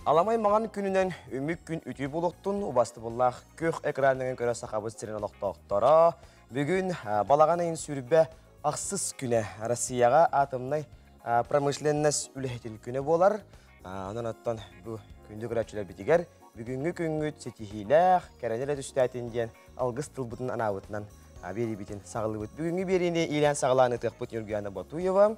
Аламай маҥан күнүнэн үмүк күн үтүө буолуохтун убастыбыллаах күөх экранынан көрө Сахабыт сирин олохтоохторо. Бүгүн балаҕан ыйын сүрбэ ахсыс күнэ Россияҕа атомнай промышленность үлэһитин күнэ буолар. Онон оттон бу күндү көрөөччүлэрбитигэр бүгүҥҥү күҥҥүт ситиһиилээх, кэрэни эрэ түстээтин диэн алгыс тылбытын анаабытынан биэриибитин саҕалыыбыт. Бүгүҥҥү биэриини иилээн саҕалаан ытыахпыт Ньургуяна Ботуева.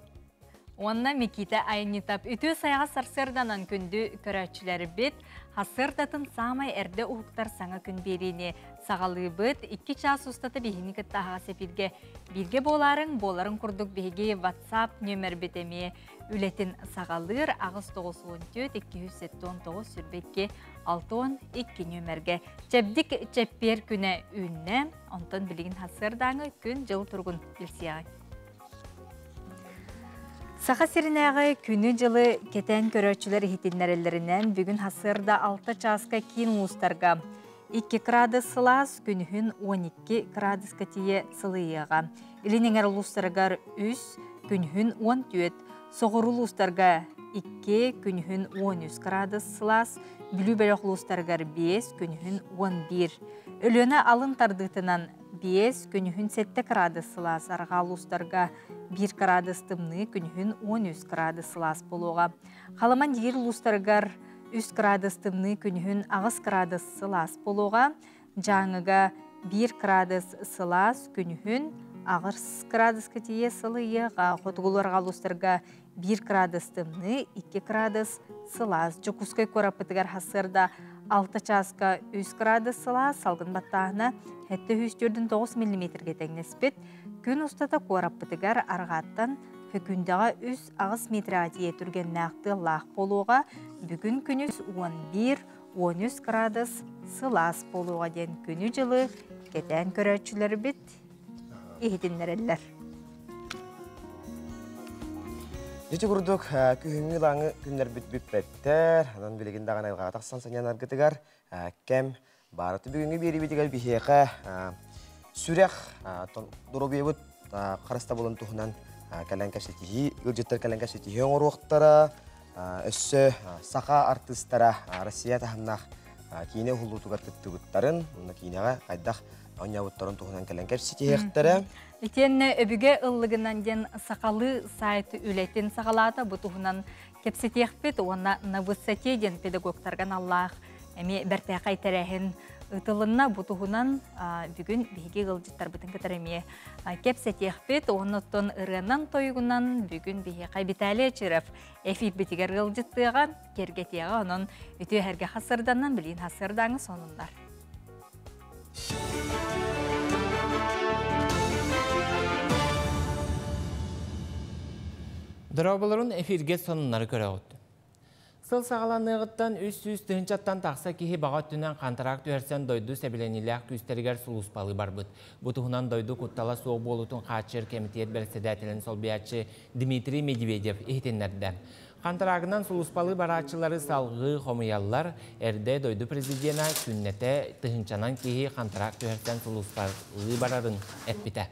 Уонна Микита Айнитап үтүө сайаҕас сарсыарданан күндү көрөөччүлэрбит сарсыардатын саамай эрдэ уһуктар саҥа күн биэриини саҕалыыбыт. 2 чаас устата биһигини кытта аһаҕас эфиргэ бииргэ буолаарыҥ, буоларын курдук биһиги WhatsApp нүөмэрбит эмиэ үлэтин саҕалыыр 894 279 22 62 нүөмэргэ. Чэбдик чэппиэр күнэ үүннэ, онтон билигин сарсыардааҥы күн-дьыл туругун билсиэҕиҥ. Саха сиринээҕи күнү-дьылы кэтээн көрөөччүлэр иһитиннэрэллэринэн, бүгүн сарсыарда 6 чааска киин улуустарга 2 градус сылаас, күнүһүн 12 градуска тиийэ сылыйыаҕа. Илин эҥэр улуустарыгар 3, күнүһүн 14, соҕуруу улуустарга 2, күнүһүн 13 градус сылаас, Бүлүү бөлөх улуустарыгар 5, күнүһүн 11. Өлүөнэ алын тардыытынан 5, күнүһүн 7 градус сылаас, арҕаа улуустарга 1 градус тымныы, күнүһүн 13 градус сылаас буолуоҕа. Халыман диир улуустарыгар 3 градус тымныы, күнүһүн 8 градус сылаас буолуоҕа. Дьааҥыга 1 градус сылаас, күнүһүн 8 градуска тиийэ сылыйыаҕа. Хотугулуу-арҕаа улуустарга 1 градус тымныы, 2 градус сылаас. Дьокуускай куораппытыгар сарсыарда 6 чааска 3 градус сылаас, салгын баттааһына 749 миллиметргэ тэҥнэспит. Күн устата куораппытыгар арҕааттан Хөкүндэҕэ 3-8 метрга тиийэ түргэннээх тыаллаах буолуоҕа. Бүгүн күнүс 11-13 градус сылаас буолуоҕа диэн күнү-дьылы кэтээн көрөөччүлэрбит иһитиннэрэллэр. Ити курдук күһүҥҥү ылааҥы күннэрбит бүппэттэр. Онон билигин даҕаны айылҕаҕа тахсан сынньанаргытыгар кэм баарыты бүгүҥҥү биэриибитигэр биһиэхэ сүрэх доруобуйабыт харыстабылын туһунан кэлэн кэпсэтиһии, ыалдьыттар кэлэн кэпсэтиһии оҥоруохтара. Өссө саха артыыстара Россия таһымнаах киинэ уһуллуутугар кыттыбыттарын, уонна киинэҕэ хайдах оонньообуттарын туһунан кэлэн кэпсэтиһиэхтэрэ. Итиэннэ өбүгэ ыллыгынан диэн сахалыы сайт үлэтин саҕалаата. Бу туһунан кэпсэтиэхпит уонна на высоте диэн педагогтарга аналлаах эмиэ бэртээхэй тэрээһин ыытылынна. Бу туһунан бүгүн биһиги ыалдьыттарбытын кытары эмиэ кэпсэтиэхпит. Оннуттан ырыанан тойугунан бүгүн биһиэхэ Виталий Очиров эфирбитигэр ыалдьыттыаҕа, киэргэтиэҕэ. Онон үтүө эһэргэ хасырданан билиин хасырдааҥы сонуннар. Дорооболорун эфирге сонуннары көрөҕүт. Сыл саҕаланыаҕыттан 300 тыһыынчаттан тахса киһи баҕа өттүнэн хантараак түһэрсэн дойду сэбилэниилээх күүстэригэр сулууспалыы барбыт. Бу туһунан дойду куттала суох буолуутун хааччыйар кэмитиэт бэрэссэдээтэлин солбуйааччы Дмитрий Медведев иһитиннэрдэ. Хантараагынан сулууспалыы барааччылары салгыы хомуйаллар. Эрдэ дойду президенэ күннэтэ тыһыынчанан киһи хантараак түһэрсэн сулууспалыы барарын эппитэ.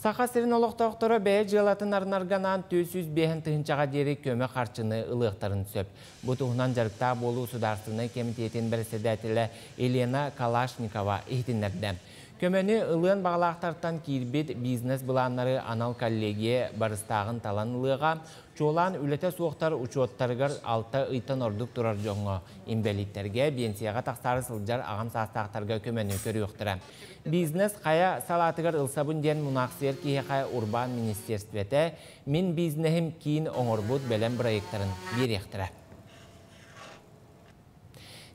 Саха сирин олохтоохторо бэйэ дьыалатын арынарга анаан 405 тыһыынчаҕа диэри көмө харчыны ылыахтарын сөп. Бу туһунан дьарыктаах буолуу судаарыстыбаннай кэмитиэтин бэрэссэдээтэлэ Елена Калашникова иһитиннэрдэ. Көмөнү ылыан баҕалаахтартан киирбит бизнес-былааннары анал коллегия барыстааҕын талан ылыаҕа. Чуолаан үлэтэ суохтар учуоттарыгар 6 ыйтан ордук турар дьоҥҥо, инбэлииттэргэ, биэнсийэҕэ тахсаары сылдьар аҕам саастаахтарга көмөнү көрүөхтэрэ. Бизнес хайа салаатыгар ылсабын диэн мунаахсыйар киһиэхэ урбаан министиэрстибэтэ Мин бизнеһим киин оҥорбут бэлэм бырайыактарын биэриэхтэрэ.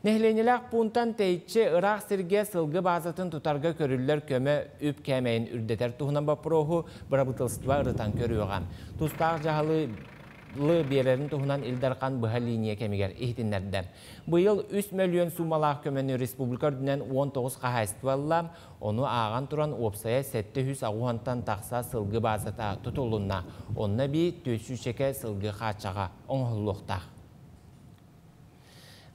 Нэһилиэнньэлээх пуунтан тэйиччи ыраах сиргэ сылгы баазатын тутарга көрүллэр көмө үп кээмэйин үрдэтэр туһунан боппуруоһу бырабыыталыстыба ырытан көрүөҕэ. Тустаах дьаһалы биэрэрин туһунан Ил Дархан быһа линия кэмигэр иһитиннэрдэ. Быйыл 3 мөлүйүөн суумалаах көмөнү республика үрдүнэн 19 хаһаайыстыба ылла, ону ааҕан туран уопсайа 780-тан тахса сылгы баазата тутулунна. Онно эбии 400 сылгы хааччаҕа оҥоһуллуохтаах.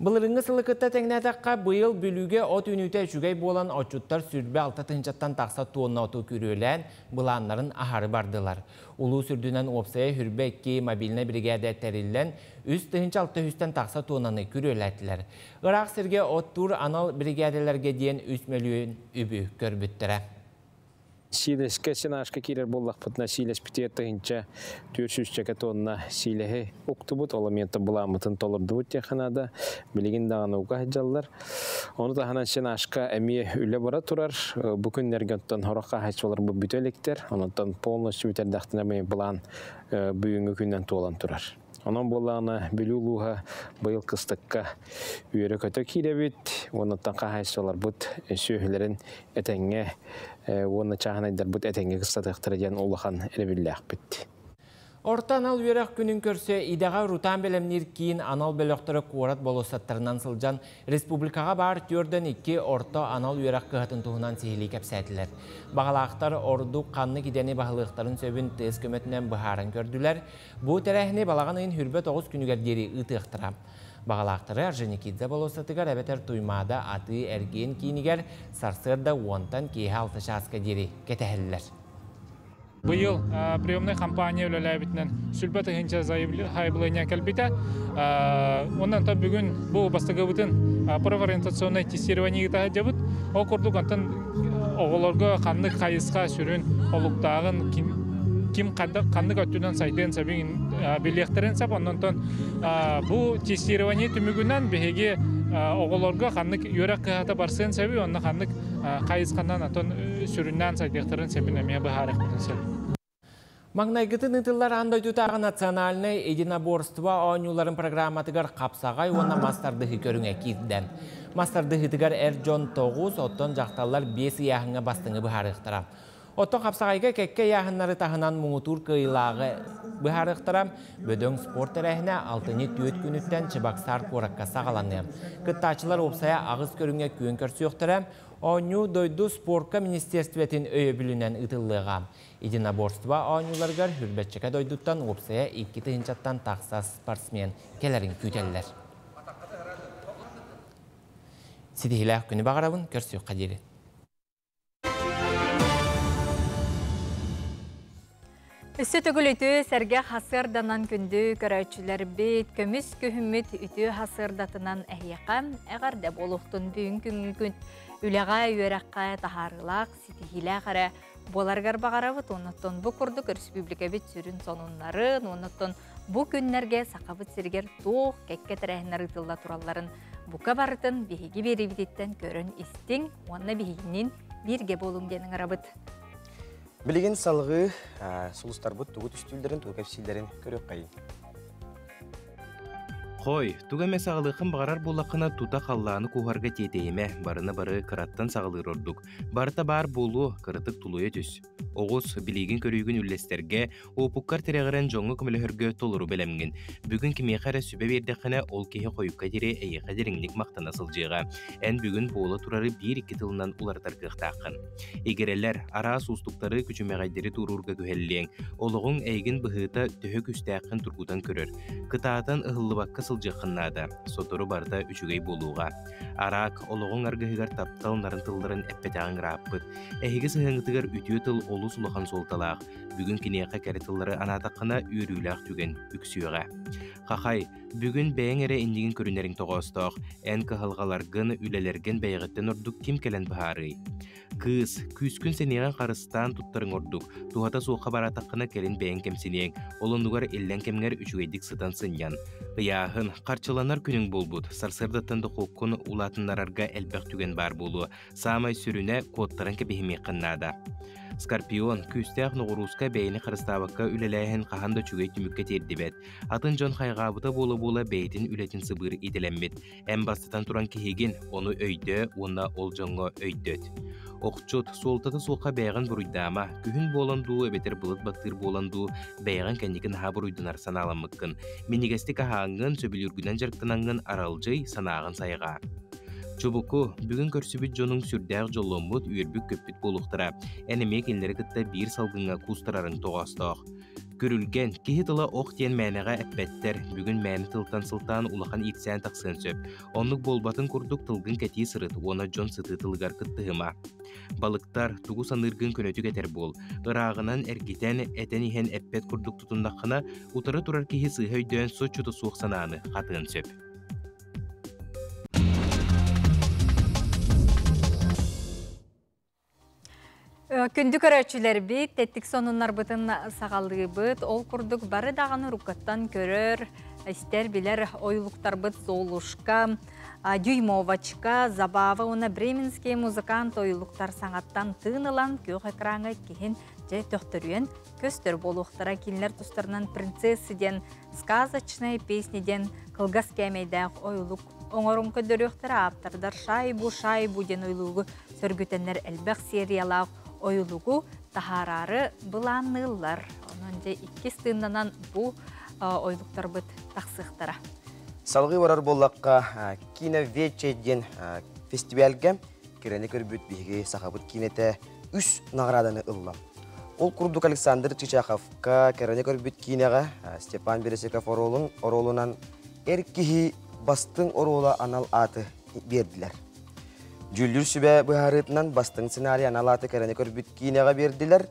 Былырыыҥҥы сылы кытта тэҥнээтэххэ, быйыл Бүлүүгэ от үүнүүтэ үчүгэй буолан, отчуттар 26 тыһыынчаттан тахса туонна оту күрүөлээн, былааннарын аһары бардылар. Улуус үрдүнэн уопсайа 22 мобильнай биригээдэ тэриллэн, 3600-тэн тахса туоннаны күрүөлээтилэр. Ыраах сиргэ оттуур анал биригээдэлэргэ диэн 3 мөлүйүөн үбү көрбүттэрэ. Сиилэскэ сенажка киирэр буоллахпытына, сиилэспитигэр 1400 тонна сиилэһи уктубут, ол эмиэ былааммытын толордубут диэххэ наада. Билигин даҕаны уга сылдьаллар. Ону таһынан сенажка эмиэ үлэ бара турар. Бу күннэргэ оттон сорох хаһаайыстыбалар бу бүтэ иликтэр. Онтон полностью бүтэрдэхтэринэ былаан бүгүҥҥү күнүнэн туолан турар. Онон буоллаҕына Бүлүү улууһа быйыл кыстыкка үөрэ-көтө киирэбит, оннуттан хаһаайыстыбаларбыт сүөһүлэрин этэҥҥэ уонна чааһынайдарбыт этэҥҥэ кыстатыахтара диэн улахан эрэбиллээхпит. Орто анал үөрэх күнүн көрсө идэҕэ урутаан бэлэмниир киин анал бөлөхтөрө куорат болуоссаттарынан сылдьан республикаҕа баар 42 орто анал үөрэх кыһатын туһунан сиһилии кэпсээтилэр. Баҕалаахтар ордук ханнык идэни баһылыахтарын сөбүн тест көмөтүнэн быһааран көрдүлэр. Бу тэрээһини балаҕан ыйын 29 күнүгэр диэри ыытыахтара. Баҕалаахтары Орджоникидзе болуоссатыгар эбэтэр Туймаада атыы эргиэн киинигэр сарсыарда 10-тан киэһэ 6 чааска диэри кэтэһэллэр. Быйыл приемнай кампания үлэлээбитинэн 20 000 заявление кэлбитэ. Онон бүгүн бу бастакыбытын профориентационное тестирование ыытабыт. Ол курдук онтон оҕолорго ханнык хайысха сүрүн олуктааҕын, ким ханнык өттүнэн сайдыан сөбүн билиэхтэрин сөп. Онтон бу тестирование түмүгүнэн биһиги оҕолорго ханнык үөрэх кыһата барсыан сөбүй, онно ханнык хайысханан онтон сүрүннээн сайдыахтарын сөбүн эмиэ быһаарыахпытын сөп. Маҥнайгытын ыытыллар аан дойдутааҕы национальнай единоборство оонньууларын программатыгар хапсаҕай уонна мас тардыһыы көрүҥэ киирдэ. Мас тардыһыытыгар эр дьон 9, оттон дьахталлар 5 ыйааһыҥҥа бастыҥы быһаарыахтара. Оттон хапсаҕайга кэккэ ыйааһыннары таһынан муҥутуур кыайыылааҕы быһаарыахтара. Бөдөҥ спорт тэрээһинэ 6-ны күнүттэн Чебоксар куоракка саҕаланыа. Кыттааччылар уопсайа 8 көрүҥҥэ күөн көрсүөхтэрэ. Оонньуу дойду спорка министерствотын өйөбүлүнэн ыытыллыаҕа. Единоборство оонньууларыгар 20 дойдуттан уопсайа 2 тыһыынчаттан тахса спортсмен кэлэрин күүтэллэр. Ситиһиилээх күнү баҕарабын, көрсүөххэ диэри. Өссө төгүл үтүө сэргэх сарсыарданан күндү көрөөччүлэрбит, көмүс күһүммүт үтүө сарсыардатынан эһиэхэ эҕэрдэ буолуохтун. Бүгүн күҥҥүт үлэҕэ, үөрэххэ таһаарыылаах, ситиһиилээх эрэ буоларыгар баҕарабыт. Оннуттан бу курдук республикабыт сүрүн сонуннарын, оннуттан бу күннэргэ Сахабыт сиригэр туох кэккэ тэрээһиннэр ыытылла туралларын бука барытын биһиги биэриибититтэн көрөн истиҥ, уонна биһигинниин бииргэ буолуҥ диэн ыҥырабыт. Билигин салгыы сулустарбыт тугу түстүүллэрин, тугу кэпсииллэрин көрүөххэйиҥ. Хой, тугу эмэ саҕалыаххын баҕарар буоллаххына тута халлааны кууһарга тиэтэйимэ, барыны бары кыраттан саҕалыыр ордук. Барыта баар буолуо, кыратык тулуйа түс. Оҕус, билиигин-көрүүгүн үллэстэргэ, уопуккар тирэҕирэн дьоҥҥо көмөлөһөргө толору бэлэмҥин. Бүгүн кимиэхэ эрэ сүбэ биэрдэххинэ, ол киһи хойукка диэри эйиэхэ дириҥник махтана сылдьыаҕа. Эн бүгүн буола турары биир-икки тылынан уларытар кыахтааххын. Игирэлэр, араас уустуктары, күчүмэҕэйдэри туоруурга күһэллиэҥ. Олоҕуҥ эйигин быһыыта төһө күүстээххин тургутан көрөр. Кытаатан ыһыллыбакка сылдьыаххын наада. Сотору барыта үчүгэй буолуоҕа. Араак, олоҕуҥ аргыһыгар таптал нарын тылларын эппэтэҕиҥ ырааппыт. Эһиги сыһыаҥҥытыгар үтүө тыл олус улахан суолталаах. Бүгүн киниэхэ кэрэ тыллары анаатаххына үөрүүлээх түгэн үксүөҕэ. Хахай, бүгүн бэйэҥ эрэ иннигин көрүнэриҥ тоҕоостоох. Эн кыһалҕаларгын, үлэлэргин бэйэҕиттэн ордук ким кэлэн быһаарыай? Кыыс, күүскүн сэниэҕин харыстаан туттарыҥ ордук. Туһата суохха бараатаххына кэлин бэйэҥ кэмсиниэҥ. Ол оннугар иллэҥ кэмҥэр үчүгэйдик сытан сынньан. Ыйааһын, харчыланар күнүҥ буолбут. Сарсыардаттан дохуоккун улаатыннарарга элбэх түгэн баар буолуо. Саамай сүрүнэ, куоттаран кэбиһимиэххин наада. Скорпион, күүстээх ноҕурууска бэйэни харыстаабакка үлэлээһин хаһан да үчүгэй түмүккэ тиэрдибэт. Атын дьон хайҕаабыта буола-буола бэйэтин үлэтин сыбыыр идэлэммит. Эн бастатан туран киһигин, ону өйдөө уонна ол дьоҥҥо өйдөт. Охчут, суолтата суохха бэйэҕин буруйдаама. Күһүн буолан дуу, эбэтэр былыт баттыыр буолан дуу, бэйэҕин кэнники наһаа буруйданар санааламмыккын. Минньигэстик аһааҥҥын, сөбүлүүргүнэн дьарыктанаҥҥын аралдьый, санааҕын сайҕаа. Чубуку, бүгүн көрсүбүт дьонуҥ сүрдээх дьолломмут, үөрбүт-көппүт буолуохтара. Эн эмиэ кинилэри кытта биир салгыҥҥа куустарарыҥ тоҕоостоох. Күрүлгэн, киһи тыла ох диэн мээнэҕэ эппэттэр, бүгүн мээнэ тылтан сылтаан улахан иирсээн тахсыан сөп. Оннук буолбатын курдук тылгын кэтии сырыт уонна дьон сытыы тылыгар кыттыһыма. Балыктар, тугу саныыргын көнөтүк этэр буол. Ырааҕынан эргитэн, этэн иһэн эппэт курдук тутуннаххына, утары турар киһи сыыһа өйдөөн соччото суох санааны хатыан сөп. Күндү көрөөччүлэрбит, тэттик сонуннарбытын саҕалыыбыт. Ол курдук бары даҕаны уруккаттан көрөр, истэр, билэр ойулуктарбыт Золушка, Дюймовочка, Забава уонна Бременские музыкант ойулуктар саҥаттан тыын ылан күөх экраҥҥа киһин дьэ төхтөрүйэн көстөр буолуохтара. Кинилэр тустарынан «Принцессы» диэн сказочная песня диэн кылгас кээмэйдээх ойулук оҥорон көрдөрүөхтэрэ. Ааптардар «Шайбу, шайбу» диэн ойулугу сөргүтэннэр элбэх сериялаах ойулугу таһаараары былаанныыллар. Онон дьэ иккис тыыннанан бу ойулуктарбыт тахсыахтара. Салгыы барар буоллахха, Киновече диэн фестивальга кирэни көрбүт биһиги сахабыт киинэтэ үс наҕарааданы ылла. Ол курдук Александр Чичаховка кэрэни көрбүт киинэҕэ Степан Бересиков оруолун оруолунан эр киһи бастыҥ оруола анал ааты биэрдилэр. Дьүүллүүр сүбэ быһаарыытынан бастыҥ сценарий анал ааты кэрэни көрбүт киинэҕэ биэрдилэр.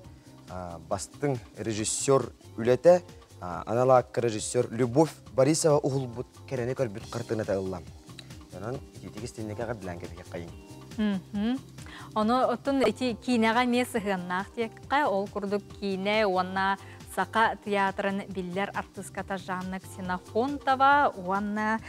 Бастыҥ режиссер үлэтэ анал аакка режиссер Любовь Борисова уһулбут кэрэни көрбүт хартыыната ылла. Онон итиитик истиннэкэ эҕэрдэлээн кэбиһиэххэйиҥ. Ону оттон ити киинэҕэ эмиэ сыһыаннаах диэххэ, ол курдук киинэ уонна Саха театрын биллэр артыыската Жанна Ксенофонтова уонна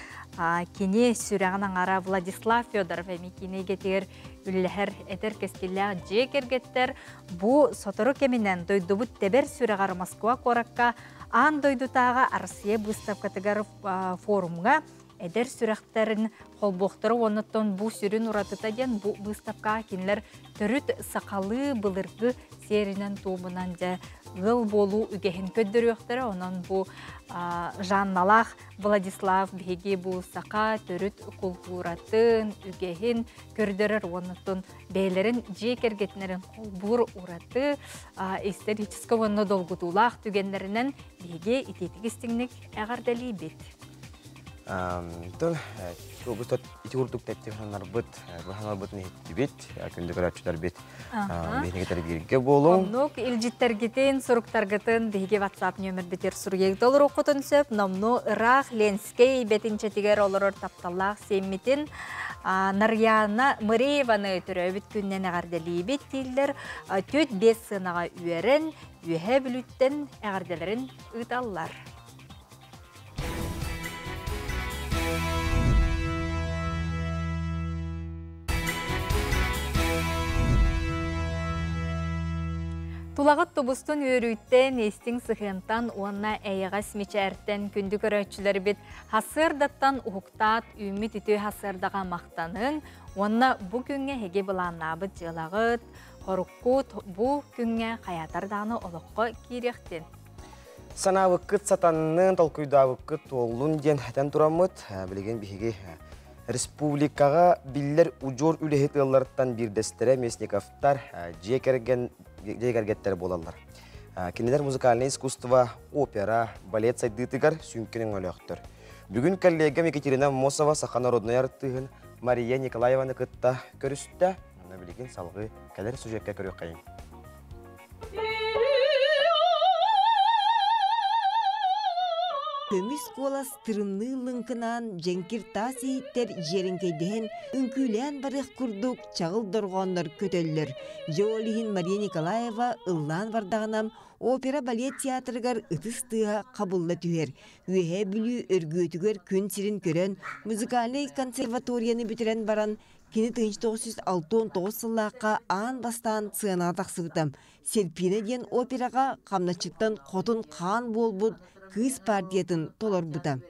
кини сүрэҕин аҥара Владислав Федоров эми киинэ эйгэтигэр үллэһэр этэр кэскиллээх дьиэ кэргэттэр бу сотору кэминэн дойдубут тэбэр сүрэҕэр Москва куоракка аан дойдутааҕы Россия быыстапкатыгар форумҥа эдэр сүрэхтэрин холбуохтара уоннаттан бу сүрүн уратыта диэн бу быыстапкаҕа кинилэр төрүт сахалыы былыргы сиэринэн туомунан дьэ ыал буолуу үгэһин көрдөрүөхтэрэ. Онон бу Жанналаах Владислав биһиги бу саха төрүт култууратын, үгэһин көрдөрөр уоннаттан бэйэлэрин дьиэ кэргэтинэрин холбуур ураты историческай уонна долгутуулаах түгэннэринэн биһиги итиитик истиҥник эҕэрдэлиибит. Тон ити курдук тэттиханнарбыт, быһаларбытын иһиттибит, күндү көрөөччүлэрбит биһиги бииргэ буолуҥ. Оннук илдьиттэргитин, суруктаргытын биһиги WhatsApp нөмербитир суруйагыт олоруоххутун сөп. Номну ыраах Ленскэй бэтинчэтигэр олорор тапталлаах сиэммитин Нарьяна Мырееваны төрөөбүт күннэн эҕэрдэлиибит дииллэр. Түөт бес сыанаҕа үөрэн, үөһэ бүлүүттэн эҕэрдэлэрин ыыталлар. Тулаҕыт тубустун үөрүүттэн, истиҥ сыһыантан уонна эйэҕэс мичээртэн күндү көрөөччүлэрбит хасыардаттан уһуктаат үүммүт үтүө хасыардаҕа махтанын уонна бу күҥҥэ эһиги былааннаабыт дьыалаҕыт, хоруккут бу күҥҥэ хайаатар даҕаны олоххо киириэхтин. Санаабыккыт сатаннын, толкуйдаабыккыт туоллун диэн этэн тураммыт, билигин биһиги республикаҕа биллэр удьуор үлэһит ыалларыттан биирдэстэрэ Местниковтар дьиэ кэргэн дьиэ кэргэттэр буолаллар. Кинилэр музыкальное искусство, опера, балет сайдыытыгар сүҥкэн өҥөлөөхтөр. Бүгүн коллегам Екатерина Мосова саха народнай артыыһын Мария Николаеваны кытта көрүстэ. Онно билигин салгыы кэлэр сюжекка көрүөххэйиҥ. Көмүс куолас тырымныы лыҥкынаан дьэҥкир таас иһиттэр дьиэрэҥкэйдэһэн үҥкүүлээн барыах курдук чаҕыл дорҕооннор көтөллөр. Дьэ ол иһин Мария Николаева ыллаан бардаҕына опера балет театрыгар ытыс тыаһа хабылла түһэр. Үөһээ Бүлүү Өргүөтүгэр күн сирин көрөн, музыкальнай консерваторияны бүтэрэн баран Кини 1969 сыллаахха аан бастаан сыанаҕа тахсыбыта. Серпина диэн операҕа хамначчыттан хотун хаан буолбут кыыс партиятын толорбута.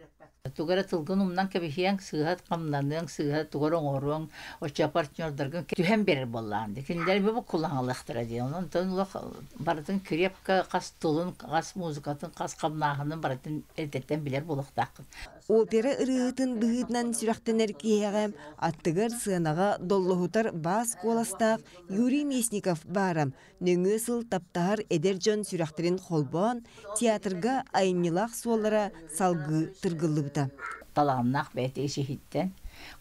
Тугу эрэ тылгын умнан кэбиһиэҥ, сыыһа хамнаныаҥ, сыыһа тугу эрэ оҥоруоҥ, оччо партнердаргын түһэн биэрэр буоллаҕын дии. Кинилэр бу кулаҥалыахтара дии. Онон олох барытын крепко хас тылын, хас музыкатын, хас хамнааһынын барытын эрдэттэн билэр буолуохтааххын. Опера ырыаһытын быһыытынан сүрэхтэнэр киэһэҕэ аттыгар сыанаҕа доллоһутар баас куоластаах Юрий Местников баара. Нөҥүө сыл таптаһар эдэр дьон сүрэхтэрин холбоон, театрга айымньылаах суоллара салгыы тыргыллыбыта. Талааннаах бэйэтэ ис-иһиттэн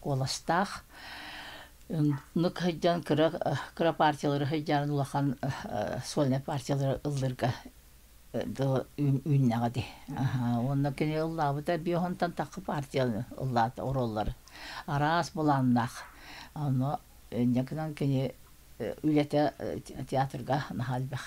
куоластаах. Оннук сылдьан кыра кыра партиялары сылдьан улахан сольнай партиялары ыллыырга үүннэҕэ дии. Уонна кини ыллаабыта биэһонтон тахха партияны ыллаата оруоллары. Араас былааннаах. Ону инньэ гынан кини үлэтэ театрга наһаа элбэх.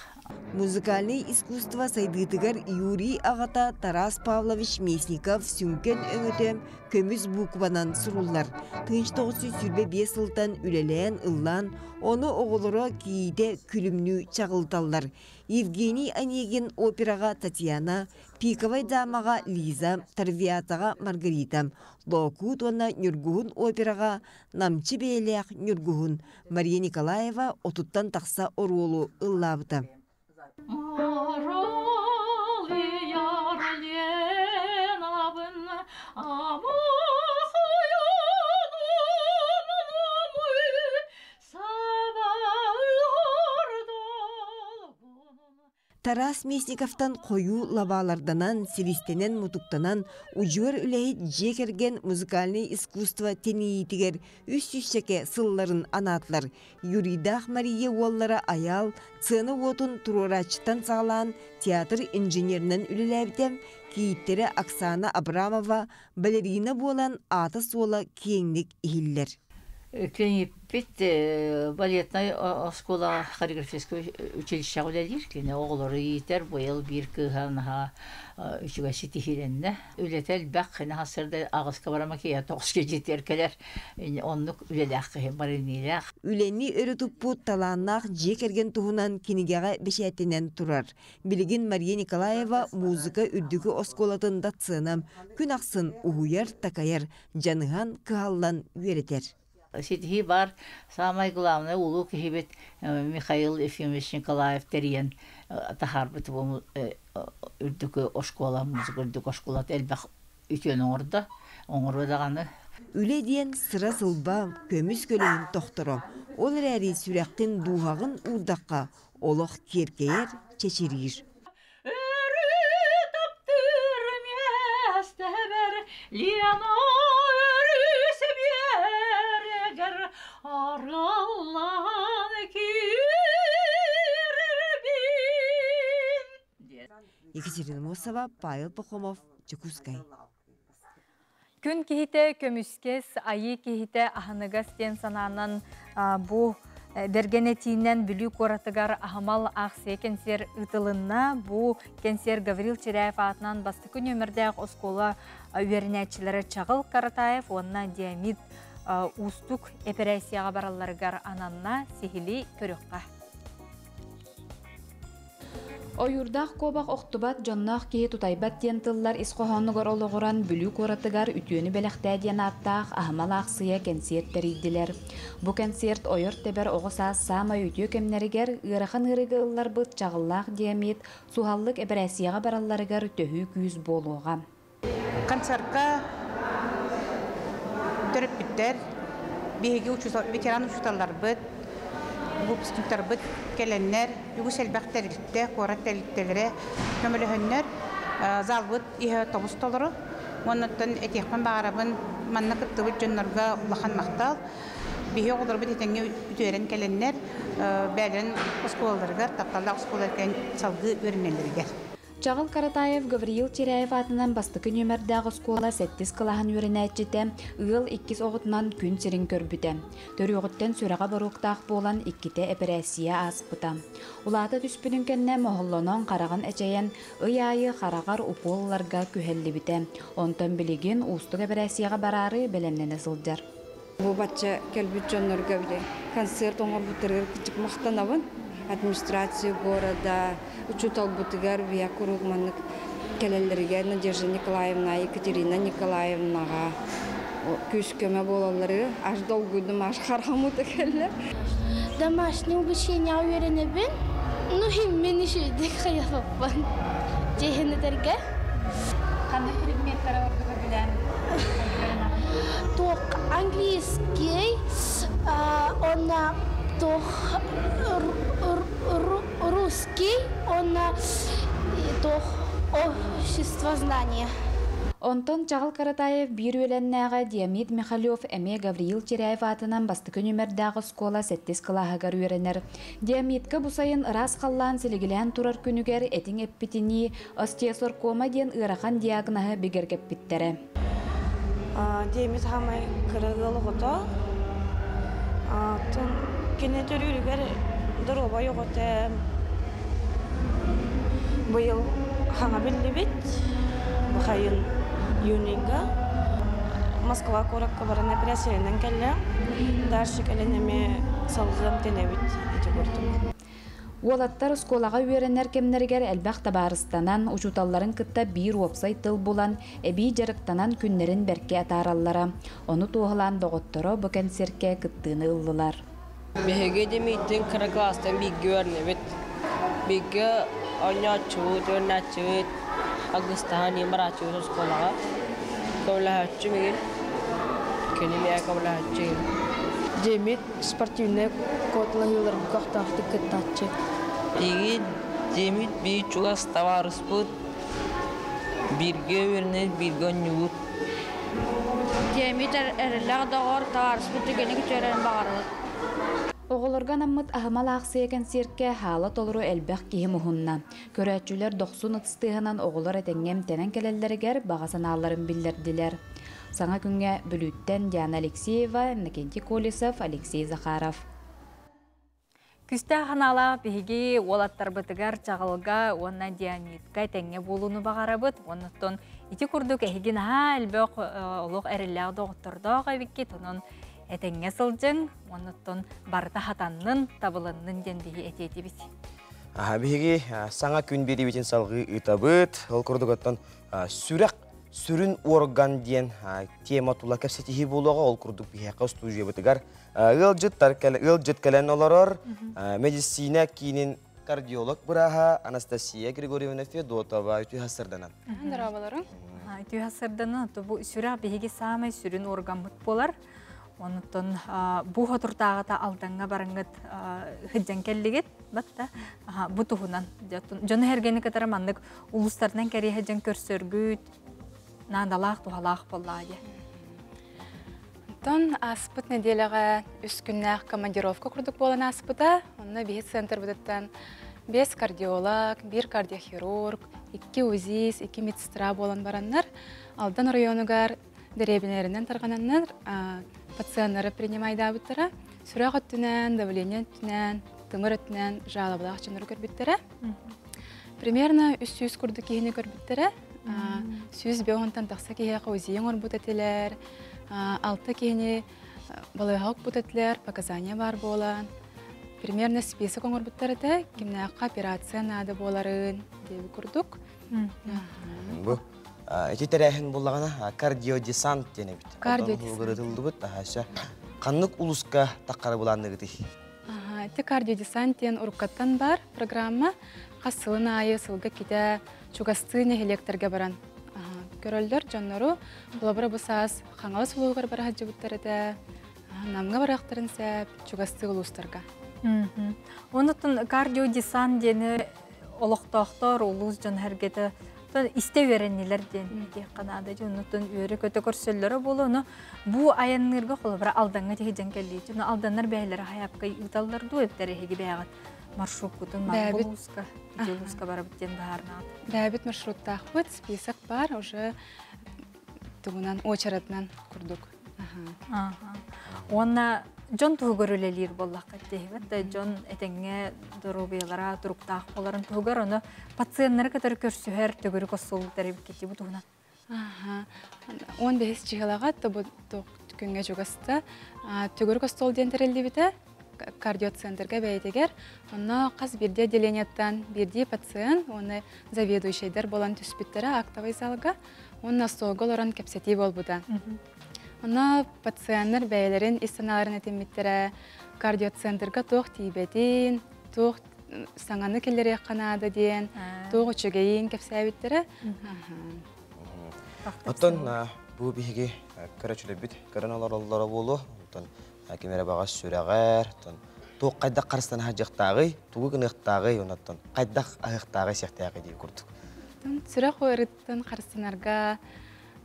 Музыкальнай искусство сайдыытыгар Юрий аҕата Тарас Павлович Местников сүҥкэн өҥөтө көмүс букванан суруллар. 1925 сылтан үлэлээн ыллаан, ону оҕолоро кийиитэ күлүмнүү чаҕылыталлар. Евгений Онегин операҕа Татьяна, Пиковай дамаҕа Лиза, Травиатаҕа Маргарита, Лоокуут уонна Ньургуһун операҕа намчы бэйэлээх Ньургуһун Мария Николаева отуттан тахса оруолу ыллаабыта. Тарас Местниковтан хойуу лабааларданан, силистэнэн-мутуктанан удьуор үлэһит дьиэ кэргэн музыкальнай искусство тэнийиитигэр үс сүүсчэкэ сылларын анаатылар. Юрийдаах Мария уоллара Айаал сцена уотун туруорааччыттан саҕалаан театр инженеринэн үлэлээбитэ, кийииттэрэ Оксана Абрамова балерина буолан аата-суола киэҥник иһиллэр. Кийииппит балетнай оскуолаҕа хореографическай училищеҕа үлэлиир. Кини оҕолору иитэр. Быйыл биир кыыһа наһаа үчүгэй ситиһиилэннэ. Үлэтэ элбэх. Кини сарсыарда аҕыска барама киэһэ тоҕуска дьиэтигэр кэлэр. Оннук үлэлээх киһи, барыниилээх. Үлэни өрө туппут талааннаах дьиэ кэргэн туһунан кинигэҕэ бэчээттэнэн турар. Билигин Мария Николаева музыка үрдүкү оскуолатын доцена. Күн ахсын уһуйар, такайар, дьаныһан, кыһаллан үөрэтэр. Ситиһии баар. Самое главное, улуу киһибит Михаил Ефимович Николаев тэрийэн таһаарбыт бу үрдүкү оскуола, музыка үрдүкү оскуолата элбэх үтүөнү оҥордо. Оҥоруо даҕаны. Үлэ диэн сыра-сылба, көмүс көлөһүн тохторо. Ол эрээри сүрэххин, дууһаҕын уурдахха, олох киэркэйэр, чэчириир. Өрүү таптыыр миэстэбэр Лена өрүү сэбиэрэгэр араллан киирбин. Екатерина Мосова, Павел Пахомов, Чекускай. Күн киһитэ көмүскэс, айыы киһитэ аһыныгас диэн санаанан бу бэргэн этиинэн Бүлүү куоратыгар аһымал аахсыйа кэнсиэр ыытылынна. Бу кэнсиэр Гаврил Чиряев аатынан бастакы нүөмэрдээх оскуола үөрэнээччилэрэ Чаҕыл Каратаев уонна Диамид уустук эпэрээссийэҕэ баралларыгар ананна. Сиһилии көрүөххэ. Ойуурдаах куобах охтубат, дьонноох киһи тутайбат диэн тыллар ис хоһоонугар олоҕуран Бүлүү куоратыгар Үтүөнү бэлэхтээ диэн ааттаах аһымал аахсыйа кэнсиэрт тэрийдилэр. Бу кэнсиэрт ойор-тэбэр оҕо саас саамай үтүө кэмнэригэр ыарахан ыарыыга ылларбыт чаҕыллаах диамид суһаллык эпэрээссийэҕэ баралларыгар төһүү күүс буолуоҕа. Концертка төрөппүттэр, биһиги ветеран учууталларбыт, выпускниктарбыт кэлэннэр, үгүс элбэх тэрилтэ, куорат тэрилтэлэрэ көмөлөһөннөр залбыт иһэ тобус толору. Уоннаттан этиэхпин баҕарабын, манна кыттыбыт дьоннорго улахан махтал. Биһи оҕолорбут этэҥҥэ үтүөрэн кэлэннэр, бэйэлэрин оскуолаларыгар, тапталлаах оскуолаларыгар салгыы үөрэнэллэригэр. Чаҕыл Каратаев Гавриил Чиряев аатынан бастакы нүөмэрдээх оскуола сэттис кылааһын үөрэнээччитэ, ыал иккис оҕотунан күн сирин көрбүтэ. Төрүөҕүттэн сүрэҕэ боруоктаах буолан иккитэ эпэрээссийэ ааспыта. Улаата түспүтүн кэннэ моһоллонон хараҕын эчэйэн, ый аайы хараҕар укуол ыларга күһэллибитэ. Онтон билигин уустук эпэрээссийэҕэ бараары бэлэмнэнэ сылдьар. Бу бачча кэлбит дьоннорго били концерт оҥорбуттарыгар кычык махтанабын. Администрация города, учууталбытыгар вия куруук маннык кэлэллэригэр Надежда Николаевна, Екатерина Николаевнаҕа күүс-көмө буолаллары аж долгуйдум, аж хараҕым кэллэ. Домашнее обучение үөрэнэбин. Ну, мин үчүгүйдик хайалаппын. Дьиэһин этэргэ. Ханнык предметтары ордук билэн Туох английский, онна туох русский, онна туох обществознание. Онтон Чаҕыл Каратаев биир үөлэннээҕэ Диамид Михалев эмиэ Гавриил Чиряев аатынан бастакы нүмердээх оскуола сэттис кылааһыгар үөрэнэр. Диамидка бу сайын ыраас халлаан силигилээн турар күнүгэр этиҥ эппитинии остеосаркома диэн ыарахан диагноһы бигэргэппиттэрэ. Диэмит хаамай кыра ыал оҕото. Оттон кини төрүүрүгэр доруобай оҕото быйыл хаҥа биллибит. Бахайын июньга Москва куоракка баран эпэрээссийэнэн кэллэ. Дальше кэлэн эмиэ салгыам тэнэбит ити курдук. Уолаттар оскуолаҕа үөрэнэр кэмнэригэр элбэх табаарыстанан, учууталларын кытта биир уопсай тыл булан, эбии дьарыктанан күннэрин бэркэ атаараллара. Ону туоһулаан доҕотторо бу кэнсиэркэ кыттыыны ыллылар. Биһиги Дмитрий кыра кылаастан бииргэ үөрэнэбит. Бииргэ оонньооччубут, үөрэнээччибит, аргыстаһан иһин барааччыбыт оскуолаҕа. Көмөлөһөөччү мигин, кини миэхэ көмөлөһөөччү игин. Дьиэмит спортивнай куоталаһыыларга көхтөөхтүк кыттааччы. Биһиги дьиэмит биир чугас табаарыспыт, бииргэ үөрэнэр, бииргэ оонньуубут. Дьиэмит эрэллээх доҕор, табаарыспыт түгэни күтүөрэн баҕарабыт. Оҕолорго анаммыт аһымал аахсыйа кэнсиэркэ хаала толору элбэх киһи муһунна. Көрөөччүлэр дохсун ытыс тыаһынан оҕолор этэҥҥэ эмтэнэн кэлэллэригэр баҕа санааларын биллэрдилэр. Саҥа күҥҥэ Бүлүүттэн Диана Алексеева, Иннокентий Колесов, Алексей Захаров. Күстээх ханаалаах биһиги уолаттарбытыгар Чаҕылга уонна Диамидка тэҥҥэ буолууну баҕарабыт. Оннуттан ити курдук эһиги наһаа элбэх олох эрэллээх доҕоттордоох эбиккит. Онон этэҥҥэ сылдьыҥ, оннуттан барыта хатаннын, табылыннын диэн биһи этиэтибит. Биһиги саҥа күн биэриибитин салҕыы ыытабыт. Ол курдук оттон сүрэх сүрүн орган диэн тема тула кэпсэтиһии буолуоҕа. Ол курдук биһиэхэ устуудьуйабытыгар ыалдьыттар ыалдьыт кэлэн олорор медицина киинин кардиолог бырааһа Анастасия Григорьевна Федотова үтүө сырданан. Здраволору. Үтүө сырданан, бу сүрэх биһиги саамай сүрүн органмыт буолар. Онуттан бу хотуртааҕыта Алдаҥҥа бараҥҥыт сылдьан кэллигит. Батта бу туһунан дьону эргэни кытары маннык улуустарынан кэриэһэ дьон көрсөргүт наадалаах туһалаах буоллаа дии. Онтон ааспыт нэдиэлэҕэ үс күннээх командировка курдук буолан ааспыта. Онно биһи центрбытыттан биэс кардиолог, биир кардиохирург, икки УЗИС, икки медсестра буолан бараннар Алдан оройуонугар дэриэбинэлэринэн тарҕананнар пациеннары принимайдаабыттара. Сүрэх өттүнэн, давление өттүнэн, тымыр өттүнэн жалобалаах дьоннору көрбүттэрэ. Примерно 300 курдук киһини көрбүттэрэ. 150 тахса киһиэхэ УЗИ оҥорбут этилэр. Алта киһини балыыһаҕа укпут этилэр, показания баар буолан. Примерно список оҥорбуттар этэ, кимнээххэ операция наада буоларын диэби курдук. Бу ити тэрээһин буллаҕына кардиодесант диэн эбит. Кардиодесант. Аһаша. Ханнык улуска таххара булаанныгытый? Ити кардиодесант диэн уруккаттан бар программа. Хас сылын аайы сылга китэ чугастыы нэһилиэктэргэ баран көрөллөр дьоннору. Холобура бу саас Хаҥалас улууһугар бара сылдьыбыттар этэ. Намҥа барыахтарын сөп, чугастыы улуустарга. Онутун кардиодесант диэни олохтоохтор улуус дьон эргэтэ истэ үөрэннилэр диэн этиэххэ наада дьоннутун үөрэ-көтө көрсөллөрө буолуо ону бу айанныырга холобура Алдаҥҥа тиһидьэн кэллиити ону алданнар бэйэлэрэ хайапка ыыталлар дуу эбэтэр эһиги бэйэҕит маршруккутун Бэйэбит улууска ити улууска барабыт диэн быһаарнаҕыт Бэйэбит маршруттаахпыт, список бар, уже тугунан очередынан курдук. Уонна дьон туһугар үлэлиир буоллахха тиһибэт да дьон этэҥҥэ доруобуйалара туруктаах буоларын туһугар ону пациеннары кытары көрсүһэр төгүрүк остуоллуктар эбиккити бу туһунан. 15 чыһылаҕа тобу күҥҥэ чугаста төгүрүк остуол диэн тэриллибитэ кардиоцентрга бэйэтигэр онно хас биирдии отделениеттан биирдии пациент уонна заведующайдар буолан түспүттэрэ актовый залга уонна остуолга олорон кэпсэтии буолбута. Онно пациеннар бэйэлэрин ис санааларын этиммиттэрэ, кардиоцентрга туох тиийбэтин, туох саҥаны киллэриэххэ наада диэн, туох үчүгэйин кэпсээбиттэрэ. Оттон бу биһиги Көрөөччүлэрбит көрөн олороллоро буолуо. Онтон ким эрэ баҕас сүрэҕэр, оттон туох хайдах харыстана сылдьыахтааҕый, тугу гыныахтааҕый, онтон хайдах аһыахтааҕый, сиэхтээҕий диир курдук. Сүрэх ыарыыттан харыстанарга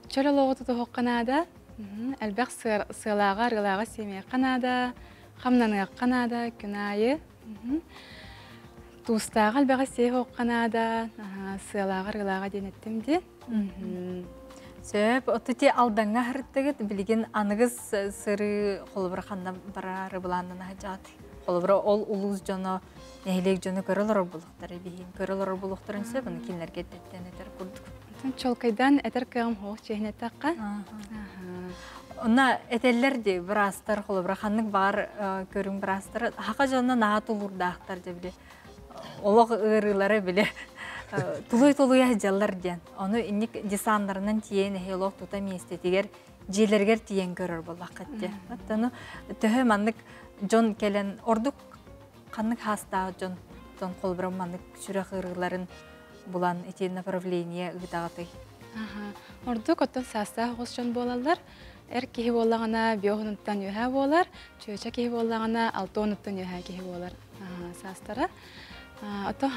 чөл олоҕу тутуһуохха наада. Элбэх сыалааҕа, арыылааҕа сиэмиэххэ наада, хамнаныахха наада күн аайы. Туустааҕы элбэҕи сиэһиэххэ наада, сыалааҕа, арыылааҕа диэн эттим дии. Сөп, оту ти Алдаҥҥа аһарыттыгыт, билигин аныгыс сырыы холобура ханна бараары былааннана сылдьаҕыт? Холобура ол улуус дьоно, нэһилиэк дьоно көрө олорор буолуохтара, биһиин көрө олорор буолуохтарын сөп, аны кинилэргэ эрдэттэн этэр курдук. Чолкайдан этэр кыаҕым суох чиэһин эттэххэ. Онно этэллэр дии, быраастар холобура ханнык баар көрүҥ быраастара хака дьоно наһаа тулуурдаахтар дьэ били олох ыарыылары били тулуй-тулуйа сылдьаллар диэн. Ону инник десаннарынан тиийэн эһи олох тута миэстэтигэр дьиэлэригэр тиийэн көрөр буоллаххыт диэн. Оттон төһө маннык дьон кэлэн ордук ханнык хаастаах дьон тон холобура маннык сүрэх ыарыыларын булан ити направление ыытаҕытый? Ордук оттон саастаах оҕус дьон буолаллар. Эр киһи буоллаҕына биоһунуттан үөһэ буолар, чүөчэ киһи буоллаҕына алтыонуттан үөһэ киһи буолар саастара. Оттон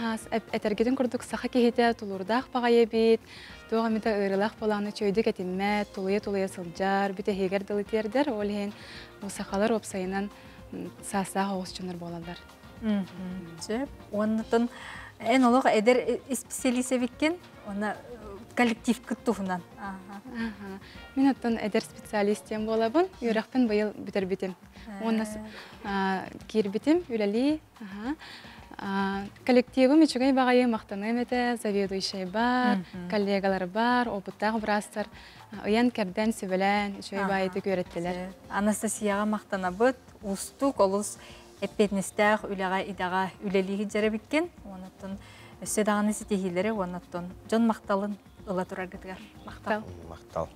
этэргитин курдук саха киһитэ тулуурдаах баҕайы эбит, туох эмитэ ыарыылаах буолаҕына үчүгэйдик этиммэт, тулуйа-тулуйа сылдьар, бүтэһигэр дылы тиэрдэр. Ол иһин сахалар уопсайынан саастаах оҕус дьоннор буолаллар. Сөп. Уоннатан эн олох эдэр исписэлиис эбиккин, уонна коллективкыт туһунан. Мин оттон эдэр специалист диэн буолабын. Үөрэхпин быйыл бүтэрбитим. Уонна киирбитим, үлэлии. Коллективым үчүгэй баҕайы махтаныам этэ, заведующай бар, коллегалар бар, опыттаах быраастар ыйан-кэрдэн, сүбэлээн, үчүгэй баайытык үөрэттилэр. Анастасияҕа махтанабыт. Уустук, олус эппиэтинэстээх үлэҕэ, идэҕэ үлэлии сылдьар эбиккин. Уоннаттан өссө даҕаны ситиһиилэри, уоннаттан дьон махталын ыла тураргытыгар. Махтал. Махтал.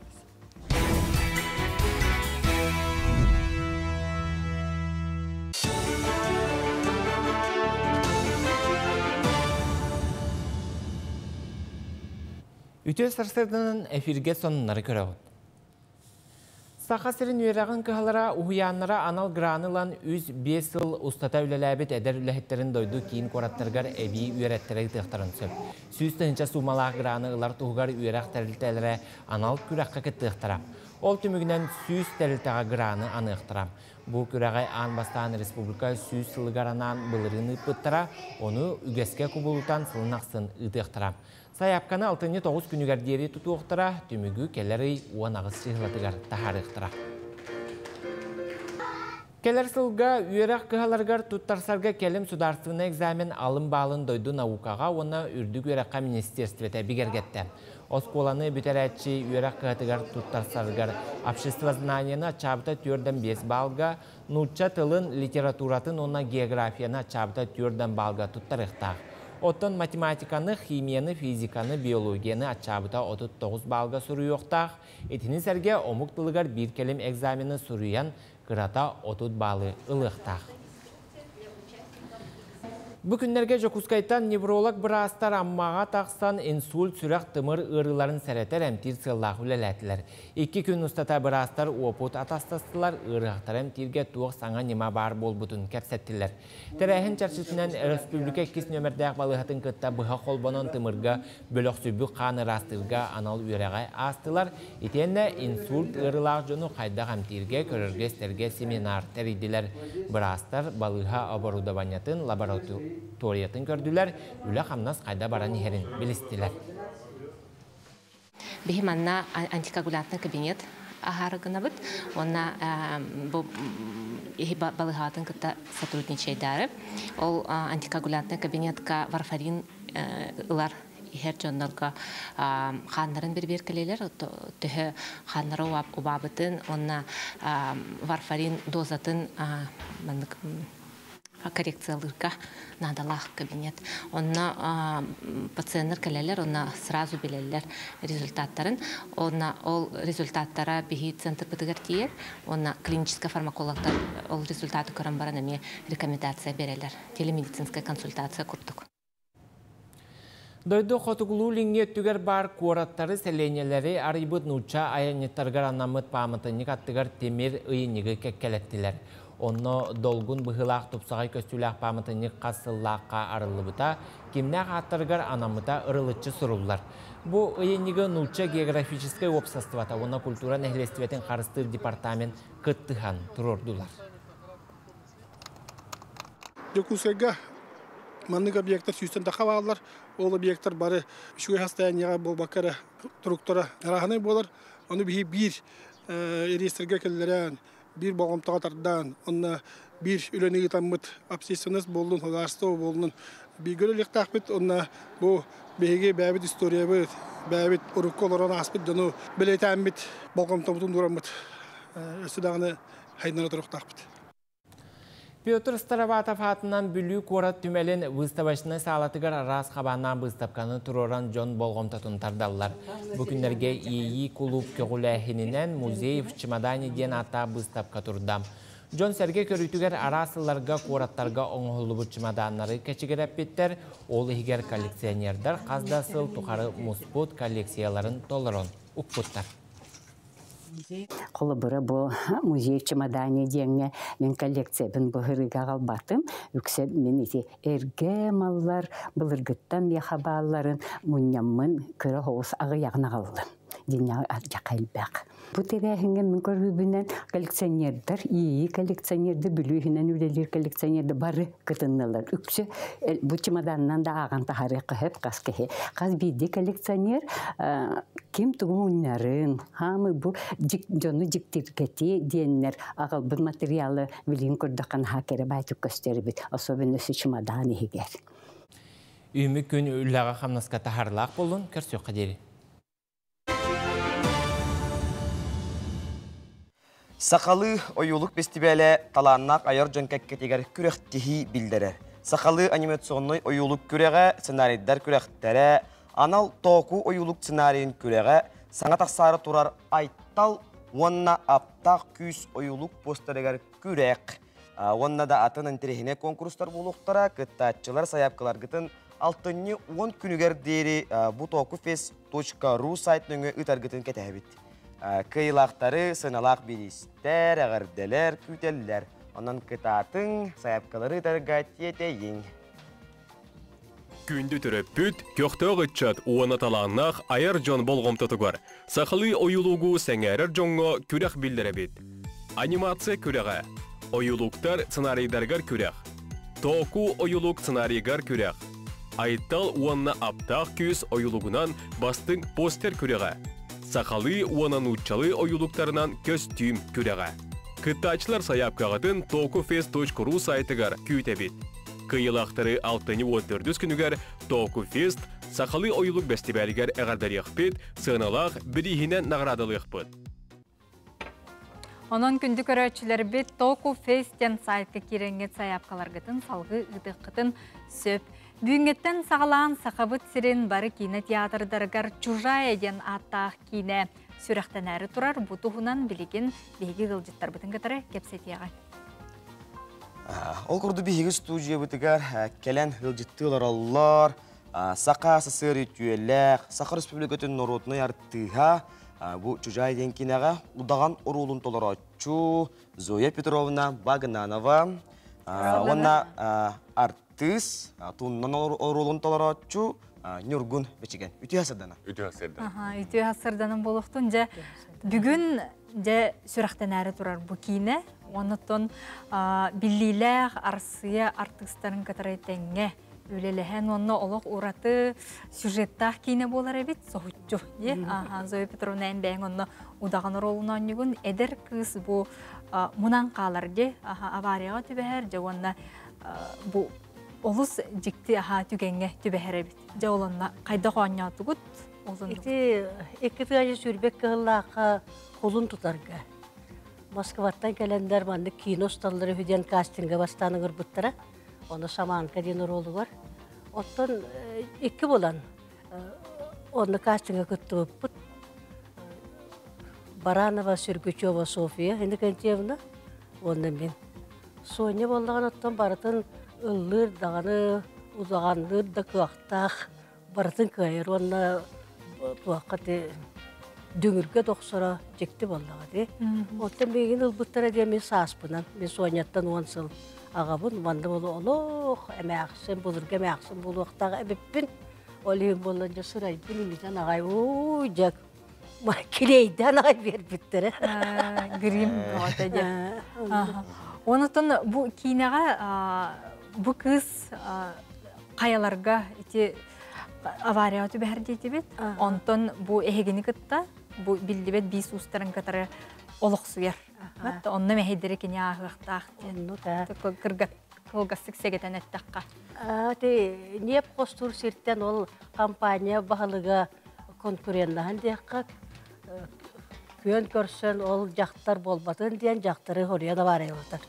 Үтүө сарсыарданан эфиргэ сонуннары көрөҕүт. Саха сирин үөрэҕин кыһалара уһуйааннара анал граны ылан 3-5 сыл устата үлэлээбит эдэр үлэһиттэрин дойду киин куораттарыгар эбии үөрэттэрэ ыытыахтарын сөп. 100 тыһыынча суумалаах граны ылар туһугар үөрэх тэрилтэлэрэ анал күрэххэ кыттыахтара. Ол түмүгүнэн 100 тэрилтэҕэ граны аныахтара. Бу күрэҕи аан бастаан республика 100 сылыгар анаан былырыын ыыппыттара, ону үгэскэ кубулутан сылын ахсын ыытыахтара. Сайаапканы алтынньы 9 күнүгэр диэри тутуохтара, түмүгү кэлэр ый 18 чыһылатыгар таһаарыахтара. Кэлэр сылга үөрэх кыһаларыгар туттарсарга кэлим судаарыстыбаннай экзамен алын баалын дойду наукаҕа уонна үрдүк үөрэххэ министерствота бигэргэттэ. Оскуоланы бүтэрээччи үөрэх кыһатыгар туттарсарыгар обществознанияны аччаабыта түөрдэн 5 баалга, нуучча тылын, литературатын уонна географияны аччаабыта түөрдэн баалга туттарыахтаах. Оттон математиканы, химияны, физиканы, биологияны аччаабыта 39 баалга суруйуохтаах. Итини сэргэ омук тылыгар биир кэлим экзамены суруйан кырата 30 баалы ылыахтаах. Бу күннэргэ Дьокуускайтан невролог быраастар Аммаҕа тахсан инсульт, сүрэх-тымыр ыарыыларын сэрэтэр эмтиир сыаллаах үлэлээтилэр. 2 күн устата быраастар уопут атастастылар, ыарыһахтары эмтииргэ туох саҥа ньыма баар буолбутун кэпсэттилэр. Тэрээһин чэрчитинэн өрөспүүбүлүкэ иккис нүөмэрдээх балыыһатын кытта быһа холбонон тымырга бөлөхсүйбүт хаан ыраастыырга анал үөрэҕи аастылар. Итиэннэ инсульт ыарыылаах дьону хайдах эмтииргэ, көрөргө-истэргэ семинар тэрийдилэр. Быраастар балыыһа оборудованиетын, лабораториятын көрдүлэр, үлэ-хамнас хайда баран иһэрин билистилэр. Биһи манна антикоагулянтный кабинет аһаары гынабыт. Уонна бу иһи балыһаатын кытта сотрудничайдары. Ол антикоагулянтный кабинетка варфарин ылар иһэр дьоннорго хааннарын бирбиэркэлиилэр, төһө хааннара убаабытын уонна варфарин дозатын маннык коррекциялыырга наадалаах кабинет. Онно пациенттар кэлэллэр, онно сразу билэллэр результаттарын. Онно ол результаттара биһи центрбытыгар тиийэр, онно клиническэй фармакологтар ол результаты көрөн баран эмиэ рекомендация берелер. Телемедицинская консультация курдук. Дойду хотугулуу-илиҥҥи өттүгэр баар куораттары, сэлиэнньэлэри арыйбыт нуучча айанньыттарыгар анаммыт пааматынньык аттыгар тимир ыйынньыгы кэккэлэттилэр. Онно долгун быһыылаах тупсаҕай көстүүлээх пааматынньык хас сыллаахха арыллыбыта, кимнээх ааттарыгар анаммыта ырылыччы суруллар. Бу ыйынньыгы Нуучча географическай уопсастыбата уонна культура нэһилиэстибэтин харыстыыр департамент кыттыһан туруордулар. Дьокуускайга маннык объектар сүүстэн тахха бааллар. Ол объектар бары үчүгэй состояниеҕа буолбакка эрэ туруктара арааһынай буолар. Ону биһи биир реестргэ киллэрэн, биир болҕомтоҕо тардан, онно биир үлэни ыытаммыт общественность буоллун, государство буоллун бииргэ үлэлиэхтээхпит. Онно бу биһиги бэйэбит историябыт, бэйэбит урукку олорон ааспыт дьону бэлиэтээммит, болҕомтобутун уураммыт өссө даҕаны хайыннара туруохтаахпыт. Петр Староватов аатынан Бүлүү куорат түмэлин выставочнай саалатыгар араас хабааннаах быыстапканы туруоран дьон болҕомтотун тардаллар. Бу күннэргэ Иэйии кулууп көҕүлээһининэн «Музей в чемодане» диэн ааттаах быыстапка турда. Дьон-сэргэ көрүүтүгэр араас сылларга куораттарга оҥоһуллубут чемоданнары кэчигирэппиттэр, ол иһигэр коллекционердар хас да сыл тухары муспут коллекцияларын толорон укпуттар. Холобура, бу музей чемодане диэҥҥэ мин коллекциябын быһырыыга аҕалбатым. Үксэ мин ити эргэ маллар былыргыттан миэхэ баалларын мунньаммын кыра соҕус аҕыйаҕын аҕаллым. Дьиҥнээх ардьаха элбэх. Бу тэрээһиҥҥэ мин көрүүбүнэн коллекционердар, ИИ коллекционердар, Бүлүү иһинэн үлэлиир коллекционердар бары кытыннылар. Үксэ бу чемоданынан да ааҕан таһаарыахха сөп хас киһи. Хас биирдии коллекционер ким тугу мунньарын, хаамы бу дьону дьиктиргэтии диэннэр аҕалбыт материалы билигин көрдөххө наһаа кэрэ баайтык көстөр эбит, особенно чемодан иһигэр. Үүмү күн үлэҕэ-хамнаска таһаарылаах буоллун, көрсүөххэ диэри. Сахалыы ойуулук бэстибээлэ талааннаах айар дьон кэккэтигэр күрэхтэһии биллэрэр. Сахалыы анимационнай ойуулук күрэҕэ, сценарийдар күрэхтэрэ, анал тооку ойуулук сценарийын күрэҕэ, саҥа тахсаары турар Айтал уонна Аптаах күүс ойуулук постерыгар күрэх уонна да атын интэриэһинэй куонкурустар буолуохтара. Кыттааччылар сайаапкаларгытын алтынньы 10 күнүгэр диэри бу tookufest.ru сайт нөҥүө ыытаргытын кэтэһэбит. Кыайыылаахтары сыаналаах бириистэр, эҕэрдэлэр күүтэллэр. Онон кытаатыҥ, сайаапкалары ыытарга тиэтэйиҥ. Күндү төрөппүт, көхтөөх ыччат уонна талааннаах айар дьон болҕомтотугар сахалыы ойуулугу сэҥээрэр дьоҥҥо күрэх биллэрэбит. Анимация күрэҕэ, ойуулуктар сценарийдарыгар күрэх, Тооку ойуулук сценарийыгар күрэх, Айтал уонна Аптаах күүс ойуулугунан бастыҥ постер күрэҕэ, сахалыы уонна нууччалыы ойуулуктарынан көстүүм күрэҕэ. Кыттааччылар сайаапкаҕытын tokufest.ru сайтыгар күүтэбит. Кыайыылаахтары алтынньы уон төрдүс күнүгэр Тооку-фест сахалыы ойуулук бэстибээлигэр эҕэрдэлиэхпит, сыаналаах бирииһинэн наҕараадалыахпыт. Онон күндү көрөөччүлэрбит Току Фест диэн сайтка киирэҥҥит сайаапкаларгытын салгыы ыытыаххытын сөп. Бүгүҥҥүттэн саҕалаан Сахабыт сирин бары киинэ театрдарыгар Чужая диэн ааттаах киинэ сүрэхтэнээри турар. Бу туһунан билигин биһиги ыалдьыттарбытын кытары кэпсэтиэҕэ. Ол курдук биһиги студиябытыгар кэлэн ыалдьыттыы олороллор. Саха СССР үтүөлээх, Саха Республикатын норуотунай артыыһа, бу Чужай диэн кинэҕэ удаҕан оруолун толорооччу Зоя Петровна Багнанова уонна артыыс туннан оруолун толорооччу Ньургун Бэчигэн. Үтүө сырдана. Үтүө сырдана. Үтүө сырданан буолуохтун. Дьэ, бүгүн дьэ сүрэхтэнээри турар бу киинэ. Оннуттан биллиилээх Арассыыйа артыыстарын кытары тэҥҥэ үлэлэһэн уонна олох ураты сюжеттаах киинэ буолар эбит соһуччу дии. Зоя Петровна эн бэйэҥ онно удаҕан оруолун оонньугун эдэр кыыс бу мунан хаалар дии аварияҕа түбэһэр дьэ уонна бу олус дьикти аһаа түгэҥҥэ түбэһэр эбит. Дьэ ол онно хайдах оонньоотугут? Ити икки тыайы сүүрбэк кыһыллаахха кулун тутарга. Москваттан кэлэннэр маннык кино усталлар үһү диэн кастинга бастаан ыҥырбыттара. Ону Шаманка диэн оруолугар. Оттон икки буолан онно кастинга кыттыбыппыт. Баранова Сүргүчева София Иннокентьевна уонна мин. Соня буоллаҕына оттон барытын ыллыыр даҕаны, удаҕанныыр да кыахтаах. Барытын кыайар уонна туохха ти дүҥүргэ тохсоро дьикти буоллаҕа дии. Оттон миигин ылбыттара диэн мин сааспынан, мин Соняттан 10 сыл аҕабын, манна буолу олох эмээхсин, былыргы эмээхсин буолуохтаах эбиппин. Ол иһин буолла дьэ сырайбын имитэн аҕай, ууй дьэ килиэйдээн аҕай биэрбиттэрэ. Грим бөҕөтө диэн. Онутун бу киинэҕэ бу кыыс хайаларга ити аварияҕа түбэһэр диэтибит. Онтон бу эһигини кытта бу биллибэт биис уустарын кытары олохсуйар. Онно мэһэйдэри кини ааһыахтаах диэн. Кыргат кылгастык сэгэтэн эттэххэ. Ти ньиэп хостуур сиртэн ол компания баһылыга конкуреннаһан диэххэ күөн көрсөн ол дьахтар буолбатын диэн дьахтары хоруйан авариялатар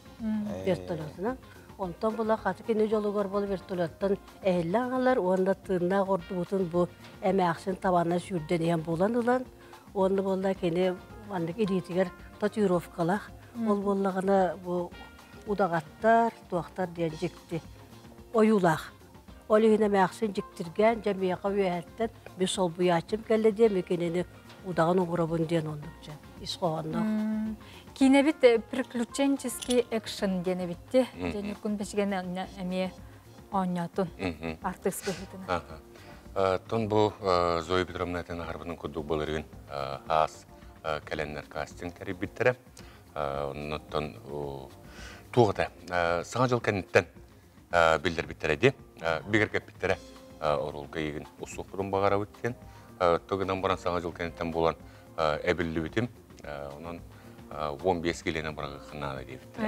вертолетунан. Онтон була хаты кини дьолугар бол вертолеттан эһиллэ аҕалар уонна тыыннаах ордубутун бу эмээхсин табанан сүүрдэн иһэн булан ылан уонна буолла кини маннык илиитигэр татуировкалаах ол буоллаҕына бу удаҕаттар туохтар диэн дьикти ойуулаах. Ол иһин эмээхсин дьиктиргээн дьэ миэхэ үөһэттэн би солбуйааччым кэллэ диэн ми кинини удаҕан оҥоробун диэн оннук дьэ ис хоһоонноох. Киинэбит приключенческий экшен диэн эбитти. Дьэ Ньургун Бэчигэн эмиэ оонньоотун артыыс быһыытынан. Тон бу Зоя Петровна этэн аһарбытын курдук былырыын аас кэлэннэр кастинг тэрийбиттэрэ. Оннуттан туох этэ саҥа дьыл кэнниттэн биллэрбиттэрэ дии, бигэргэппиттэрэ оруолга игин устуохпутун баҕарабыт диэн. Тыгынан баран саҥа дьыл кэнниттэн буолан эбиллибитим. Онон 15 килиэнэ быраҕыахха наада диэбиттэрэ.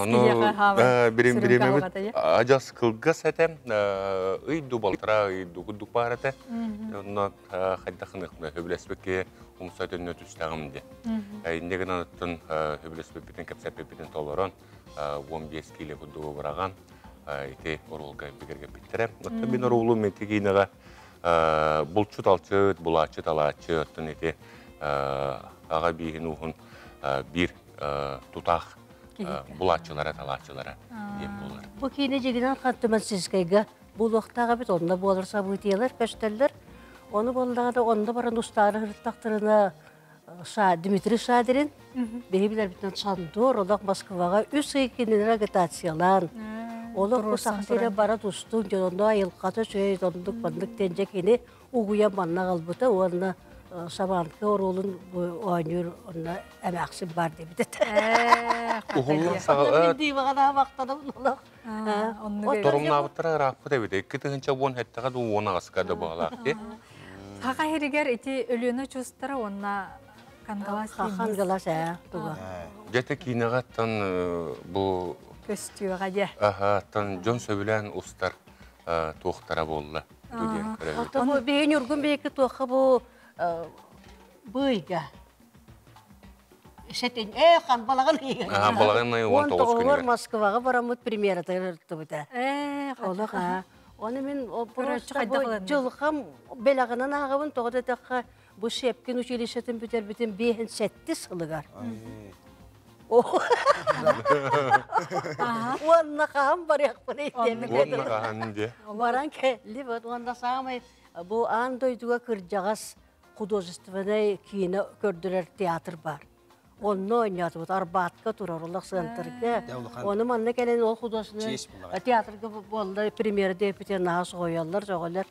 Ону бирим бириэмэбит адьас кылгас этэ, ый ду балтараа ый ду курдук баар этэ. Онно хайдах гыныахпына сөбүлэспикки умса төннө түстэҕим диэн. Инньэ гынан оттон сөбүлэспиппитин кэпсэппиппитин толорон 15 киилэ курдугу быраҕан ити оруолга бигэргэппиттэрэ. Оттон мин оруолум ити киинэҕэ булчут-алчыт, булааччы-талааччы, оттон ити аҕа бииһин ууһун биир тутаах булааччылара, талааччылара диэн буолар. Бу киинэ дьигинэн Ханты-Мансийскайга буолуохтаах эбит, онно буолар событиелар көстөллөр. Ону буоллаҕына онно баран устаары сырыттахтарына Дмитрий Шадрин биһи билэрбитинэн Сандор олох Москваҕа үс ый кинилэр агитациялаан олох бу Саха сирэ бара тустуҥ дьон онно айылҕата үчүгэй оннук маннык диэн дьэ кини угуйан манна аҕалбыта уонна Саванка оруолун оонньуур онно эмээхсин баар диэбит этэ. Уһуллан саҕа Диваҕа махтанабын олох. Торумнаабыттара ырааппыт эбит. 2017-ҕэ да 18-ка да баҕалаах дии. Саха иһигэр ити Өлүөнэ чуустара уонна Кангалас Кангалас ээ туга. Дьэ киинэҕэ аттан бу көстүөҕэ дьэ. Аха, аттан дьон сөбүлээн устар туохтара буолла диэн көрөбүт. Оттон бу биһи Ньургун биһиги туохха бу быйга Сэтин ээ хан балаҕан ыйыгар. Аа, балаҕан ыйы 19 күнүгэр. Москваҕа бараммыт премьератыгар ырыттыбыта. Олох аа. Оны мин просто бу дьылҕам бэлэҕинэн ааҕабын тоҕо диэтэххэ бу Щепкин училищетын бүтэрбитим биэһин сэттис сылыгар. Уонна хаһан барыахпын Уонна хаһан диэ. Баран кэлли уонна саамай бу аан дойдуга кырдьаҕас художественнай киинэ көрдөрөр театр бар. Онно оонньоотубут Арбатка турар олох сыантырга. Ону манна кэлэн ол художественный театрга буолла премьера диэппитин наһаа соһуйаллар, сөҕөлөр.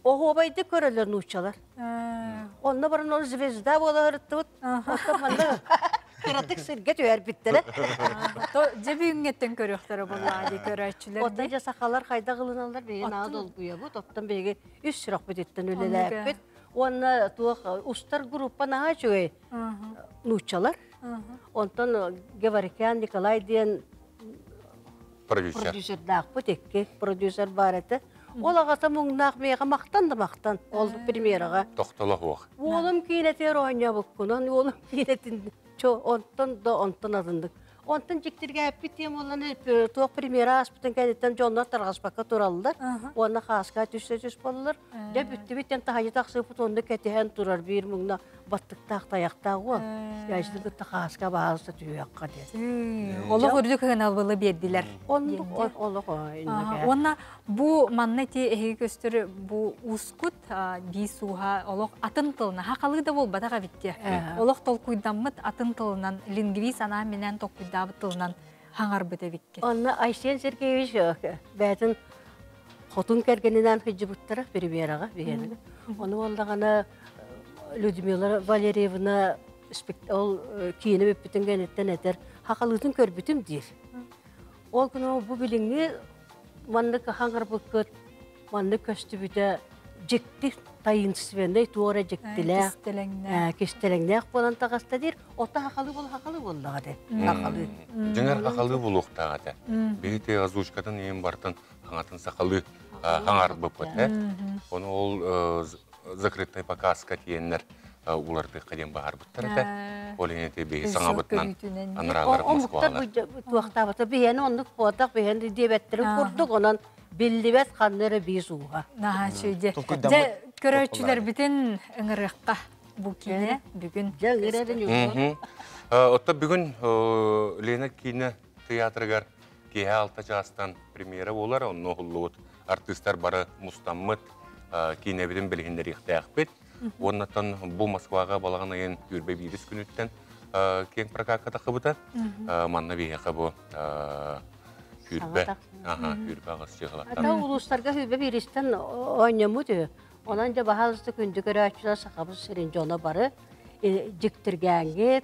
Оһуобайдык көрөлөр нууччалар. Онно баран ол звезда буола сырыттыбыт. Оттон манна кыратык сиргэ түһэрбиттэрэ. Дьэ бүгүҥҥэттэн көрүөхтэрэ буоллаҕа дии көрөөччүлэр. Оттон дьэ сахалар хайдах ылыналлар биһиги наһаа долгуйабыт. Оттон биһиги үс сүрэхпититтэн үлэлээппит. Уонна туох устар группа наһаа үчүгэй нууччалар. Онтон Геварикян Николай диэн продюсер. Продюсердаахпыт икки продюсер баар этэ. Ол аҕата муҥнаах миэхэ махтан да махтан ол премьераҕа. Тохтоло суох. Уолум киинэтигэр оонньообуккунан, уолум киинэтин чо онтон да онтон атыннык. Онтон дьиктиргээппит диэн буолланы туох премьера ааспытын кэнниттэн дьоннор тарҕаспакка тураллар. Уонна хааска түссе түс боллар. Дьэ бүттүбүт диэн таһайы тахсыппыт онно кэтиһэн турар биир муҥна. Баттыктаах тайахтаах уол. Яжды кытта хааска баалса түһүөххэ диэн. Олох үрдүк ыналбылы бердилер. Оннук олох. Онна бу манна ти эһиги көстөр бу ускут би сууха олох атын тылына хакалыы да болбатах эбитте. Олох толкуйдаммыт атын тылынан лингвист анаа менен толкуйдаабыт тылынан хаҥарбыт эбикке. Онна Айсен Сергеевич бээтин хотун кэргэнинэн хыдьыбыттара премьераҕа биһиэнигэ. Ону боллаҕына Людмила Валерьевна ол киинэ бүппүтүн кэнниттэн этэр хахалыытын көрбүтүм диир. Ол күнү бу билиҥҥи маннык хаҥарбыккыт маннык көстүбүтэ дьикти таинственный туора дьиктилээх кистэлэҥнээх буолан таҕыста диир. Ота хахалы бол хахалы буоллаҕа этэ. Хахалы. Дьиҥэр хахалы буолуохтаах этэ. Биһи озвучкатын иһин бартын хаҥатын сахалы хаҥарбыппыт э. Ону ол закрытый показка тиэннэр улардыахха диэн баһарбыттар этэ. Ол иһин ити биһи саҥабытынан анараалар Москвалар. Туохтаабыта биһиэни оннук буотах биһиэни диэбэттерин курдук онон биллибэт ханна эрэ биис ууга. Наһаа үчүгэй. Дьэ көрөөччүлэрбитин ыҥырыахха бу киинэ бүгүн. Дьэ ыҥырарын Отто бүгүн Лена киинэ тыйаатырыгар киэһэ 6 чаастан премьера буолар, онно уһуллубут артыыстар бары мустаммыт киинэбитин билиһиннэриэхтээхпит. Уоннаттан бу Москваҕа балаҕан ыйын түүрбэ биирис күнүттэн киэҥ прокакка тахыбыта. Манна биһиэхэ бу түүрбэ түүрбэ аҕыс чыһылаттан. Ата улуустарга хүүрбэ бииристэн оонньоммут үһү. Онон дьэ баһаалыста күндү көрөөччүлэр Сахабыт сирин дьоно бары дьиктиргээҥҥит,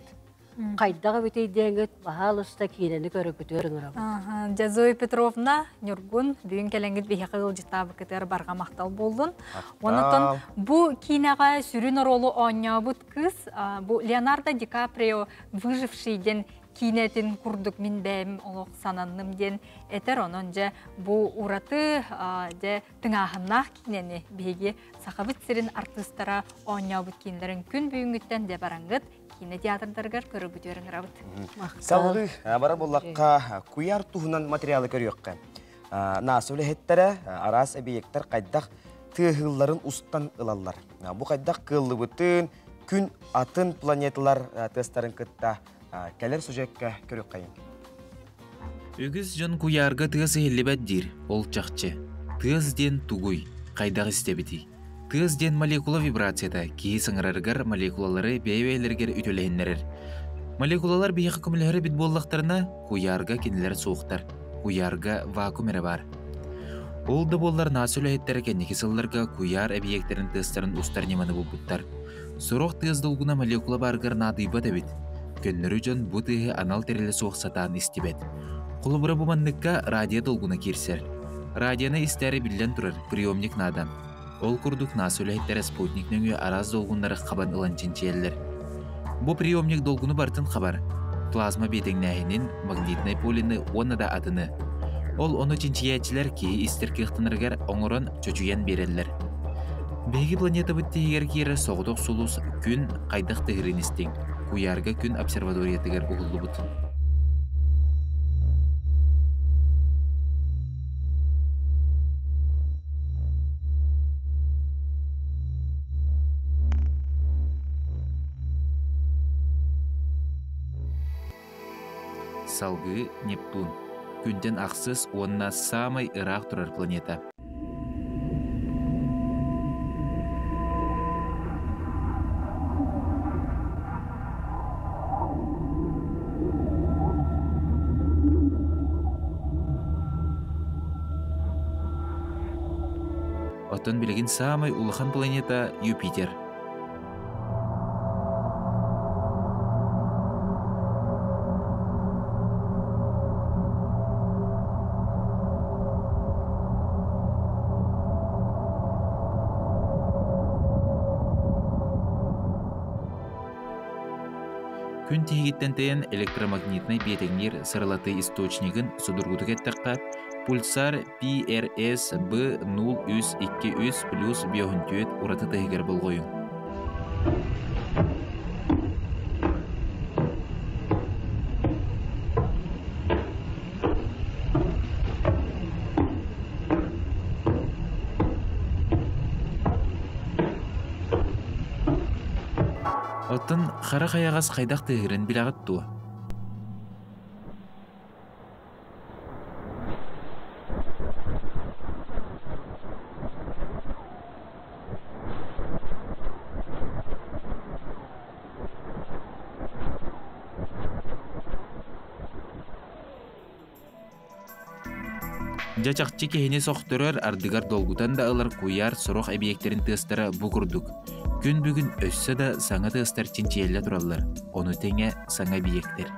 хайдах эбитий диэҥҥит баһаалыста киинэни көрөкүтүөр ыҥырабыт. Дьэ Зоя Петровна, Ньургун, бүгүн кэлэҥҥит биһиэхэ ыалдьыттаабыккытыгар барҕа махтал буоллун. Онтон бу киинэҕэ сүрүн оруолу оонньообут кыыс бу Леонардо Ди Каприо «Выживший» диэн киинэтин курдук мин бэйэм олох сананным диэн этэр. Онон дьэ бу ураты дьэ тыҥааһыннаах киинэни биһиги Сахабыт сирин артыыстара оонньообут киинэлэрин күн бүгүҥҥүттэн дьэ бараҥҥыт киинэ театрдарыгар көрөргүтүгэр ыҥырабыт. Салгыы бара буллахха куйаар туһунан материалы көрүөххэ. НАСА үлэһиттэрэ араас эбийиэктэр хайдах тыаһыылларын устан ылаллар. Бу хайдах кыаллыбытын, күн атын планеталар тыастарын кытта кэлэр сюжекка көрүөххэйиҥ. Үгүс дьон куйаарга тыас иһиллибэт диир, ол чахчы. Тыас диэн тугуй? Хайдах истэбитий? Тыас диэн молекула вибрацията киһи саҥарарыгар молекулалары бэйэ-бэйэлэригэр үтүөлэһиннэрэр. Молекулалар биһиэхэ көмөлөһөр эбит буоллахтарына, куйаарга кинилэр суохтар. Куйаарга вакуум эрэ баар. Ол да буоллар НАСА үлэһиттэрэ кэнники сылларга куйаар эбийиэктэрин тыастарын устар ньыманы булбуттар. Сорох тыас долгуна молекула баарыгар наадыйбат эбит. Көннөрү дьон бу тыаһы анал тэрилэ суох сатаан истибэт. Холобура бу манныкка радио долгуна киирсэр. Радионы истээри биллэн турар, приемник наада. Ол курдук НАСА үлэһиттэрэ спутник нөҥүө араас долгуннары хабан ылан чинчийэллэр. Бу приемник долгуну барытын хабар. Плазма биэтэҥнээһинин, магнитнай полины уонна да атыны. Ол ону чинчийээччилэр киһи истэр кыахтанарыгар оҥорон чочуйан биэрэллэр. Биһиги планетабыт тиһигэр киирэр соҕотох сулус Күн хайдах тыһырын истиҥ, куйаарга Күн обсерваториятыгар уһуллубут. Салгыы Нептун, Күнтэн ахсыс уонна саамай ыраах турар планета. Оттон билигин саамай улахан планета Юпитер. Күн тиһигиттэн тэйэн электромагнитнай биэтэҥниир сыралатыы источнигын судургутук эттэххэ, пульсар PRS B0323 плюс биоһүнтүөт ураты тыһыгар болҕойуҥ. Оттон хара хайаҕас хайдах тыаһыырын билэҕит дуо? Дьэ чахчы киһини сохторор, ардыгар долгутан да ылар куйаар сорох эбийиэктэрин тыастара бу курдук. Күн бүгүн өссө да саҥа тыастар чинчийэллэ тураллар, ону тэҥэ саҥа эбийиэктэр.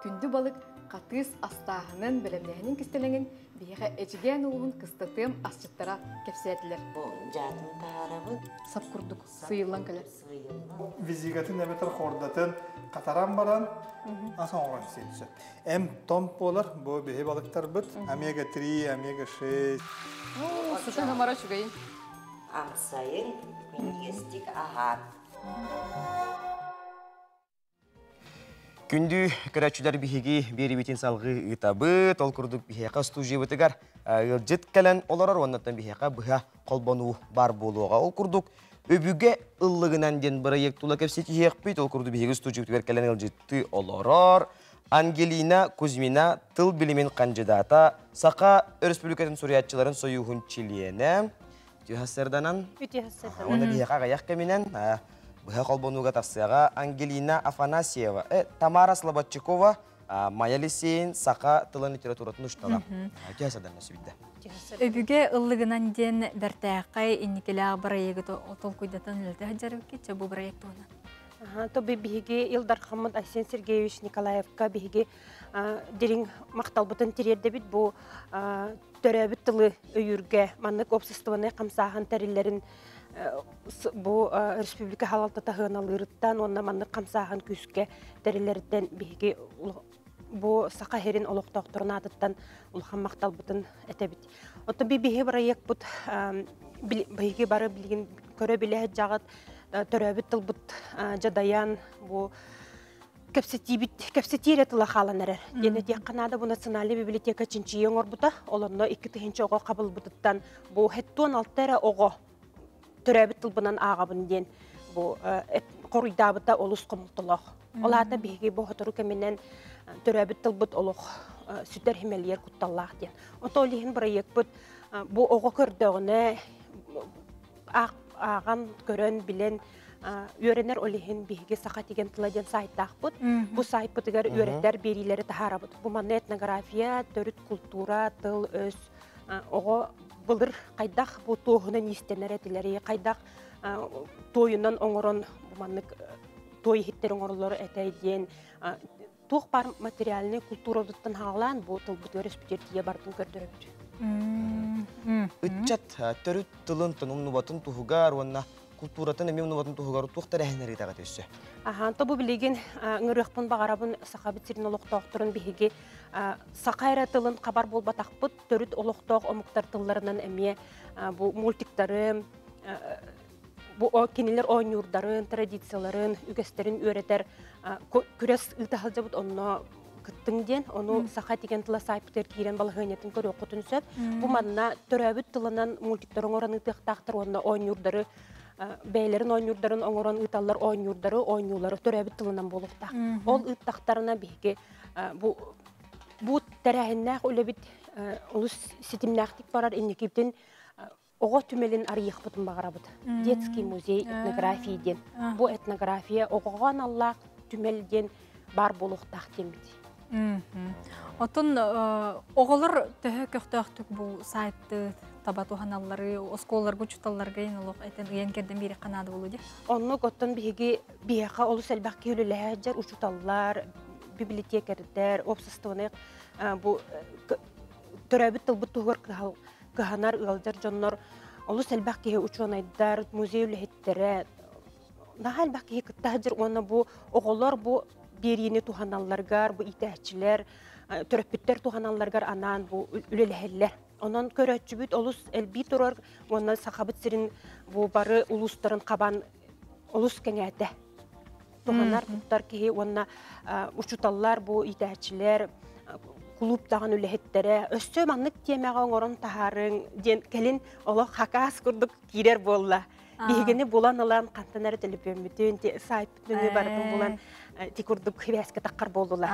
Күндү балык хатыыс астааһынын, бэлэмнээһинин кистэлэҥин биһиэхэ Эдьигээн улууһун Кыстатыам асчыттара кэпсээтилэр. Дьаатын таһаарабыт. Сап курдук сыыйыллан кэлэр. Визигатын эбэтэр хордатын хатаран баран ас оҥорон сиэн сөп. Эм том буолар, бу биһи балыктарбыт омега-3, омега-6. Сытан амара үчүгэйин. Амсайын минньигэстик аһаат. Күндү көрөөччүлэр биһиги биэрибитин салгыы ыытабыт. Ол курдук биһиэхэ студиябытыгар ыалдьыт кэлэн олорор уоннаттан биһиэхэ быһа холбонуу бар буолуоҕа. Ол курдук Өбүгэ ыллыгынан диэн бырайыак тула кэпсэтиһиэхпит. Ол курдук биһиги студиябытыгар кэлэн ыалдьыттыы олорор Ангелина Кузьмина тыл билимин хандьыдаата, Саха Өрөспүүбүлүкэтин суруйааччыларын сойууһун чилиэнэ. Үтүө Үтүө Уонна биһиэхэ аҕыйах кэминэн быһа холбонууга тахсыаҕа Ангелина Афанасьева, Тамара Слободчикова, Майя Лисейн саха тылын литературатын учуутала. Үтүө сарданан сүбүдэ. Өбүгэ ыллыгынан диэн бэртээхэй инникилээх бырайыагы толкуйдатан үлэлэтэ сылдьарбыккит, чэ бу бырайыак туһунан. То биһиги Ил Дархаммыт Айсен Сергеевич Николаевка биһиги дириҥ махталбытын тириэрдэбит бу төрөөбүт тылы өйүүргэ маннык общественнай хамсааһын тэриллэрин бу республика халалтата сыаналыырыттан уонна маннык хамсааһын күүскэ тэриллэриттэн биһиги бу Саха сирин олохтоохторун аатыттан улахан махталбытын этэбит. Оттон биһиги бырайыакпыт биһиги бары билигин көрө билэ дьаҕыт төрөөбүт тылбыт дьадайан бу кэпсэтиибит кэпсэтиирэ тыла хаалан эрэр. Диэн этиэххэ наада бу национальный библиотека чинчийии оҥорбута. Олонно 2000 оҕо хабылбытыттан бу 76 эрэ оҕо төрөөбүт тылбынан ааҕабын диэн бу хоруйдаабыта олус хомолтолоох. Ол аата биһиги бу сотору кэминэн төрөөбүт тылбыт олох сүтэр химэлиэр кутталлаах диэн. Ото ол иһин бырайыакпыт бу оҕо көрдөҕүнэ ааҕан, көрөн, билэн үөрэнэр ол иһин биһиги Саха тиген тыла диэн сайтаахпыт. Бу сайпытыгар үөрэтэр биэриилэри таһаарабыт. Бу манна этнография, төрүт культура, тыл, өс, оҕо былыр хайдах бу туоһунан иистэнэр этилэри, хайдах туойунан оҥорон бу маннык туой иһиттэр оҥороллор этэ диэн туох бар материальный культурабыттан хаалаан бу тылбытыгар өспүтүгэр тиийэ бардын көрдөрөбүт. Ыччат төрүт тылын тонумнубатын туһугар уонна культуратын эмиэ умнубатын туһугар туох тэрээһиннэр ыытаҕыт өссө? Ахан, то бу билигин ыҥырыахпын баҕарабын сахабыт сирин олохтоохторун биһиги саха эрэ тылын хабар буолбатахпыт, төрүт олохтоох омуктар тылларынан эмиэ бу мультиктары бу кинилэр оонньуурдарын, традицияларын, үгэстэрин үөрэтэр күрэс ыыта сылдьабыт онно кыттыҥ диэн, ону саха тиген тыла саайпытыгар киирэн балаһыанньатын көрүөххүтүн сөп. Бу манна төрөөбүт тылынан мультиктар оҥорон ыытыахтаахтар уонна оонньуурдары бэйэлэрин оонньуурдарын оҥорон ыыталлар оонньуурдары, оонньуулары төрөөбүт тылынан буолуохтаах. Ол ыыттахтарына биһиги бу бу тэрээһиннээх үлэбит олус ситимнээхтик барар инникибитин оҕо түмэлин арыйыахпытын баҕарабыт. Детский музей этнографии диэн. Бу этнография оҕоҕо аналлаах түмэл диэн бар буолуохтаах диэммит. Отон оҕолор төһө көхтөөхтүк бу сайтты таба туһаналлары, оскуолаларга учууталларга ин олох этен ыйан кэрден биэриэххэ наада буолуо дии. Оннук оттон биһиги биһиэхэ олус элбэх киһи үлэлэһэ учууталлар, библиотекардар, общественный бу төрөөбүт тылбыт туһугар кыһанар ыалдьар дьоннор олус элбэх киһи учуонайдар, музей үлэһиттэрэ наһаа элбэх киһи кытта сылдьар уонна бу оҕолор бу биэриини туһаналларыгар, бу иитээччилэр, төрөппүттэр туһаналларыгар анаан бу үлэлэһэллэр. Онон көрөөччүбүт олус элбии турар уонна Сахабыт сирин бу бары улуустарын хабан олус кэҥээтэ. Туһанар туттар киһи уонна учууталлар бу иитээччилэр клуб даҕан үлэһиттэрэ өссө маннык тиэмэҕэ оҥорон таһаарыҥ диэн кэлин олох хакаас курдук киирэр буолла. Биһигини булан ылан хантан эрэ төлөпүөммүтүн, сайтпытын нөҥүө барытын булан ти курдук хибээскэ таххар буоллулар.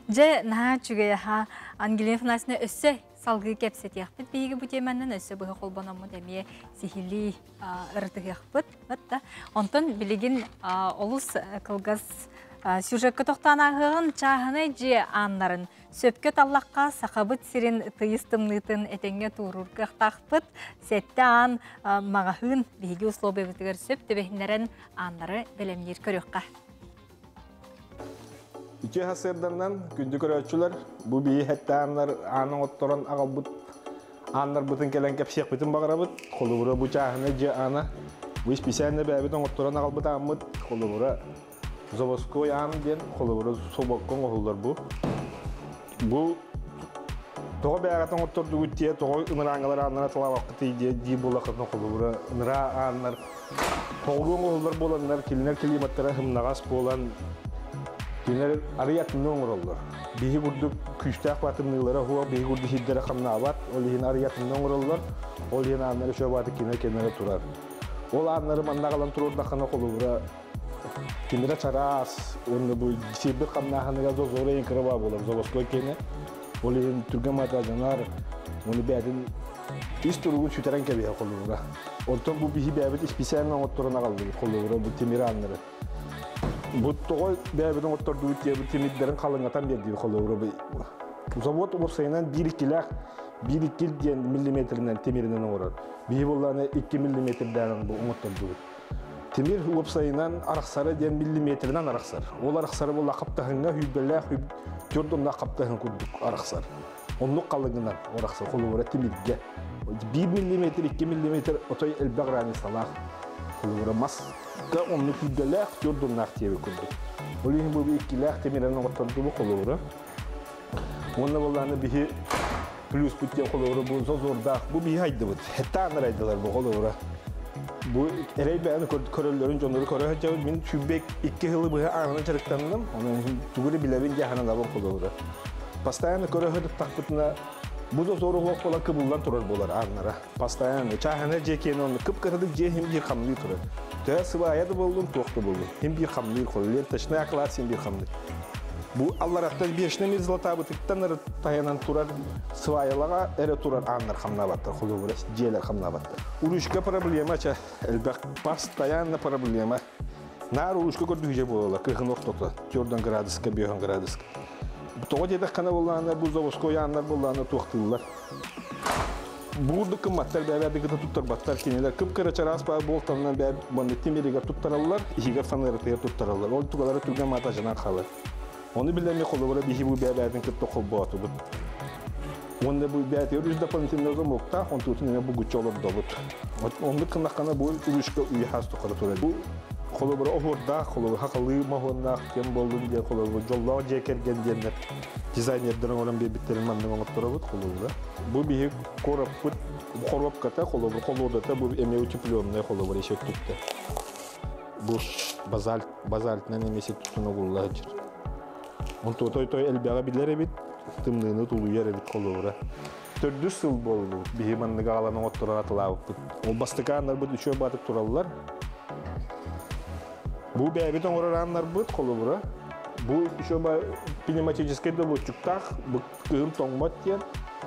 Дьэ, наһаа үчүгэй аха. Ангелина Афанасьевна өссө салгыы кэпсэтиэхпит биһиги бу тиэмэннэн өссө быһа холбономмут эмиэ сиһилии ырытыһыахпыт. Онтон билигин олус кылгас сюжекка тохтоон ааһыаҕын чааһынай дьиэ ааннарын сөпкө таллахха Сахабыт сирин тыйыс тымныытын этэҥҥэ туоруур кыахтаахпыт. Сэттэ аан маҕаһыын биһиги условиябытыгар сөп түбэһиннэрэн ааннары бэлэмниир көрүөххэ. Үтүө сарсыарданнан күндү көрөөччүлэр, бу биһи сэттэ ааннар аан оҥотторон аҕалбыт ааннарбытын кэлэн кэпсиэхпитин баҕарабыт. Холобура, бу чааһынай дьиэ аана, бу исписээннэ бэйэбит оҥотторон аҕалбыт ааммыт, холобура, заводской аан диэн, холобура, собокко оҥоһуллар бу. Бу тоҕо бэйэҕит оҥоттордугут диэ, тоҕо ынырааҥҥалар ааннара талаабаккытый диэ дии буоллаххытына, холобура, ыныраа ааннар Тоҕулуу оҥоһуллар буоланнар, кинилэр климаттара сымнаҕас буолан, кинилэр арый атынны оҥороллор. Биһи курдук күүстээх баатымныылара суох, биһи курдук сирдэрэ хамнаабат, ол иһин арый атынны оҥороллор, ол иһин ааннары үчүгэй бааты кинилэр кэннэрэ турар. Ол ааннары манна аҕалан туруордаххына, холобура, тимирэ чараас, уонна бу сирбит хамнааһыныгар зозора ең кыра баа буолар, заводской киэнэ. Ол иһин түргэн маатажанар, уонна бэйэтин ис туругун сүтэрэн кэбиһэр холобура. Онтон бу биһи бэйэбит исписээн оҥотторон аҕаллыбыт холобура бу тимир ааннары. Бу тоҕо бэйэбит оҥоттордубут диye бу тимирдэрин халыҥатан биэрдибит холобура бу завод уопсайынан биир иккилээх биир иккил диэн миллиметринэн тимиринэн оҥорор. Биһи буоллааны 2 миллиметрдээн бу оҥоттордубут. Тимир уопсайынан арахсара диэн миллиметринэн арахсар. Ол арахсара буолла хаптаһыҥҥа хүйбэлээх төрдуннаах хаптаһын курдук арахсар. Оннук халыҥынан арахсар холобура тимиргэ. 1 миллиметр, 2 миллиметр отой элбэх разницалаах. Холобура маска оннук күүрдэлээх, төрдуннаах диэби курдук. Ол иһин бу иккилээх тимирэн оҥоттордубу холобура. Уонна буоллааны биһи плюспут диэн холобура бу зозордаах бу биһи хайдыбыт. Хеттааннар айдылар бу холобура. Бу эрэй бэйэни көрөллөрүн дьоннору көрө сылдьабыт. Мин сүүрбэ икки сылы быһа ааҕынан дьарыктанным. Онон тугу эрэ билэбин дии сананабын холобура. Постоянно көрө сырыттахпытына бу зозору суох буолан кыбыллан турар буолар ааннара. Постоянно чааһына дьиэ киэнэ онно кып-кыратык дьиэ иһин биир хамныы турар. Төһө сыбаайа да буоллун, туох да буоллун. Иһин биир хамныыр холу. Ленточный оклад син биир хамныыр. Бу аллараттан вечный мерзлотабытыттан тайанан турар сваялаҕа эрэ турар ааннар хамнаабаттар, холобура дьиэлэр хамнаабаттар. Уручка проблема ча элбэх постоянно проблема. Наар уручка көрдүүжэ буолала кыһын ортото 4 градуска 5 градуска. Тоҕо диэтэххинэ буоллаана бу заводской ааннар буоллаана туохтууллар. Буурдук кымматтар бэйэ кыта туттарбаттар кинилэр кып-кыра чараас баар буолтанынан бэйэ манна тимиригэр туттараллар, иһигэр фанератыгар туттараллар. Ол тугалара түргэн маатажанан хаалар. Ону билэмми холобура биһи бу бэйэ-бэйэтин кытта холбоотубут. Уонна бу бэйэтигэр үс дополнительный замоктаах, онтуутун эмэ бугуччу олордобут. Оннук гыннаххына бу үрүшкэ үйэ хаас тухары турар. Бу холобура оһуордаах, холобура хахалыы моһуоннаах кэм буоллун диэн холобура дьоллоох дьиэ кэргэн диэннэр дизайнердарын оҥорон биэрбиттэрин маннык оҥотторобут холобура. Бу биһи короппут хоруопката, холобура холуодата бу эмиэ утепленная холобура еще туттар. Бу базальт, базальтынан эмиэ туттун угулла сылдьар. Онтуотой той элбэҕи билэр эбит, тымныыны тулуйар эбит холобура. Төрдүс сыл буоллубут, биһи маннык аҕалан оҥотторон атылаабыппыт. Ол бастакы ааннарбыт үчүгэй баатык тураллар. Бу бэйэбит оҥорор ааннарбыт, холобура, бу еще пневматическай добутчуктаах, бу кыһын тоҥмот диэн,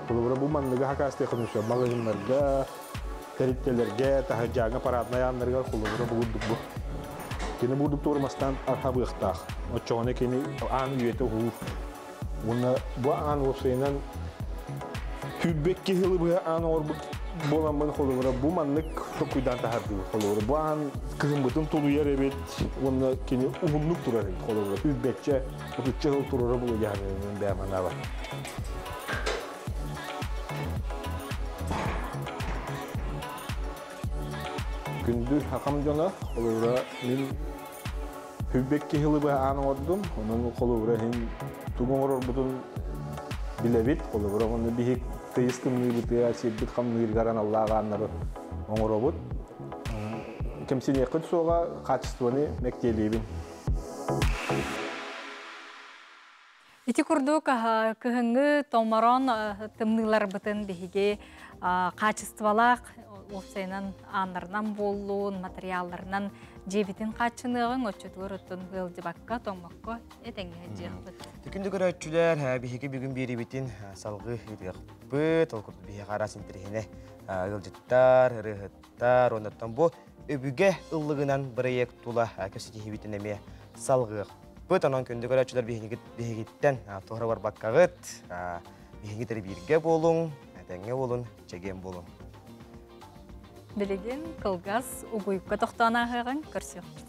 холобура, бу манныгы хакаастыахын сөп маҕаһыыннарга, тэрилтэлэргэ, таһырдьааҥҥа параднай ааннарыгар холобура бу курдук бу. Кини бурдук туормастаан архабыахтаах. Оччоҕуна кини аан үйэтэ уһуур. Уонна бу аан уопсайынан сүүрбэкки сылы быһа аан оҥорбут буоламмын холобура бу маннык токуйдаан таһардыбыт холобура бу аан кыһыммытын тулуйар эбит уонна кини уһуннук турар эбит холобура сүүрбэччэ отучча сыл турара буолуо дьаһанын бэйэм санаабар. Күндү хакам дьоно, холобура мин Хүлбэкки сылы быһа аан оҥордум, онон холобура иһин тугу оҥорорбутун билэбит. Холобура уонна биһик тыйыс тымныыбытыгар, сирбит хамныырыгар аналлаах ааннары оҥоробут. Кэмсиниэххит суоҕа, хаачыстыбаны мэктиэлиибин. Ити курдук кыһыҥҥы томорон тымныыларбытын биһиги хаачыстыбалаах уопсайынан ааннарынан буоллун, материалларынан дьиэбитин хааччыныаҕыҥ, оччотугар оттон ыалдьыбакка, тоҥмокко этэҥҥэ дьиэхпит. Күндү көрөөччүлэр, биһиги бүгүн биэриибитин салгыы ыытыахпыт. Ол курдук биһиэхэ араас интэриэһинэ ыалдьыттар, ырыаһыттар, оннуттан бу өбүгэ ыллыгынан бырайыак тула кэпсэтиһиибитин эмиэ салгыахпыт. Онон күндү көрөөччүлэр биһигиттэн туора барбаккаҕыт, биһиги бииргэ буолуҥ, этэҥҥэ буолун, чэгиэн буолуҥ. Билигин кылгас угуйукка тохтоон ааһыаҕыҥ, көрсүөхпүт.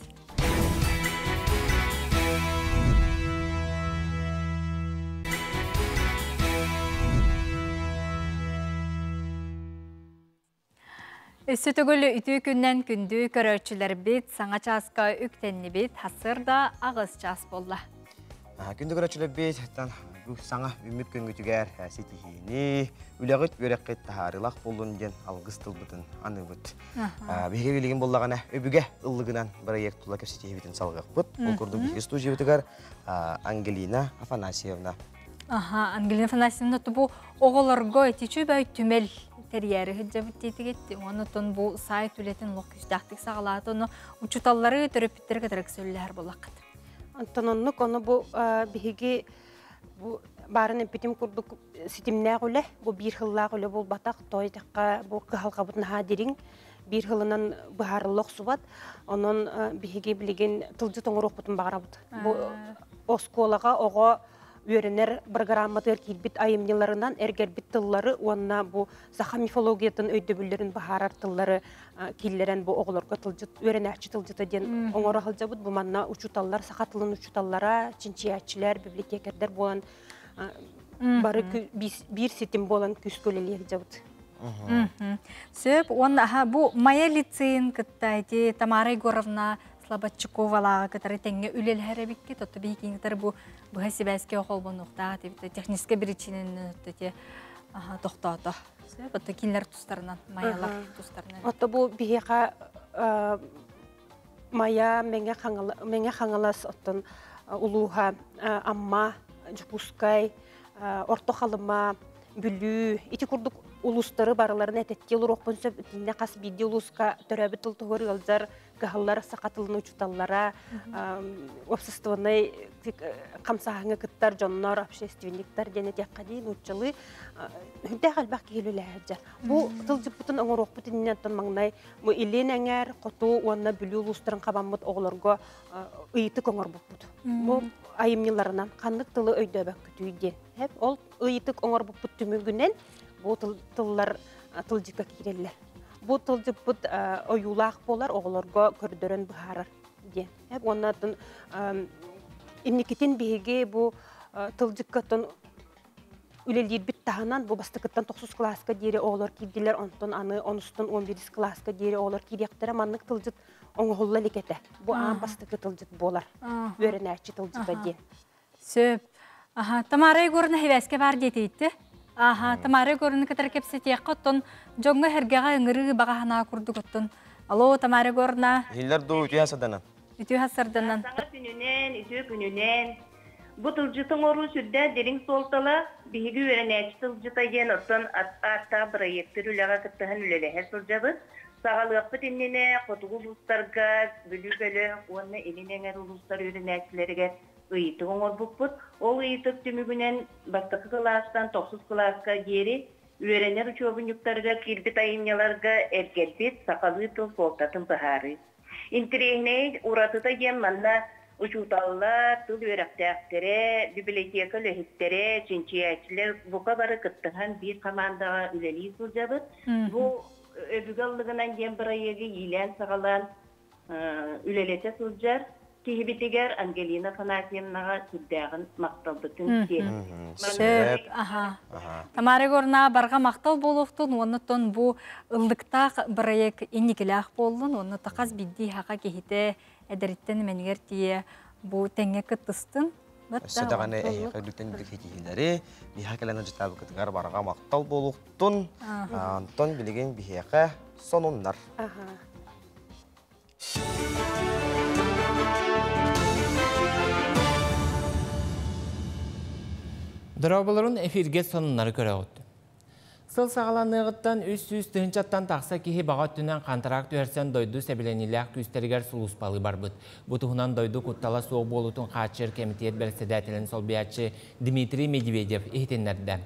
Өссө төгүл үтүө күннэн күндү көрөөччүлэрбит саҥа чааска үктэннибит, сарсыарда 8 чаас буолла. Күндү көрөөччүлэрбит, саҥа үмүт күнгүтүгэр ситиһиини, үлэҕит үөрэххит таһаарыылаах буоллун диэн алгыс тылбытын аныыбыт. Биһиги билигин буоллаҕына өбүгэ ыллыгынан бырайыак тула кэпсэтиһибитин салгыахпыт. Ол курдук биһиги студиябытыгар Ангелина Афанасьевна. Аха, Ангелина Афанасьевна бу оҕолорго итичү бай түмэл тэрийээри сылдьабыт диэтигит. Онон бу сайт үлэтин лох күүстээхтик саҕалаата. Ону учууталлары төрөппүттэр кытары сөйлэһэр буоллаххыт. Онтон оннук ону бу биһиги бу баарын эппитим курдук ситимнээх үлэ, бу биир хыллаах үлэ буолбатах, той тахха бу кыһалҕабыт наһаа дириҥ, биир хылынан быһаарылла охсубат. Онон биһиги билигин тылдьыт оҥоруохпутун баҕарабыт. Бу оскуолаҕа оҕо үөрэнэр программатыгар киирбит айымньыларынан эргэрбит тыллары уонна бу саха мифологиятын өйдөбүллэрин баһаарар тыллары киллэрэн бу оҕолорго тылдьыт үөрэнээччи тылдьыта диэн оҥоро сылдьабыт. Бу манна учууталлар, саха тылын учууталлара, чинчийээччилэр, библиотекардар буолан бары биир ситим буолан күүскэ үлэлии сылдьабыт. Сөп, уонна бу Майа лицейин кытта ити Тамара Егоровна Слободчиковалааҕы кытары тэҥҥэ үлэлэһэр эбиккит, отто биһикини кытары бу быһа сибээскэ холбонуохтаах техническэй причинаны тохтоото. Сөп, отто кинилэр тустарынан, Майалар тустарынан. Отто бу биһиэхэ Майа, Мэҥэ Хаҥалас, оттон улууһа Амма, Дьокуускай, Орто Халыма, Бүлүү, ити курдук улуустары барыларын этэттии олоруохпун сөп. Итиннэ хас биирдии улууска төрөөбүт тыл туһугар ыалдьар кыһаллар саха тылын учууталлара, общественнай хамсааһыҥҥа кыттар дьоннор, общественниктар диэн этиэххэ дии, нууччалыы үрдээх элбэх киһи үлэлэһэр. Бу тылдьыппытын оҥоруохпут иннинэ маҥнай бу Илин эҥээр, Хоту уонна Бүлүү улуустарын хабаммыт оҕолорго ыйытык оҥорбуппут. Бу айымньыларынан ханнык тылы өйдөөбөккүтүй диэн. Ол ыйытык оҥорбуппут түмүгүнэн бу тыллар тылдьыкка киирэллэр. Бу тылдьыппыт ойуулаах буолар, оҕолорго көрдөрөн быһаарар диэн. Уонна инникитин биһиги бу тылдьыккаттан үлэлиирбит таһынан бу бастакыттан тохсус кылааска диэри оҕолор киирдилэр, онтон аны онустан 11 кылааска диэри оҕолор киириэхтэрэ. Маннык тылдьыт оҥоһулла илик этэ. Бу аан бастакы тылдьыт буолар. Үөрэнээччи тылдьыта диэн. Сөп. Аха, Тамара Егоровна хибээскэ бар диэтийтти. Аха, Тамара Егоровна кытары кэпсэтиэххэ оттон дьоҥҥо эргэҕэ ыҥырыы баҕаһанаа курдук оттон. Алло, Тамара Егоровна. Иһиллэр дуу, үтүө сарданан. Үтүө сарданан. Саҥа күнүнэн, үтүө күнүнэн. Бу тылдьыт оҥоруу сүрдээх дириҥ суолтала биһиги үөрэнээччи тылдьыта диэн оттон ааттаах бырайыактыр үлэҕэ кыттыһан үлэлэһэ сылдьабыт. Саҕалыахпыт иннинэ хотугу улуустарга Бүлүү бөлөх уонна Илин эҥэр улуустар үөрэнээччилэригэр ыйытык оҥорбуппут. Ол ыйытык түмүгүнэн бастакы кылаастан тохсус кылааска диэри үөрэнэр учуобунньуктарыгар киирбит айымньыларга эргэрбит сахалыы тыл суолтатын быһаарыы. Интэриэһинэй уратыта диэн манна учууталлар, тыл үөрэхтээхтэрэ, библиотека үлэһиттэрэ, чинчийээччилэр бука бары кыттыһан биир хамаандаҕа үлэлии сылдьабыт. Бу өбүгэ ыллыгынан диэн бырайыагы иилээн-саҕалаан үлэлэтэ сылдьар киһибитигэр Ангелина Афанасьевнаҕа сүрдээҕин махталбытын Сөп. Аха. Тамара Егоровна барҕа махтал буолуохтун, уоннуттан бу ыллыктаах бырайыак инникилээх буоллун, уонна тахас бидди хака киһите эдэриттэн менигер тие бу тэҥҥэ кыттыстын. Өссө даҕаны эһиэхэ үрдүктэн үрдүк ситиһиилэри, биһиэхэ кэлэн дьытаабыкытыгар барҕа махтал буолуохтун. Онтон билигин биһиэхэ сонуннар. Дорооболорун эфирге сонуннары көрөҕүт. Сыл саҕаланыаҕыттан 300 тыһыынчаттан тахса киһи баҕа өттүнэн хантараак түһэрсэн дойду сэбилэниилээх күүстэригэр сулууспалыы барбыт. Бу туһунан дойду куттала суох буолуутун хааччыйар кэмитиэт бэрэссэдээтэлин солбуйааччы Дмитрий Медведев иһитиннэрдэ.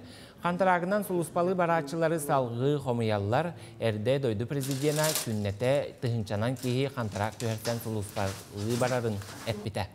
Хантараагынан сулууспалыы барааччылары салҕыы хомуйаллар. Эрдэ дойду президенэ күннэтэ тыһыынчанан киһи хантараак түһэрсэн сулууспалыы барарын эппитэ.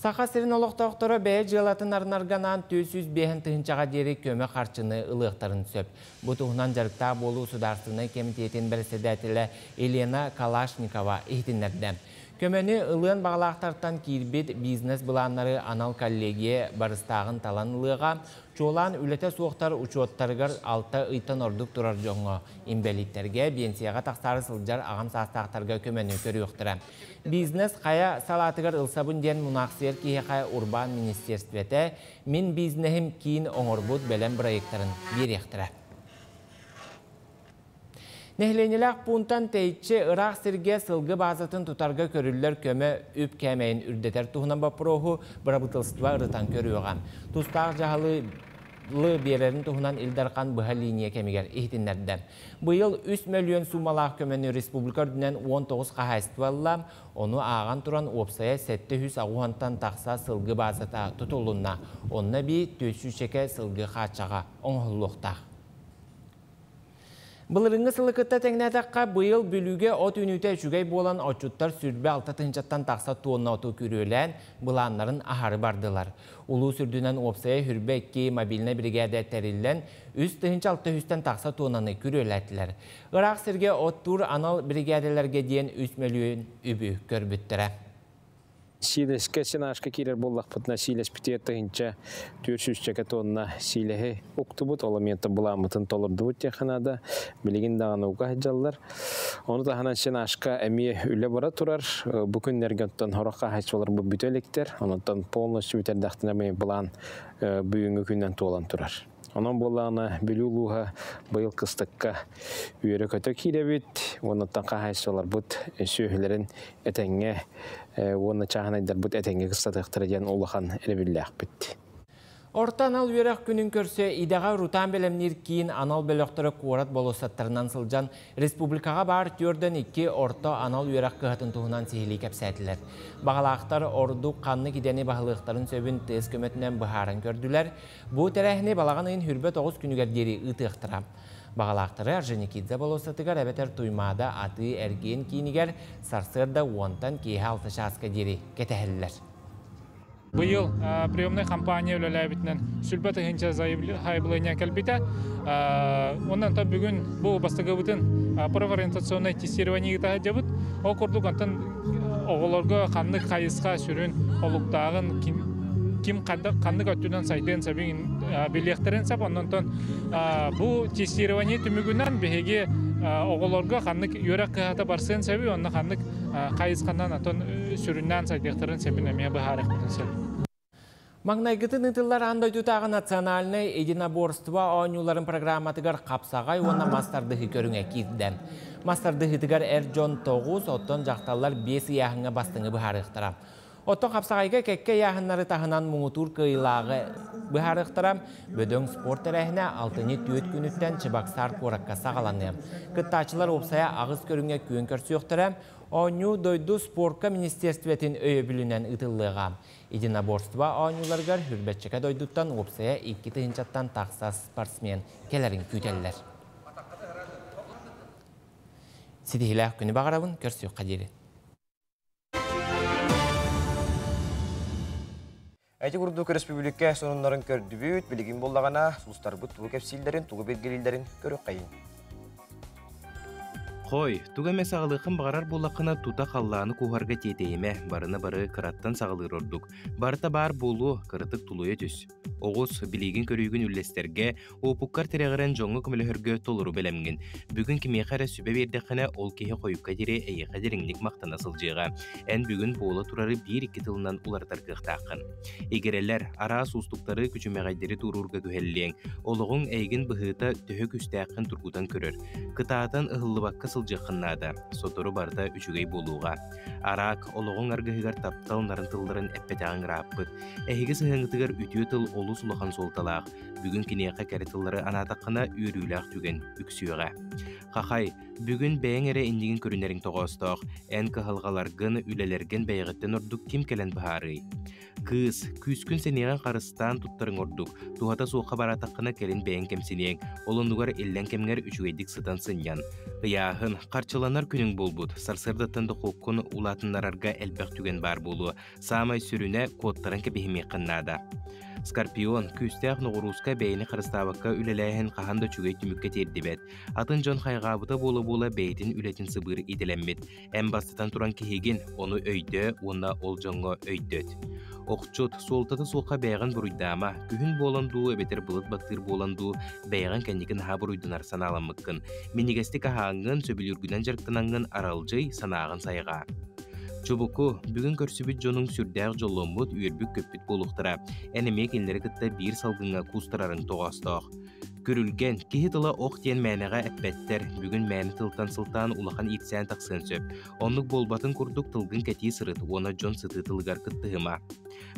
Саха сирин олохтоохторо бэйэ дьыалатын арынарга анаан 405 тыһыынчаҕа диэри көмө харчыны ылыахтарын сөп. Бу туһунан дьарыктаах буолуу судаарыстыбаннай кэмитиэтин бэрэссэдээтэлэ Елена Калашникова иһитиннэрдэ. Көмөнү ылыан баҕалаахтартан киирбит бизнес-былааннары анал коллегия барыстааҕын талан ылыаҕа, Чуолаан үлэтэ суохтар учуоттарыгар алта ыйтан ордук турар дьоҥҥо, инбэлииттэргэ, биэнсийэҕэ тахсаары сылдьар аҕам саастаахтарга көмөнү көрүөхтэрэ. Бизнес хайа салаатыгар ылсабын диэн мунаахсыйар киһиэхэ урбаан министиэрстибэтэ Мин бизнеһим киин оҥорбут бэлэм бырайыактарын биэриэхтэрэ. Нэһилиэнньэлээх пуунтан тэйиччи ыраах сиргэ сылгы баазатын тутарга көрүллэр көмө үп кээмэйин үрдэтэр туһунан боппуруоһу бырабыыталыстыба ырытан көрүөҕэ. Тустаах дьаһалы биэрэрин туһунан Ил Дархан быһа линия кэмигэр иһитиннэрдэ. Быйыл 3 мөлүйүөн суумалаах көмөнү республика үрдүнэн 19 хаһаайыстыба ылла, ону ааҕан туран уопсайа 780-тан тахса сылгы баазата тутуллунна. Онно эбии 400 сылгы хааччаҕа оҥоһуллуохтаах. Былырыыҥҥы сылы кытта тэҥнээтэххэ, быйыл Бүлүүгэ от үүнүүтэ үчүгэй буолан, отчуттар 26 тыһыынчаттан тахса туонна оту күрүөлээн, былааннарын аһары бардылар. Улуус үрдүнэн уопсайа хүрбэ икки мобильнай биригээдэ тэриллэн, 3600-тэн тахса туоннаны күрүөлээтилэр. Ыраах сиргэ оттуур анал биригээдэлэргэ диэн 3 мөлүйүөн үбү көрбүттэрэ. Сиилэскэ сенажка киирэр буоллахпытына сиилэспитигэр тыһыынча түөрт сүүсчэкэ тонна сиилэһи уктубут, ол эмиэ былааммытын толордубут диэххэ наада. Билигин даҕаны уга сылдьаллар. Ону таһынан сенажка эмиэ үлэ бара турар. Бу күннэргэ оттон сорох хаһаайыстыбаларбыт бүтэ иликтэр. Онон полностью бүтэрдэхтинэ эмиэ былаан бүгүҥҥү күнүнэн туолан турар. Онон буоллаҕына Бүлүү улууһа быйыл кыстыкка үөрэ-көтө киирэбит, уоннаттан хаһаайыстыбаларбыт сүөһүлэрин этэҥҥэ уонна чааһынайдарбыт этэҥҥэ кыстатыахтара диэн улахан эрэбиллээхпит. Орто анал үөрэх күнүн көрсө идэҕэ урутаан бэлэмниир киин анал бөлөхтөрө куорат болуоссаттарынан сылдьан республикаҕа баар түөрдэн икки орто анал үөрэх кыһатын туһунан сиһилии кэпсээтилэр. Баҕалаахтар ордук ханнык идэни баһылыахтарын сөбүн тыас көмөтүнэн быһааран көрдүлэр. Бу тэрээһини балаҕан ыйын 29 күнүгэр диэри ыытыахтара. Баҕалаахтары Орджоникидзе болуоссатыгар эбэтэр Туймаада атыы-эргиэн киинигэр сарсыарда уонтан киэһэ алта чааска диэри кэтэһэллэр. Быйыл приемнай компания үлэлээбитинэн сүлбэ тыһыынча заявление кэлбитэ. Онон бүгүн бу бастакыбытын профориентационнай тестирование ыыта сылдьабыт. Ол курдук онтон оҕолорго ханнык хайысха сүрүн олуктааҕын ким ханнык өттүнэн сайдыан сөбүн билиэхтэрин сөп. Онтон бу тестирование түмүгүнэн биһиги оҕолорго ханнык үөрэх кыһата барсыан сөбүй, онно ханнык хайысханан отон сүрүннээн сайдыахтарын сөбүн эмиэ быһаарыахпытын сөп. Маҥнайгытын ыытыллар аан дойдутааҕы национальнай единоборство оонньууларын программатыгар хапсаҕай уонна мас тардыһыы көрүҥэ киирдэ. Мас тардыһыытыгар эр дьон тоҕус, оттон дьахталлар биэс ыйааһыҥҥа бастыҥы быһаарыахтара. Оттон хапсаҕайга кэккэ ыйааһыннары таһынан муҥутуур кыайыылааҕы быһаарыахтара. Бөдөҥ спорт тэрээһинэ алтынньы түөрт күнүттэн Чебоксар куоракка саҕаланыа. Кыттааччылар уопсайа аҕыс көрүҥҥэ күөн көрсүөхтэрэ. Оонньуу дойду спорка министиэрстибэтин өйөбүлүнэн ыытыллыаҕа. Единоборство оонньууларыгар Хүрбэччэкэ дойдуттан уопсайа икки тыһыынчаттан тахса спортсмен кэлэрин күүтэллэр. Ситиһиилээх күнү баҕарабын, көрсүөххэ диэри. Эти курдук өрөспүүбүлүкэ сонуннарын көрдүбүт, билигин буоллаҕына сулустарбыт тугу кэпсииллэрин, тугу билгэлииллэрин көрүөххэйиҥ. Хой, тугу эмэ саҕалыаххын баҕарар буоллаххына тута халлааны кууһарга тиэтэйимэ, барыны бары кыраттан саҕалыыр ордук. Барыта баар буолуо, кыратык тулуйа түс. Оҕус, билиигин-көрүүгүн үллэстэргэ, уопуккар тирэҕирэн дьоҥҥо көмөлөһөргө толору бэлэмҥин. Бүгүн кимиэхэ эрэ сүбэ биэрдэххинэ, ол киһи хойукка диэри эйиэхэ дириҥник махтана сылдьыаҕа. Эн бүгүн буола турары биир-икки тылынан уларытар кыахтааххын. Игирэлэр, араас уустуктары, күчүмэҕэйдэри туоруурга күһэллиэҥ. Олоҕуҥ эйигин быһыыта төһө күүстээххин тургутан көрөр. Кытаатан ыһыллыбакка сылдьар. сылдьыаххын наада, сотору барыта үчүгэй буолуоҕа. Араак, олоҕуҥ аргыһыгар таптал нарын тылларын эппэтэҕиҥ ырааппыт. Эһиги сыһыаҥҥытыгар үтүө тыл олус улахан суолталаах. Бүгүн киниэхэ кэрэ тыллары анаатаххына үөрүүлээх түгэн үксүөҕэ. Хахай, бүгүн бэйэҥ эрэ иннигин көрүнэриҥ тоҕоостоох. Эн кыһалҕаларгын, үлэлэргин бэйэҕиттэн ордук ким кэлэн быһаарыай? Кыыс, күүскүн сэниэҕин харыстаан туттарыҥ ордук. Туһата суохха бараатаххына кэлин бэйэҥ кэмсиниэҥ. Ол оннугар иллэҥ кэмҥэр үчүгэйдик сытан сынньан. Ыйааһын, харчыланар күнүҥ буолбут. Сарсыардаттан дохуоккун улаатыннарарга элбэх түгэн баар буолуо. Саамай сүрүнэ, куоттаран кэбиһимиэххин наада. Скорпион, күүстээх ноҕурууска бэйэни харыстаабакка үлэлээһин хаһан да үчүгэй түмүккэ тиэрдибэт. Атын дьон хайҕаабыта буола-буола бэйэтин үлэтин сыбыыр идэлэммит. Эн бастатан туран киһигин, ону өйдөө уонна ол дьоҥҥо өйдөт. Охчут, суолтата суохха бэйэҕин буруйдаама, күһүн буолан дуу эбэтэр былыт баттыыр буолан дуу, бэйэҕин кэнники наһаа буруйданар санааламмыккын. Минньигэстик аһааҥҥын, сөбүлүүргүнэн дьарыктанаҥҥын аралдьый, санааҕын сайҕаа. Чубуку, бүгүн көрсүбүт дьонуҥ сүрдээх дьолломмут, үөрбүт-көппүт буолуохтара. Эн эмиэ кинилэри кытта биир салгыҥҥа куустарарыҥ тоҕоостоох. Күрүлгэн, киһи тыла ох диэн мээнэҕэ эппэттэр, бүгүн мээнэ тылтан сылтаан улахан иирсээн тахсыан сөп. Оннук буолбатын курдук тылгын кэтии сырыт уонна дьон сытыы тылыгар кыттыһыма.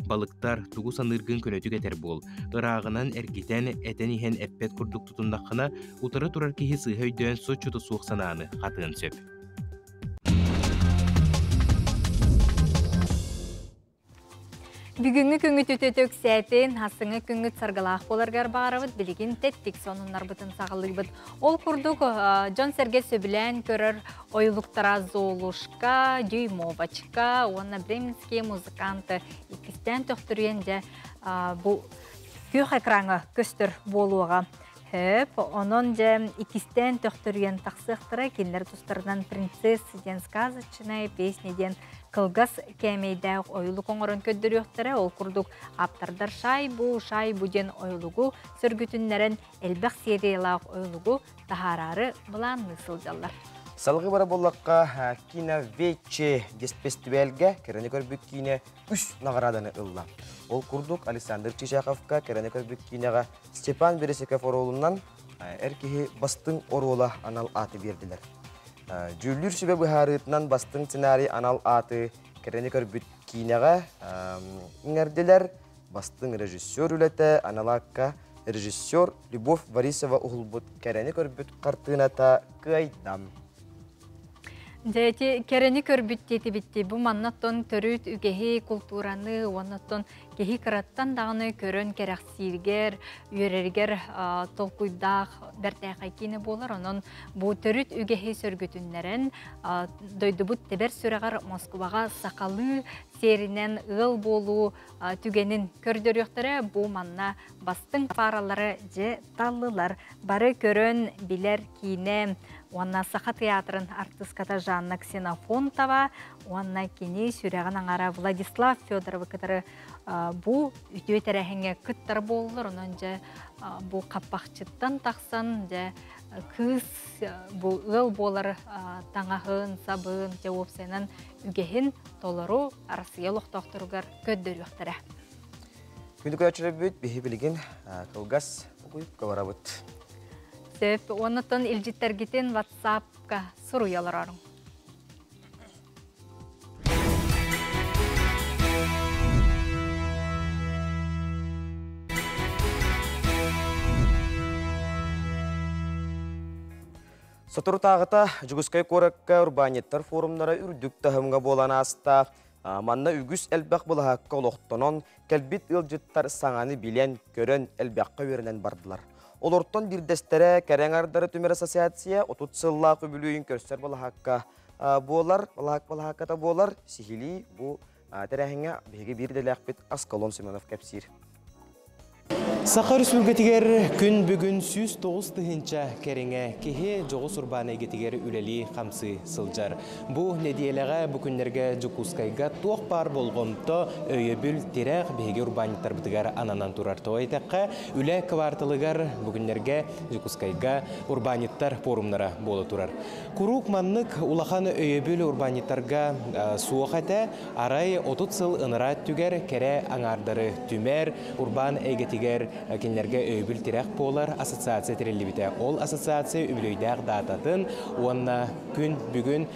Балыктар, тугу саныыргын көнөтүк этэр буол. Ырааҕынан эргитэн, этэн иһэн эппэт курдук тутуннаххына, утары турар киһи сыыһа өйдөөн соччото суох санааны хатыан сөп. Бүгүҥҥү күҥҥүт үтүөтэ үксээтин, хасыҥы күҥҥүт саргылаах буоларгар баҕарабыт, билигин тэттик сонуннарбытын саҕалыыбыт. Ол курдук, дьон-сэргэ сөбүлээн көрөр ойулуктара Золушка, Дюймовочка уонна Бременские музыканты иккистээн төхтүрүйэн дьэ бу күөх экраҥҥа көстөр буолуоҕа. Хөп, онон дьэ иккистээн төхтөрүйэн тахсыахтара, кинилэр тустарынан «Принцесса» диэн сказочная песня диэн кылгас кээмэйдээх ойулук оҥорон көрдөрүөхтэрэ. Ол курдук ааптардар «Шайбу, шайбу» диэн ойулугу сөргүтүннэрэн элбэх сериялаах ойулугу таһаараары былаанныы сылдьаллар. Салгыы бара буоллахха, Киновече фестивальгэ кэрэни көрбүт киинэ үс наҕарааданы ылла. Ол курдук Александр Чичаховка кэрэни көрбүт киинэҕэ Степан Бересеков оруолунан эр киһи бастыҥ оруола анал ааты биэрдилэр. Дьүүллүүр сүбэ быһаарыытынан бастыҥ сценарий анал ааты кэрэни көрбүт киинэҕэ иҥэрдилэр. Бастыҥ режиссер үлэтэ анал аакка режиссер Любовь Борисова уһулбут кэрэни көрбүт хартыыната кыайдам. Дьэ ити кэрэни көрбүт диэтибитти бу маннаттан төрүт үгэһи, култуураны уоннаттан киһи кыраттан даҕаны көрөн кэрэхсииргэр, үөрэригэр толкуйдаах бэртээхэй киинэ буолар. Онон бу төрүт үгэһи сөргүтүннэрэн дойдубут тэбэр сүрэҕэр Москваҕа сахалыы сиэринэн ыал буолуу түгэнин көрдөрүөхтэрэ. Бу манна бастыҥ пааралары дьэ таллылар. Бары көрөн билэр киинэ уонна Саха театрын артыската Жанна Ксенофонтова уонна кини сүрэҕин аҥара Владислав Федоровы кытары бу үтүө тэрээһиҥҥэ кыттар буоллар. Онон дьэ бу хаппахчыттан тахсан дьэ кыыс бу ыал буолар таҥаһын, сабын, дьэ уопсайынан үгэһин толору Арассыыйа олохтоохторугар көрдөрүөхтэрэ. Күндү көрөөччүлэрбит биһи билигин кылгас угуйукка барабыт. Сөп, оннуттан илдьиттэргитин WhatsApp-ка суруйа олороруҥ. Соторутааҕыта Дьокуускай куоракка урбаанньыттар форумнара үрдүк таһымҥа буолан ааста. Манна үгүс элбэх былаһаакка олохтонон, кэлбит ыалдьыттар саҥаны билэн, көрөн, элбэххэ үөрэнэн бардылар. Олортон биирдэстэрэ Кэрэҥ ардары түмэр ассоциация 30 сыллаах үбүлүөйүн көрсөр былаһаакка буолар, былаһаак былаһаакката буолар. Сиһилии бу тэрээһиҥҥэ биһиги биир идэлээхпит Аскалон Семенов кэпсиир. Саха Өрөспүүбүлүкэтигэр күн бүгүн 109 тыһыынча кэриҥэ киһи дьоҕус урбаан эйгэтигэр үлэлии-хамсыы сылдьар. Бу нэдиэлэҕэ, бу күннэргэ Дьокуускайга туох баар болҕомто, өйөбүл, тирэх биһиги урбаанньыттарбытыгар ананан турар. Тоҕо диэтэххэ, үлэ кварталыгар бу күннэргэ Дьокуускайга урбаанньыттар пуорумнара буола турар. Куруук маннык улахан өйөбүл урбаанньыттарга суох этэ. Арай 30 сыл ынараа өттүгэр кэрэ аҥаардары түмэр, урбаан эйгэтигэр кинилэргэ өйөбүл тирэх буолар ассоциация тэриллибитэ. Ол ассоциация үбүлүөйдээх даататын уонна күн бүгүн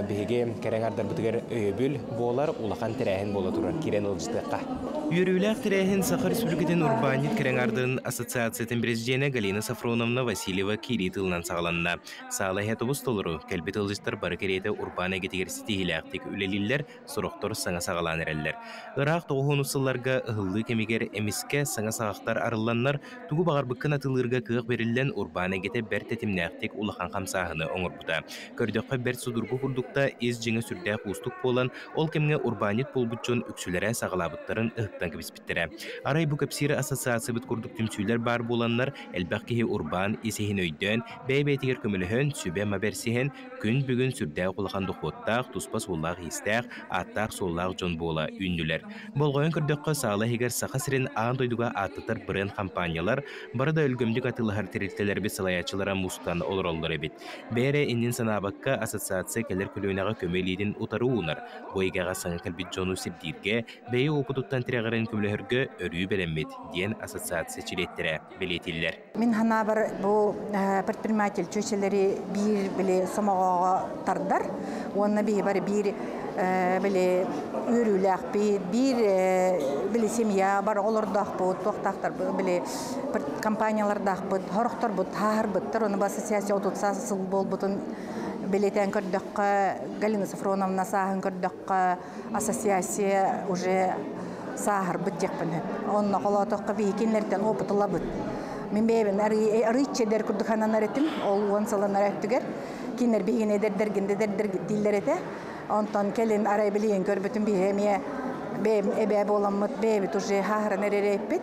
биһиги кэрэҥ ардарбытыгар өйөбүл буолар улахан тэрээһин буола турар. Киирэн ыалдьытыахха. Үөрүүлээх тэрээһин Саха Республикатын урбаанньыт кэрэҥ ардарын ассоциациятын президенэ Галина Сафроновна Васильева киирии тылынан саҕаланна. Саала иһэ тобус толору, кэлбит ыалдьыттар бары кэриэтэ урбаан эйгэтигэр ситиһиилээхтик үлэлииллэр, сорохтор саҥа саҕалаан эрэллэр. Ыраах тоҕуһуонус сылларга ыһыллыы кэмигэр эмискэ саҥа саҕахтар арылланнар, тугу баҕарбыккын атыылыырга кыах бэриллэн, урбаан эйгэтэ бэрт тэтимнээхтик улахан хамсааһыны оҥорбута. Көрдөххө, бэрт судургу курдук да, ис дьиҥэ сүрдээх уустук буолан, ол кэмҥэ урбаанньыт буолбут дьон үксүлэрэ саҕалаабыттарын ыһыктан кэбиспиттэрэ. Арай бу кэпсиир ассоциациябыт курдук түмсүүлэр баар буоланнар, элбэх киһи урбаан ис-иһин өйдөөн, бэйэ-бэйэтигэр көмөлөһөн, сүбэ-ама бэрсиһэн, күн бүгүн сүрдээх улахан дохуоттаах, туспа суоллаах-иистээх, ааттаах-суоллаах дьон буола үүннүлэр. Болҕойон көрдөххө, саала иһигэр Саха сирин аан дойдуга ааттатар бренд хампаанньалар, бары да өлгөмдүк атыылаһар тэрилтэлэрбит салайааччылара мустан олороллор эбит. Бэйэ иннин санаабакка, ассоциация кэлэр көлүөнэҕэ көмө илиитин утары уунар. Бу эйгэҕэ саҥа кэлбит дьону сирдииргэ, бэйэ уопутуттан тирэҕирэн көмөлөһөргө өрүү бэлэммит, диэн ассоциация чилиэттэрэ бэлиэтииллэр. Мин санаабар бу предприниматель чүөчэлэри биир били сомоҕоҕо тардар уонна биһи бары биир били үөрүүлээхпит, биир били семья бар олордоохпут, туохтаахтар били компаниялардаахпыт, хорохторбут, хааһарбыттар, оны бу ассоциация отут саас сыл буолбутун билетен көрдөххө, Галина Софроновна сааһын көрдөххө, ассоциация уже сааһырбыт диэхпин сөп. Онно холоотоххо биһи кинилэртэн опыт ылабыт. Мин бэйэбин арыычча эдэр курдук сананар этим, ол уон сылланар өттүгэр. Кинилэр биһигини эдэрдэргин да эдэрдэргит дииллэр этэ. Онтон кэлин арай билигин көрбүтүм биһи эмиэ бэйэм эбээ буоламмыт бэйэбит уже хааһыран эрэрэйпит.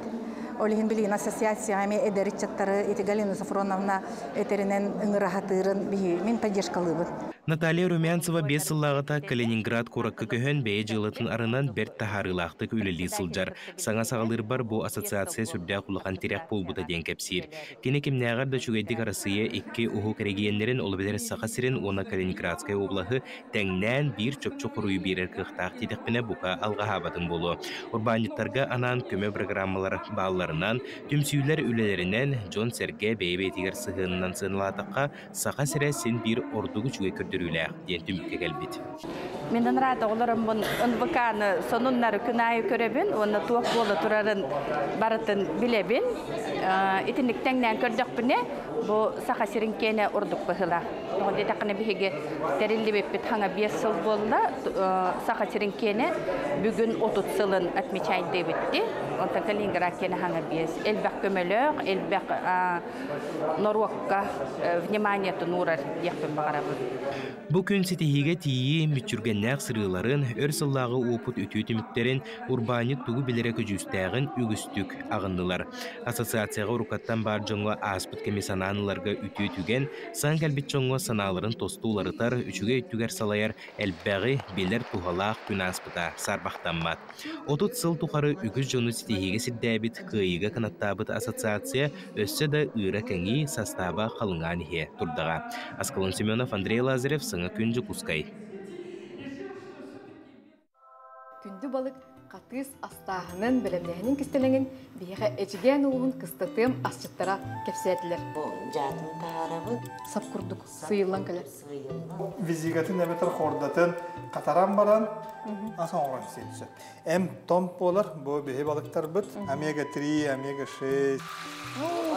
Ол иһин билигин ассоциацияҕа эмиэ эдэр ыччаттары ити Галина Софроновна этэринэн ыҥыра сатыырын биһи мин поддержкалыыбын. Наталья Румянцева биэс сыллааҕыта Калининград куоракка көһөн бэйэ дьыалатын арынан бэрт таһаарыылаахтык үлэлии сылдьар. Саҥа саҕалыырбар бу ассоциация сүрдээх улахан тирэх буолбута диэн кэпсиир. Кини кимнээҕэр да үчүгэйдик Арассыыйа икки уһук эрэгийиэннэрин, ол эбэтэр Саха сирин уонна Калининградскай облаһы тэҥнээн биир чопчу хоруйу биэрэр кыахтаах диэтэхпинэ, бука алҕаһаабатым буолуо. Урбаанньыттарга анаан көмө программалар баалларынан, түмсүүлэр үлэлэринэн, дьон-сэргэ бэйэ-бэйэтигэр сыһыанынан сыаналаатахха, Саха сирэ син биир ордук үчүгэй көрдөрүүлээх диэн түмүккэ кэлбит. Мин ыраата олороммун НВК-ны сонуннары күн аайы көрөбүн уонна туох буола турарын барытын билэбин. Итинник тэҥнээн көрдөхпүнэ, бу Саха сирин киэнэ ордук быһыылаах. Тоҕо диэтэххинэ биһиги тэриллибиппит хаҥа биэс сыл буолла. Саха сирин киэнэ бүгүн 30 сылын отмечайдыыбытти. Онтон Калининград киэнэ хаҥа биэс. Элбэх көмөлөөх, элбэх норуокка вниманиетын уурар диэхпин баҕарабын. Бу күн ситиһиигэ тиийии мүччүргэннээх сырыыларын, өр сыллааҕы уопут үтүө түмүктэрин, урбаанньыт тугу билэрэ көдьүүстээҕин үгүстүк аҕыннылар. Ассоциацияҕа уруккаттан баар дьоҥҥо ааспыт кэми санаан ыларга үтүө түгэн, саҥа кэлбит дьоҥҥо санааларын тосту уларытар, үчүгэй өттүгэр салайар элбэҕи билэр туһалаах күн ааспыта саарбахтаммат. 30 сыл тухары үгүс дьону ситиһиигэ сирдээбит, кыайыыга кынаттаабыт ассоциация өссө да ыыра кэҥии, састааба халыҥаан иһиэ турдаҕа. Аскалон Семенов, Андрей Лазарев, Саҥа күн Дьокуускай. Күндү балык хатыыс астааһынын, бэлэмнээһинин кистэлэҥин биһиэхэ Эдьигээн улууһун кыстатыам асчыттара кэпсээтилэр. Дьаатын таһаарабыт. Сап курдук сыыйыллан кэлэр. Визигатын эбэтэр хордатын хатаран баран ас оҥорон сиэн сөп. Эм том буолар бу биһи балыктарбыт омега-3, омега-6.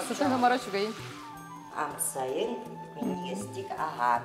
Сыта хамара үчүгэйин. Амсайын минньигэстик аһаан.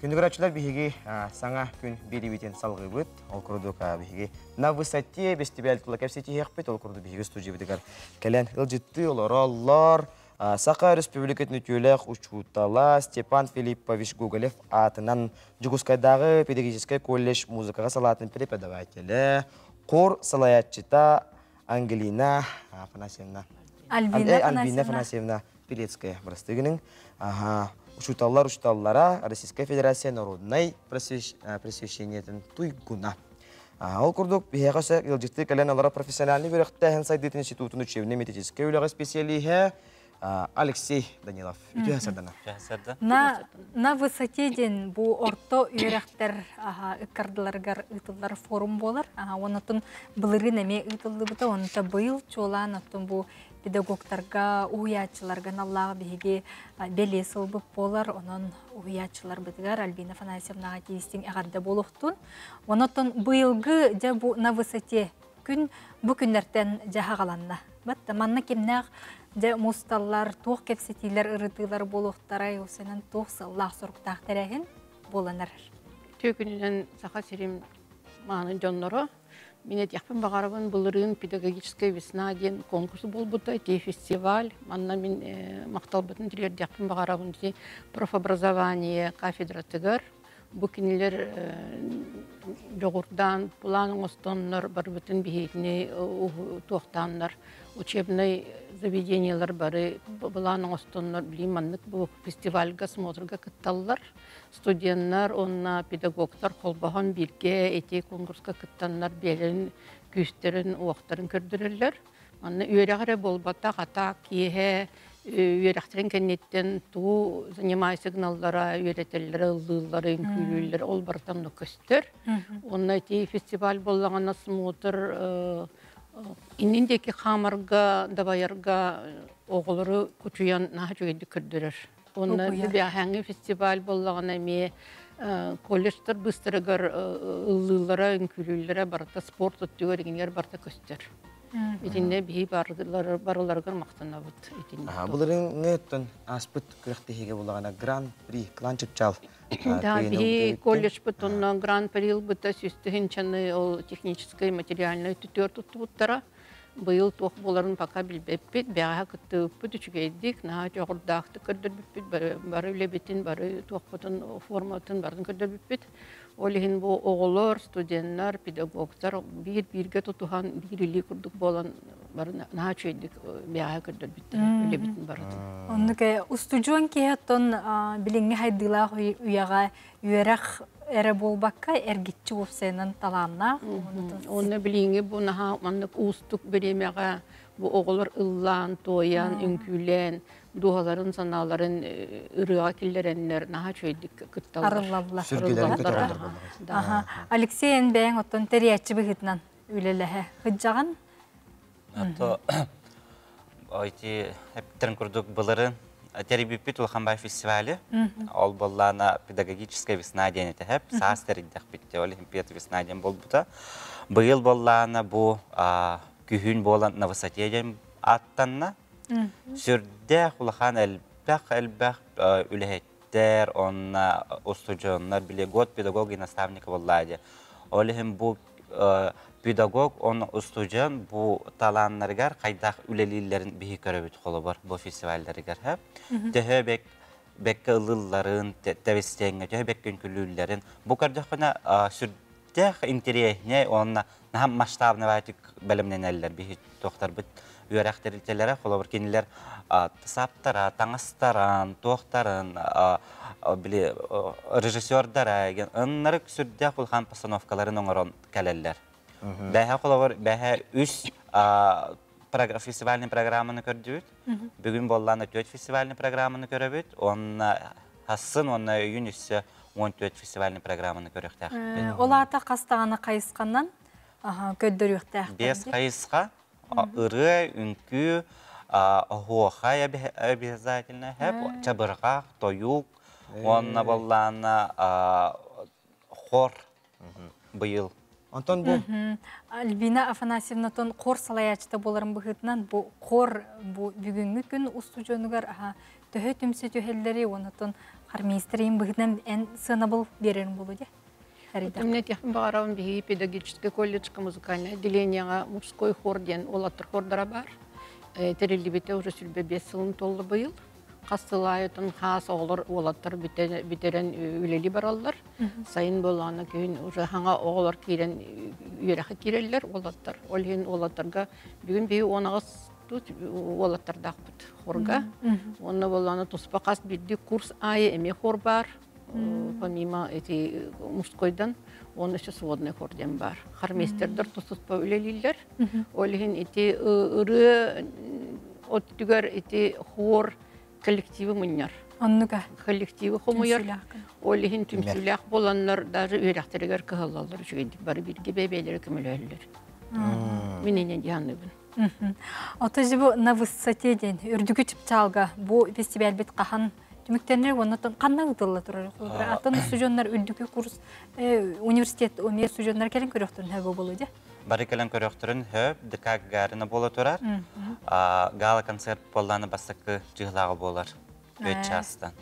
Күндү көрөөччүлэр биһиги саҥа күн биэриибитин салҕыыбыт. Ол курдук биһиги на высоте бэстибээл тула кэпсэтиһиэхпит. Ол курдук биһиги студиябытыгар кэлэн ыалдьыттыы олороллор. Саха Республикатын үтүөлээх учуутала Степан Филиппович Гоголев аатынан Дьокуускайдааҕы педагогическай колледж музыкаҕа салаатын преподавателэ, хор салайааччыта Ангелина Афанасьевна Альбина Афанасьевна Пилецкая бырастыгының учууталлар учууталлара Российская Федерация народнай просвещениетын туйгуна. Ол курдук, биһиэхэ өссө ыалдьыттыы кэлэн олоро профессиональный үөрэхтээһин сайдыытын институтун учебнай методическай үлэҕэ специалиһэ Алексей Данилов. Үтүө сардана. На, на высоте диэн бу орто үөрэхтэр ыккардыларыгар ыытыллар форум буолар. Онотун былырыын эмиэ ыытыллыбыта, онто быйыл чуолаан оттон бу педагогтарга, уһуйааччыларга аналлаах биһиги бэлиэ сылбыт буолар. Онон уһуйааччыларбытыгар Альбина Афанасьевнаҕа тиистиҥ эҕэрдэ буолуохтун. Онотон быйылгы дьэ бу на высоте күн бу күннэртэн дьэ хаҕаланна. Батта манна кимнээх дьэ мусталлар, туох кэпсэтиилэр, ырытыылар буолуохтарай, осенен туох сыллаах соруктаах тэрээһин буолан эрэр. Үтүө күнүнэн Саха сирин мааны дьонноро. Мин этиэхпин баҕарабын, былырыын «Педагогическая весна» диэн конкурс буолбута, ити фестиваль. Манна мин махталбытын тириэрдиэхпин баҕарабын ити профобразование кафедратыгар. Бу кинилэр дьоҕурдаан, план оҥостоннор, барыбытын биһигини туохтааннар, учебнай заведениелар бары былаан оҥостоннор, билим маннык бу фестивальга, смотрга кытталлар. Студеннар уонна педагогтар холбоһон бииргэ ити конкурска кыттаннар бэйэлэрин күүстэрин, уохтарын көрдөрөллөр. Манна үөрэх эрэ буолбатах, атаак киэһэ үөрэхтэрин кэнниттэн тугу занимайся гыналлара, үөрэтэллэрэ, ыллыыллара, үҥкүүлүүллэрэ ол барыта онно көстөр. Уонна ити фестиваль буоллаҕына смотр иннин диэки хаамарга, дабайарга оҕолору кучуйан наһаа үчүгэйдик көрдөрөр. Уонна бэҕэһээҥҥи фестиваль буоллаҕына эмиэ колледжтар быыстарыгар ыллыыллара, үҥкүүлүүллэрэ барыта спорт өттүгэр иҥинигэр барыта көстөр. Итиннэ биһи барыларыгар махтанабыт. Итиннэ. Былырыҥҥыттан ааспыт күрэхтэһиигэ булаҕына Гран-при Клан Чыпчаал. Да, биһи колледжпыт онно Гран-при ылбыта сүүс ол техническай материальнай түтүөр туттубуттара. Быйыл туох буоларын пока билбэппит, бэҕэһээ кыттыбыппыт үчүгэйдик, наһаа дьоҕурдаахтык көрдөрбүппүт, бары үлэбитин, бары туохпутун, форматын барытын көрдөрбүппүт. Ол иһин бу оҕолор, студеннар, педагогтар биир-бииргэ тутуһан, биир илии курдук буолан бары наһаа үчүгэйдик бэҕэһээ көрдөрбүттэр үлэбитин барытын. Оннук устудьуон киһи оттон билиҥҥи хайдыылаах үйэҕэ үөрэх эрэ буолбакка эргиччи уопсайынан талааннаах. Онно билиҥҥи бу наһаа маннык уустук бириэмэҕэ бу оҕолор ыллаан, туойан, үҥкүүлээн, дууһаларын, санааларын ырыаҕа киллэрэннэр наһаа үчүгэйдик кытталлар. Арыллаллар. Аха. Алексей эн бэйэҥ оттон тэрийээччи быһыытынан үлэлэһэ сылдьаҕын. Ато ити эптерин курдук былырын тэрийбиппит улахан бай фестивали. Ол боллаана педагогическая весна диэн этэһэп. Саас тэрийдэхпит. Ол иһин пед весна диэн болбута. Быйыл боллаана бу күһүн буолан на высоте диэн аттанна. Сүрдээх улахан элбэх элбэх үлэһиттэр, онна устудьуоннар били год педагог и наставника боллаа диye. Ол иһин бу педагог он устудьуон бу талааннарыгар хайдах үлэлииллэрин биһи көрөбүт холобор бу фестивальдарыгар һэ. Төһө бек бекке ылылларын, тэбистиэҥҥэ төһө бек күнкүлүүллэрин бу көрдөххүнэ сүрдээх интэриэһинэй уонна наһаа масштабнай бэлэмнэнэллэр биһи туохтарбыт үөрэх тэрилтэлэрэ холобур кинилэр саптара, таҥастаран, туохтарын били режиссердара ыннарык сүрдээх улахан постановкаларын оҥорон кэлэллэр. Бэһэ холобур бэһэ үс фестивальный программаны көрдүбүт. Бүгүн буоллаана түөрт фестивальный программаны көрөбүт. Онна хассын онна өйүн үссө 14 фестивальный программаны көрүөхтээхпит. Ол аата хастаҕаны хайысханан көрдөрүөхтээх. Бес хайысха ырыа, үҥкүү, оһуохай обязательно, чабырҕах, тойук, уонна боллаана хор быйыл. Онтон бу Альбина Афанасьевнатон хор салайааччыта буоларын быһыытынан бу хор бу бүгүҥҥү күн устудьуонугар төһө түмсэ түһэллэри онотон хормейстерин быһыытынан эн сыанабыл биэрэрин болу де. Мне техин баҕарабын биһиги педагогический колледжка музыкальное отделениеҕа мужской хор диэн уолаттар хордара баар. Тэриллибитэ уже сүлбэ биэс сылын толла быйыл. Хас сыл аайытын хаас оҕолор уолаттар бүтэрэн үлэли бараллар. Сайын буоллаҕына күһүн уже хаҥа оҕолор киирэн үөрэххэ киирэллэр уолаттар. Ол иһин уолаттарга бүгүн биһи уон аҕыс тут уолаттардаахпыт хорга. Уонна буоллаҕына туспа хас биирдии курс аайы эмиэ хор баар. Помимо эти мужскойдан он еще сводный хор диэн баар. Хормейстердер тус-туспа үлэлииллэр. Ол иһин ити ырыа Оттүгэр ити хор коллективы мунньар. Оннука. Коллективы хомуйар. Ол иһин түмсүүлээх буоланнар даже үөрэхтэригэр кыһаллаллар үчүгэйдик бары бииргэ бэйэлэрэ көмөлөһөллөр. Мин инньэ диһаныбын. Ото бу на высоте диэн үрдүкү чыпчаалга бу фестивальбит хаһан түмүктэнэр уонна ханна ыытылла турар? Атын устудьуоннар үрдүкү курс университет умер устудьуоннар кэлин көрөхтөрүн хөбө болу дии. Бары кэлэн көрөхтөрүн хөп, ДК Гагарина буола турар. Гала концерт буоллааны бастакы жыһылааҕы буолар. Өт чаастан.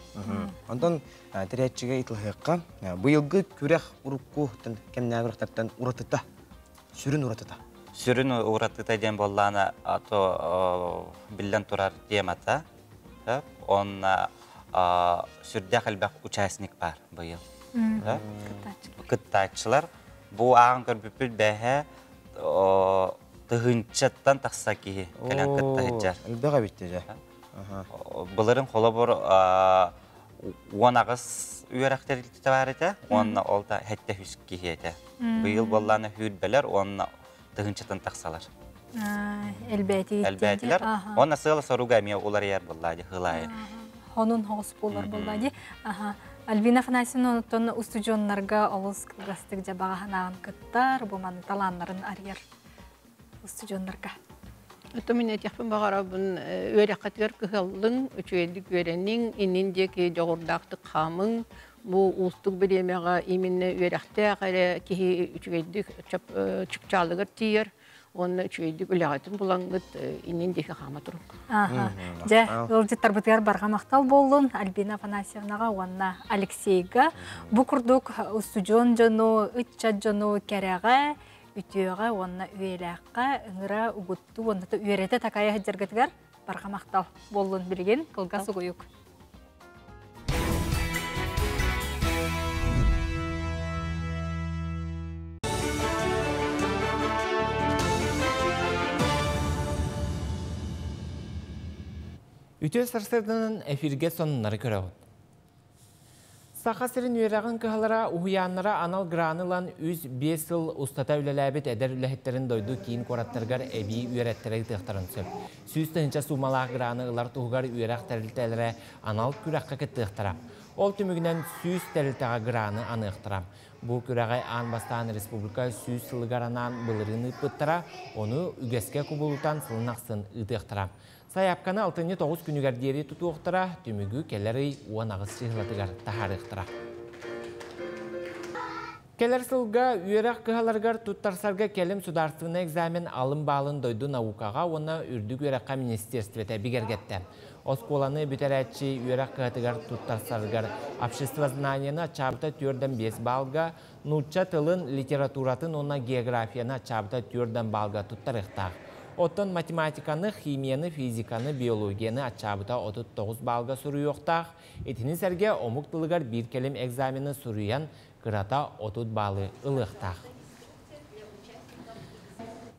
Онтон тирээччигэ итылһыакка быйылгы күрэх урукку кэмнээх уратыта, сүрүн уратыта. Сүрүн уратыта диэн буоллаана ато биллэн турар темата. Он сүрдээх элбэх участник бар быйыл. Кыттааччылар. Бу ааҕан көрбүппүт бэһэ тыһыынчаттан тахса киһи кэлэн кыттаһыджар. Элбэх эбит дьэ. Былырын холобур уон аҕыс үөрэхтэр бар этэ, уонна ол да хэтте хүс киһи этэ. Быйыл буоллаана хүүрбэлэр уонна тыһыынчаттан тахсалар. Элбэти. Элбэтилер. Онна сыала соруга эмиэ уларыйар буоллаа хылайы. Хонун хоҕус буолар буоллаа ди. Альбина Афанасьевна онтон устудьуоннарга олус кылгастык жабаҕаһынаан кыттар, бу маны талааннарын арыйар устудьуоннарга. Ото мин этиэхпин баҕарабын үөрэххэтигэр кыһаллыҥ, үчүгэйдик үөрэниҥ, иннин диэки дьоҕурдаахтык хаамыҥ, бу уустук бириэмэҕэ именно үөрэхтээх эрэ киһи үчүгэйдик чыпчаалыгар тиийэр, уонна үчүгэйдик үлэҕитин булаҥҥыт иннин диэки хаама туруҥ. Дьэ, ыалдьыттарбытыгар барҕа махтал буоллун Альбина Афанасьевнаҕа уонна Алексейга. Бу курдук устудьуон дьону, ыччат дьону кэрэҕэ, үтүөҕэ уонна үөлээххэ ыҥыра угуттуу уонна үөрэтэ такайа сылдьаргытыгар барҕа махтал буоллун билигин кылгас угуйук. Үтө сарсырданын эфирге сонуннары көрөҕүт. Саха сирин үөрэҕин кыһалара уһуйааннара анал граны ылан 3-5 сыл устата үлэлээбит эдэр үлэһиттерин дойду киин куораттарыгар эбии үөрэттэрэ ыытыахтарын сөп. 100 тыһыынча суумалаах граны ылар туһугар үөрэх тэрилтэлэрэ анал күрэххэ кыттыахтара. Ол түмүгүнэн 100 тэрилтэҕэ граны аныахтара. Бу күрэҕи аан бастаан республика 100 сылыгар анаан былырыын ыыппыттара, ону үгэскэ кубулутан сылын ахсын ыытыахтара. Сайаапканы 69 күнүгэр диэри тутуохтара, түмүгү кэлэр ый 10 чыһылатыгар таһаарыахтара. Кэлэр сылга үөрэх кыһаларыгар туттарсарга кэлим судаарственный экзамен алым баалын дойду наукаҕа уонна үрдүк үөрэххэ министерствете бигэргэтте. Оскуоланы бүтэрээччи үөрэх кыһатыгар туттарсарыгар обществознанияны ачаабыта түрден 5 балга, нуучча тылын, литературатын уонна географияны ачаабыта түрден балга туттарыахтаах. Оттон математиканы, химияны, физиканы, биологияны ачаабыта 39 балга суруйуохтаах. Итини сэргэ омук тылыгар биир кэлим экзамены суруйан кырата 30 баалы ылыахтаах.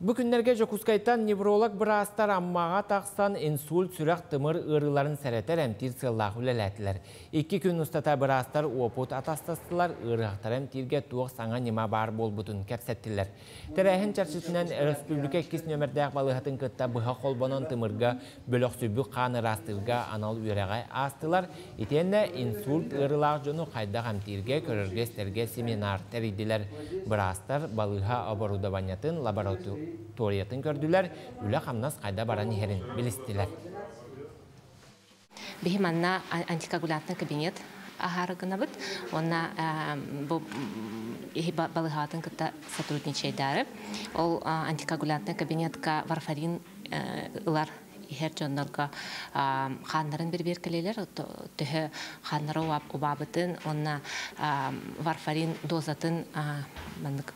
Бу күннэргэ Дьокуускайтан невролог быраастар Аммаҕа тахсан инсульт, сүрэх тымыр ыарыыларын сэрэтэр эмтиир сыаллаах үлэлээтилэр. 2 күн устата быраастар уопут атастастылар, ыарыһахтар эмтииргэ туох саҥа ньыма баар буолбутун кэпсэттилэр. Тэрээһин чэрчитинэн республика 2 нөмердээх балыыһатын кытта быһа холбонон тымырга бөлөхсүйбүт хаан ыраастыырга анал үөрэҕи аастылар. Итиэннэ инсульт ыарыылаах дьону хайдах эмтииргэ, көрөргө-истэргэ семинар тэрийдилэр. Быраастар балыыһа оборудованиятын, лабораториятын көрдүлэр, үлэ хамнас хайда баран иһэрин билистилэр. Биһи манна антикоагулянтный кабинет аһаарыгынабыт. Онна бу иһи балыһаатын кытта сотрудничайдары. Ол антикоагулянтный кабинетка варфарин ылар иһэр дьоннорго хааннарын бирбиэркэлиилэр, төһө хааннара убаабытын, онна варфарин дозатын маннык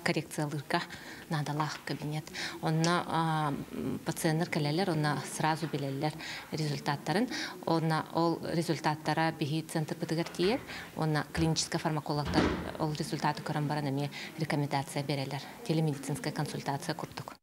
коррекциялыырга наадалаах кабинет. Онно пациенттар кэлэллэр, онно сразу билэллэр результаттарын. Онно ол результаттара биһи центрбытыгар тиийэр, онно клиническэй фармакологтар ол результаты көрөн баран эмиэ рекомендация берелер. Телемедицинская консультация курдук.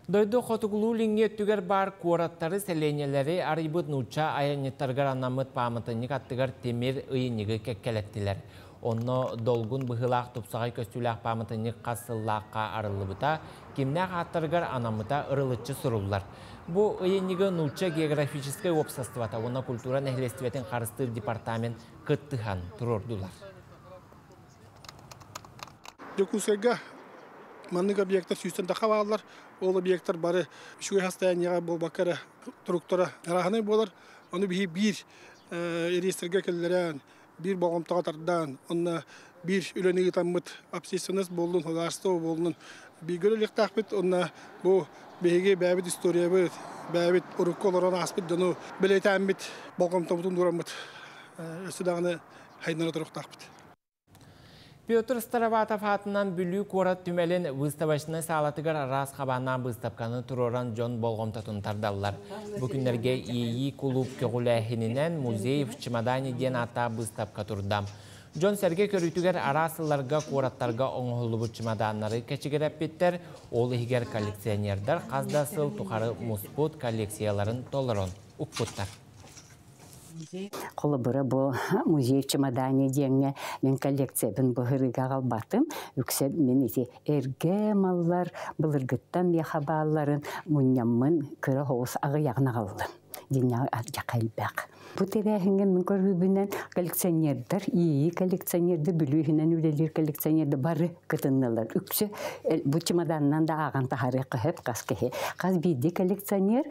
Дойду хотугулуу лиҥҥи өттүгэр баар куораттары, сэлиэнньэлэри арыйбыт нуучча айанньыттарыгар анаммыт пааматынньык аттыгар тимир ыйынньыгы кэккэлэттилэр. Онно долгун быһыылаах тупсаҕай көстүүлээх пааматынньык хас сыллаахха арыллыбыта, кимнээх ааттарыгар анаммыта ырылыччы суруллар. Бу ыйынньыгы Нуучча географическай уопсастыбата уонна культура нэһилиэстибэтин харыстыыр департамент кыттыһан туруордулар. Дьокуускайга маннык объектар сүүстэн тахха бааллар. Ол объектар бары үчүгэй состояниеҕа буолбакка эрэ туруктара арааһынай буолар. Ону биһи биир реестргэ киллэрэн, биир болҕомтоҕо тардан, онно биир үлэни ыытаммыт общественность буоллун, государство буоллун бииргэ үлэлиэхтээхпит. Онно бу биһиги бэйэбит историябыт, бэйэбит урукку олорон ааспыт дьону бэлиэтээммит, болҕомтобутун ураммыт өссө даҕаны хайыннара туруохтаахпыт. Петр Староватов аатынан Бүлүү куорат түмэлин выставочнай саалатыгар араас хабааннаах быыстапканы туруоран дьон болҕомтотун тардаллар. Бу күннэргэ Иэйии кулууп көҕүлээһининэн «Музей в чемодане» диэн ааттаах быыстапка турда. Дьон-сэргэ көрүүтүгэр араас сылларга куораттарга оҥоһуллубут чемоданнары кэчигирэппиттэр, ол иһигэр коллекционердар хас да сыл тухары муспут коллекцияларын толорон укпуттар. Холобура бу музей чемодане диэҥҥэ мин коллекциябын быһырыга аҕалбатым. Үксэ мин ити эргэ маллар былыргыттан миэхэ баалларын мунньаммын кыра соҕус аҕыйаҕын аҕаллым. Дьиҥнээх ардьаха элбэх. Бу тэрээһиҥҥэ мин көрүүбүнэн коллекционердар, ИИ коллекционердар, Бүлүү иһинэн үлэлиир коллекционердар бары кытыннылар. Үксэ бу чемоданынан да ааҕан таһаарыахха сөп хас киһи. Хас биирдии коллекционер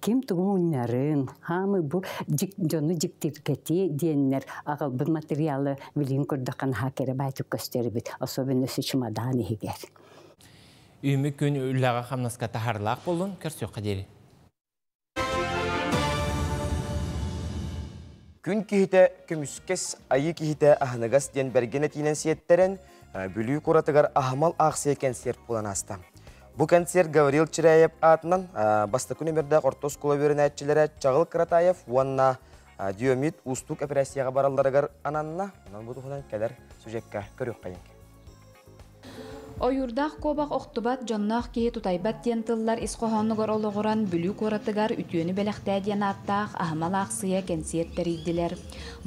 ким тугу мунньарын, хаамы бу дьону дьиктиргэтии диэннэр аҕалбыт материалы билигин көрдөххө наһаа кэрэ баайтык көстөрбүт, особенно чемодан иһигэр. Үүмү күн үлэҕэ-хамнаска таһаарылаах буоллун, көрсүөххэ диэри. Күн киһитэ көмүскэс, айыы киһитэ аһыныгас диэн бэргэн этиинэн сиэттэрэн, Бүлүү куоратыгар аһымал аахсыйа кэнсиэрт буолан ааста. Бу кэнсиэрт Гаврил Чиряев аатынан бастакы нүмердээх орто оскуола үөрэнээччилэрэ Чаҕыл Кыратаев уонна Диомид уустук эпэрээссийэҕэ баралларыгар ананна. Онон бу туһунан кэлэр сюжекка көрүөххэйиҥ. Ойуурдаах куобах охтубат, дьонноох киһи тутайбат диэн тыллар ис хоһоонугар олоҕуран Бүлүү куоратыгар Үтүөнү бэлэхтээ диэн ааттаах аһымал аахсыйа кэнсиэрт тэрийдилэр.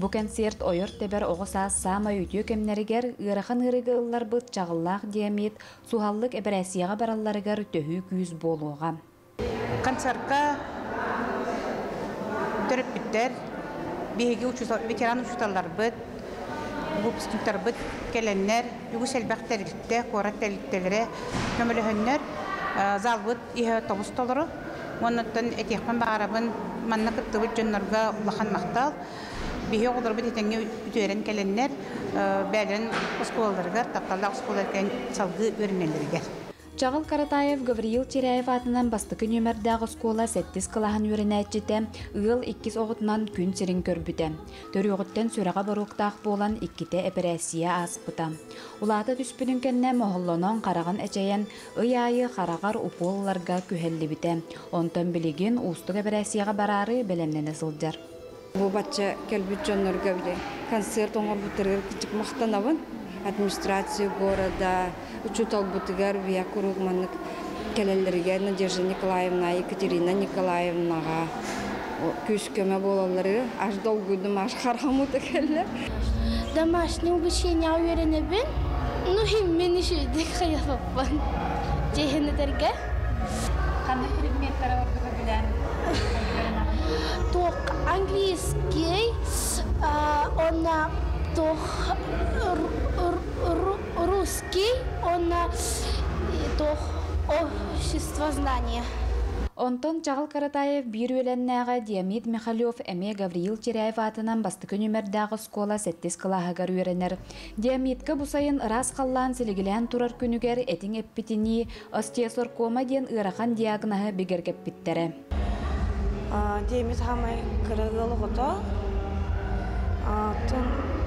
Бу кэнсиэрт ойор-тэбэр оҕо саас саамай үтүө кэмнэригэр ыарахан ыарыыга ылларбыт чаҕыллаах диамид суһаллык эпэрээссийэҕэ баралларыгар төһүү күүс буолуоҕа. Концертка төрөппүттэр, биһиги ветеран учууталларбыт, выпускниктарбыт кэлэннэр, үгүс элбэх тэрилтэ, куорат тэрилтэлэрэ көмөлөһөннөр залбыт иһэ тобус толору. Уоннаттан этиэхпин баҕарабын, манна кыттыбыт дьоннорго улахан махтал. Биһи оҕолорбут этэҥҥэ үтүөрэн кэлэннэр, бэйэлэрин оскуолаларыгар, тапталлаах оскуолаларыгар салгыы үөрэнэллэригэр. Чаҕыл Каратаев Гавриил Чиряев аатынан бастакы нүөмэрдээх оскуола сэттис кылааһын үөрэнээччитэ, ыал иккис оҕотунан күн сирин көрбүтэ. Төрүөҕүттэн сүрэҕэ боруоктаах буолан иккитэ эпэрээссийэ ааспыта. Улаата түспүтүн кэннэ моһоллонон хараҕын эчэйэн, ый аайы хараҕар укуол ыларга күһэллибитэ. Онтон билигин уустук эпэрээссийэҕэ бараары бэлэмнэнэ сылдьар. Бу бачча кэлбит дьоннорго били концерт оҥорбуттарыгар кычык махтанабын. Администрация города, учууталбытыгар вия куруук маннык кэлэллэригэр Надежда Николаевна, Екатерина Николаевнаҕа күүс-көмө буолаллары аж долгуйдум, аж хараҕым кэллэ. Домашнее обучение үөрэнэбин. Ну, мин үчүгүйдик хайалаппын. Дьиэһинэтэргэ. Ханнык предметтары ордук өбүлээн Туох английский, онна туох русский, онна туох обществознание. Онтон Чаҕыл Каратаев биир үөлэннээҕэ Диамид Михалев эмиэ Гавриил Чиряев аатынан бастакы нүмердээх оскуола сэттис кылааһыгар үөрэнэр. Диамидка бу сайын ыраас халлаан силигилээн турар күнүгэр этиҥ эппитинии остеосаркома диэн ыарахан диагноһы бигэргэппиттэрэ. Диэмит хаамай кыра ыал оҕото. Оттон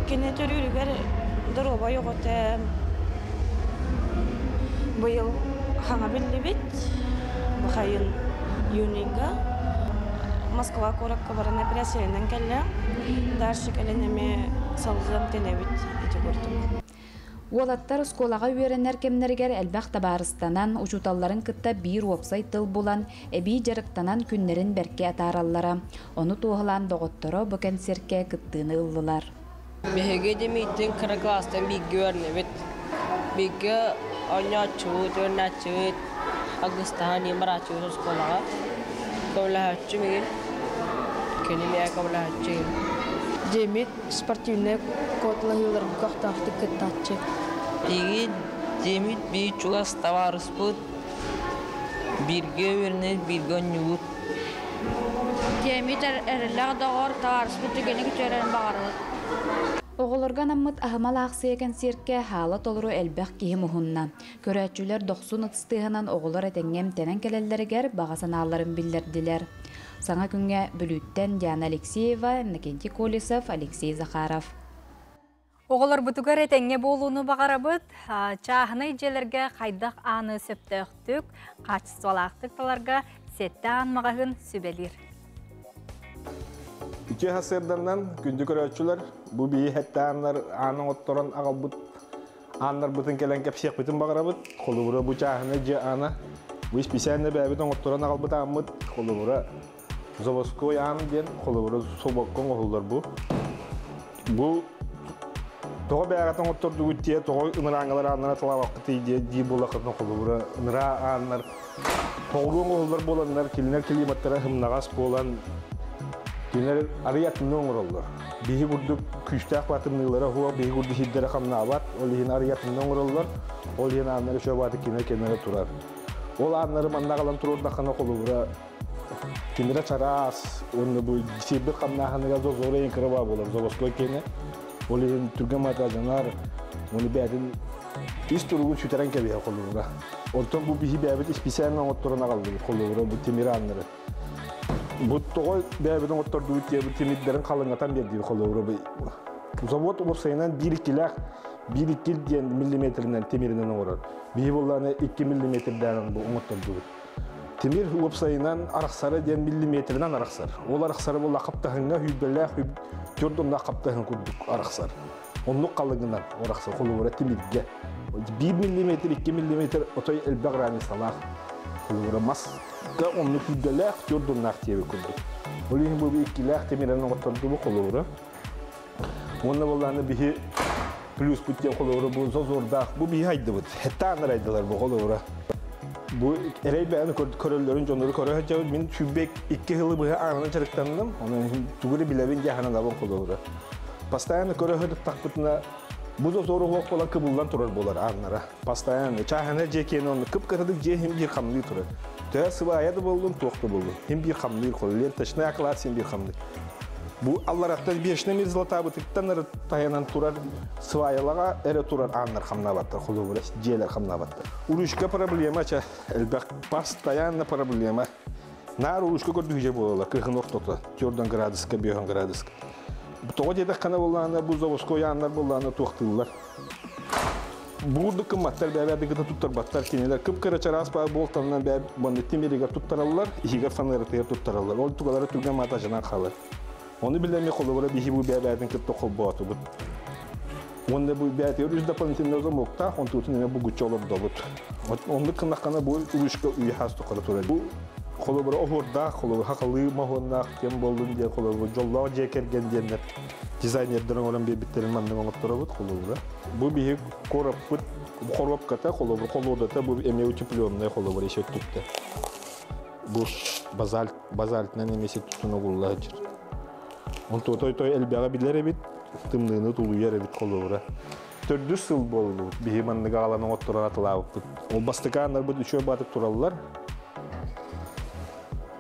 кини төрүүрүгэр доруобай оҕото быйыл хаҥа биллибит. Бахайын июньга Москва куоракка баран эпэрээссийэнэн кэллэ. Дальше кэлэн эмиэ салгыам тэнэбит ити курдук. Уолаттар оскуолаҕа үөрэнэр кэмнэригэр элбэх табаарыстанан, учууталларын кытта биир уопсай тыл булан, эбии дьарыктанан күннэрин бэркэ атаараллара. Ону туоһулаан доҕотторо бу кэнсиэркэ кыттыыны ыллылар. Биһиги Дмитрий кыра кылаастан бииргэ үөрэнэбит. Бииргэ оонньооччубут, үөрэнээччибит, аргыстаһан иһин барааччыбыт оскуолаҕа. Көмөлөһөөччү мигин, кини миэхэ көмөлөһөөччү игин. Дьиэмит спортивнай куоталаһыыларга көхтөөхтүк кыттааччы. Биһиги дьиэмит биир чугас табаарыспыт, бииргэ үөрэнэбит, бииргэ оонньуубут. Дьиэмит эрэллээх доҕор, табаарыспыт түгэни күтүөрэрин баҕарабыт. Оҕолорго анаммыт аһымал аахсыйа кэнсиэркэ хаала толору элбэх киһи муһунна. Көрөөччүлэр дохсун ытыстыаһынан оҕолор этэҥҥэ эмтэнэн кэлэллэригэр баҕа санааларын биллэрдилэр. Саҥа күҥҥэ Бүлүүттэн Диана Алексеева, Иннокентий Колесов, Алексей Захаров. Оҕолорбутугар этэҥҥэ буолууну баҕарабыт. Чааһынай дьиэлэргэ хайдах ааны сөптөөхтүк, хаачыстыбалаахтык таларга сэттэ аан маҕаһыын сүбэлиир. Үтүө сарсыарданан күндү көрөөччүлэр, бу биһи сэттэ ааннар аан оҥотторон аҕалбыт ааннарбытын кэлэн кэпсиэхпитин баҕарабыт. Холобура, бу чааһынай дьиэ аана, бу исписээннэ бэйэбит оҥотторон аҕалбыт ааммыт, холобура, заводской аан диэн холобура собокко оҥоһуллар бу. Бу тоҕо бэйэҕит оҥоттордугут диэ, тоҕо ынырааҥҥалар ааннара талаабаппытый диэ дии буоллаххытына холобура ыныраа ааннар тоҕулуу оҥоһуллар буоланнар кинилэр климаттара һымнаҕас буолан кинилэр арый атынны оҥороллор. Биһи курдук күүстээх баатымныылара уһуох, биһи курдук сирдэрэ хамнаабат, ол иһин арый атынны оҥороллор, ол иһин ааннара үчүгэй бааты кинилэр кэннэрэ турар. Ол ааннары манна аҕалан туруордаххына холобура Тимирэ чараас уонна бу сиэбит хамнааһыныгар зозоро ең кыра буолар заводской киэнэ. Ол иһин түргэн матажанар уонна бэйэтин ис туругун сүтэрэн кэбиһэр холобура. Онтон бу биһи бэйэбит исписээн оҥотторон аҕаллыбыт холобура бу тимир ааннары. Бу тоҕо бэйэбит оҥоттордубут диэбит тимирдэрин халыҥатан биэрдибит холобура бу завод уопсайынан биир иккилээх биир иккил диэн миллиметринэн тимиринэн оҥорор. Биһи буоллаҕына 2 миллиметрдээн бу оҥоттордубут. Тимир уопсайынан арахсара диэн миллиметринэн арахсар. Ол арахсара буолла хаптаһыҥҥа сүүрбэлээх түөрт уоннаах хаптаһын курдук арахсар. Оннук халыҥынан арахсар холобура тимиргэ. 1 миллиметр, 2 миллиметр отой элбэх разницалаах. Холобура маска оннук сүүрбэлээх, түөрт уоннаах диэбит курдук. Ол иһин бу иккилээх тимиринэн оҥоттордубу холобура. Уонна буоллааны биһи плюспут диэн холобура бу зозордаах бу биһи айдыбыт. Хеттааннар айдылар бу холобура. Бу эрэй бэйэни көрөллөрүн дьоннору көрө сылдьабыт. Мин сүүрбэ икки сылы быһа аанынан дьарыктанным. Онон тугу эрэ билэбин дьаһанан абын холобура. Постоянно көрө сырыттахпытына бу зозору уох буолан кыбыллан турар буолар ааннара. Постоянно чааһына дьиэ киэнэ онно кып-кыратык дьиэ иһин биир хамныы турар. Төһө сыбаайа да буоллун, туох да буоллун. Иһин биир хамныыр холу. Ленточный оклад син биир хамныыр. Бу аллараттан вечный мерзлотабытыттан тайанан турар сваялаҕа эрэ турар ааннар хамнаабаттар, холобура дьиэлэр хамнаабаттар. Урушка проблема ча элбэх постоянно проблема. Наар урушка көрдүүжэ буолала кыһын ортото 4 градуска 5 градуска. Тоҕо диэтэххинэ буоллаҕына бу заводской ааннар буоллаҕына туохтууллар. Буурдук кымматтар бэйэ гыта туттарбаттар кинилэр кып-кыра чараас баар буолтанынан бэйэ маннык тимиригэр туттараллар, иһигэр фанератыгар туттараллар. Ол тугалара түргэн маатажанан хаалар. Ону билэми холобура биһи бу бэйэ-бэйэтин кытта холбоотубут. Уонна бу бэйэтигэр үс дополнительный замоктаах, онтуутун эмэ бугуччу олордобут. Оннук гыннаххына бу ручка үйэ хас тухары турар. Бу холобура оһуордаах, холобура хахалыы моһуоннаах диэн буоллун диэн холобура дьоллоох дьиэ кэргэн диэннэр дизайнердар оҥорон биэрбиттэрин маннык оҥотторобут холобура. Бу биһи короппут хоруопката, холобур холуодата бу эмиэ утепленная холобура еще өттүктэ. Бу базальт, базальтынан эмиэ туттун угулла сылдьар. Онто той той элбэҕи билэр эбит, тымныыны тулуйар эбит холобура. Төрдүс сыл буоллубут, биһи маннык аҕалан оҥотторон атылаабыппыт. Ол бастакы ааннарбыт үчүгэй баатык тураллар.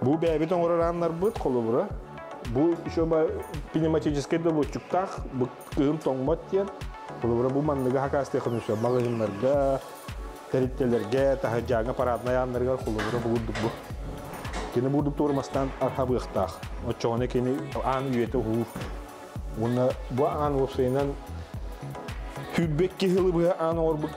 Бу бэйэбит оҥорор ааннарбыт холобура. Бу еще пневматическай добутчуктаах, бу кыһын тоҥмот диэн. Холобура бу манныгы хакаастыахын үсө маҕаһыыннарга, тэрилтэлэргэ, таһырдьааҥҥа параднай ааннарыгар холобура бу курдук бу. Кини бурдук туормастаан архабыахтаах. Оччоҕуна кини аан үйэтэ уһуур. Уонна бу аан уопсайынан 22 сылы быһа аан оҥорбут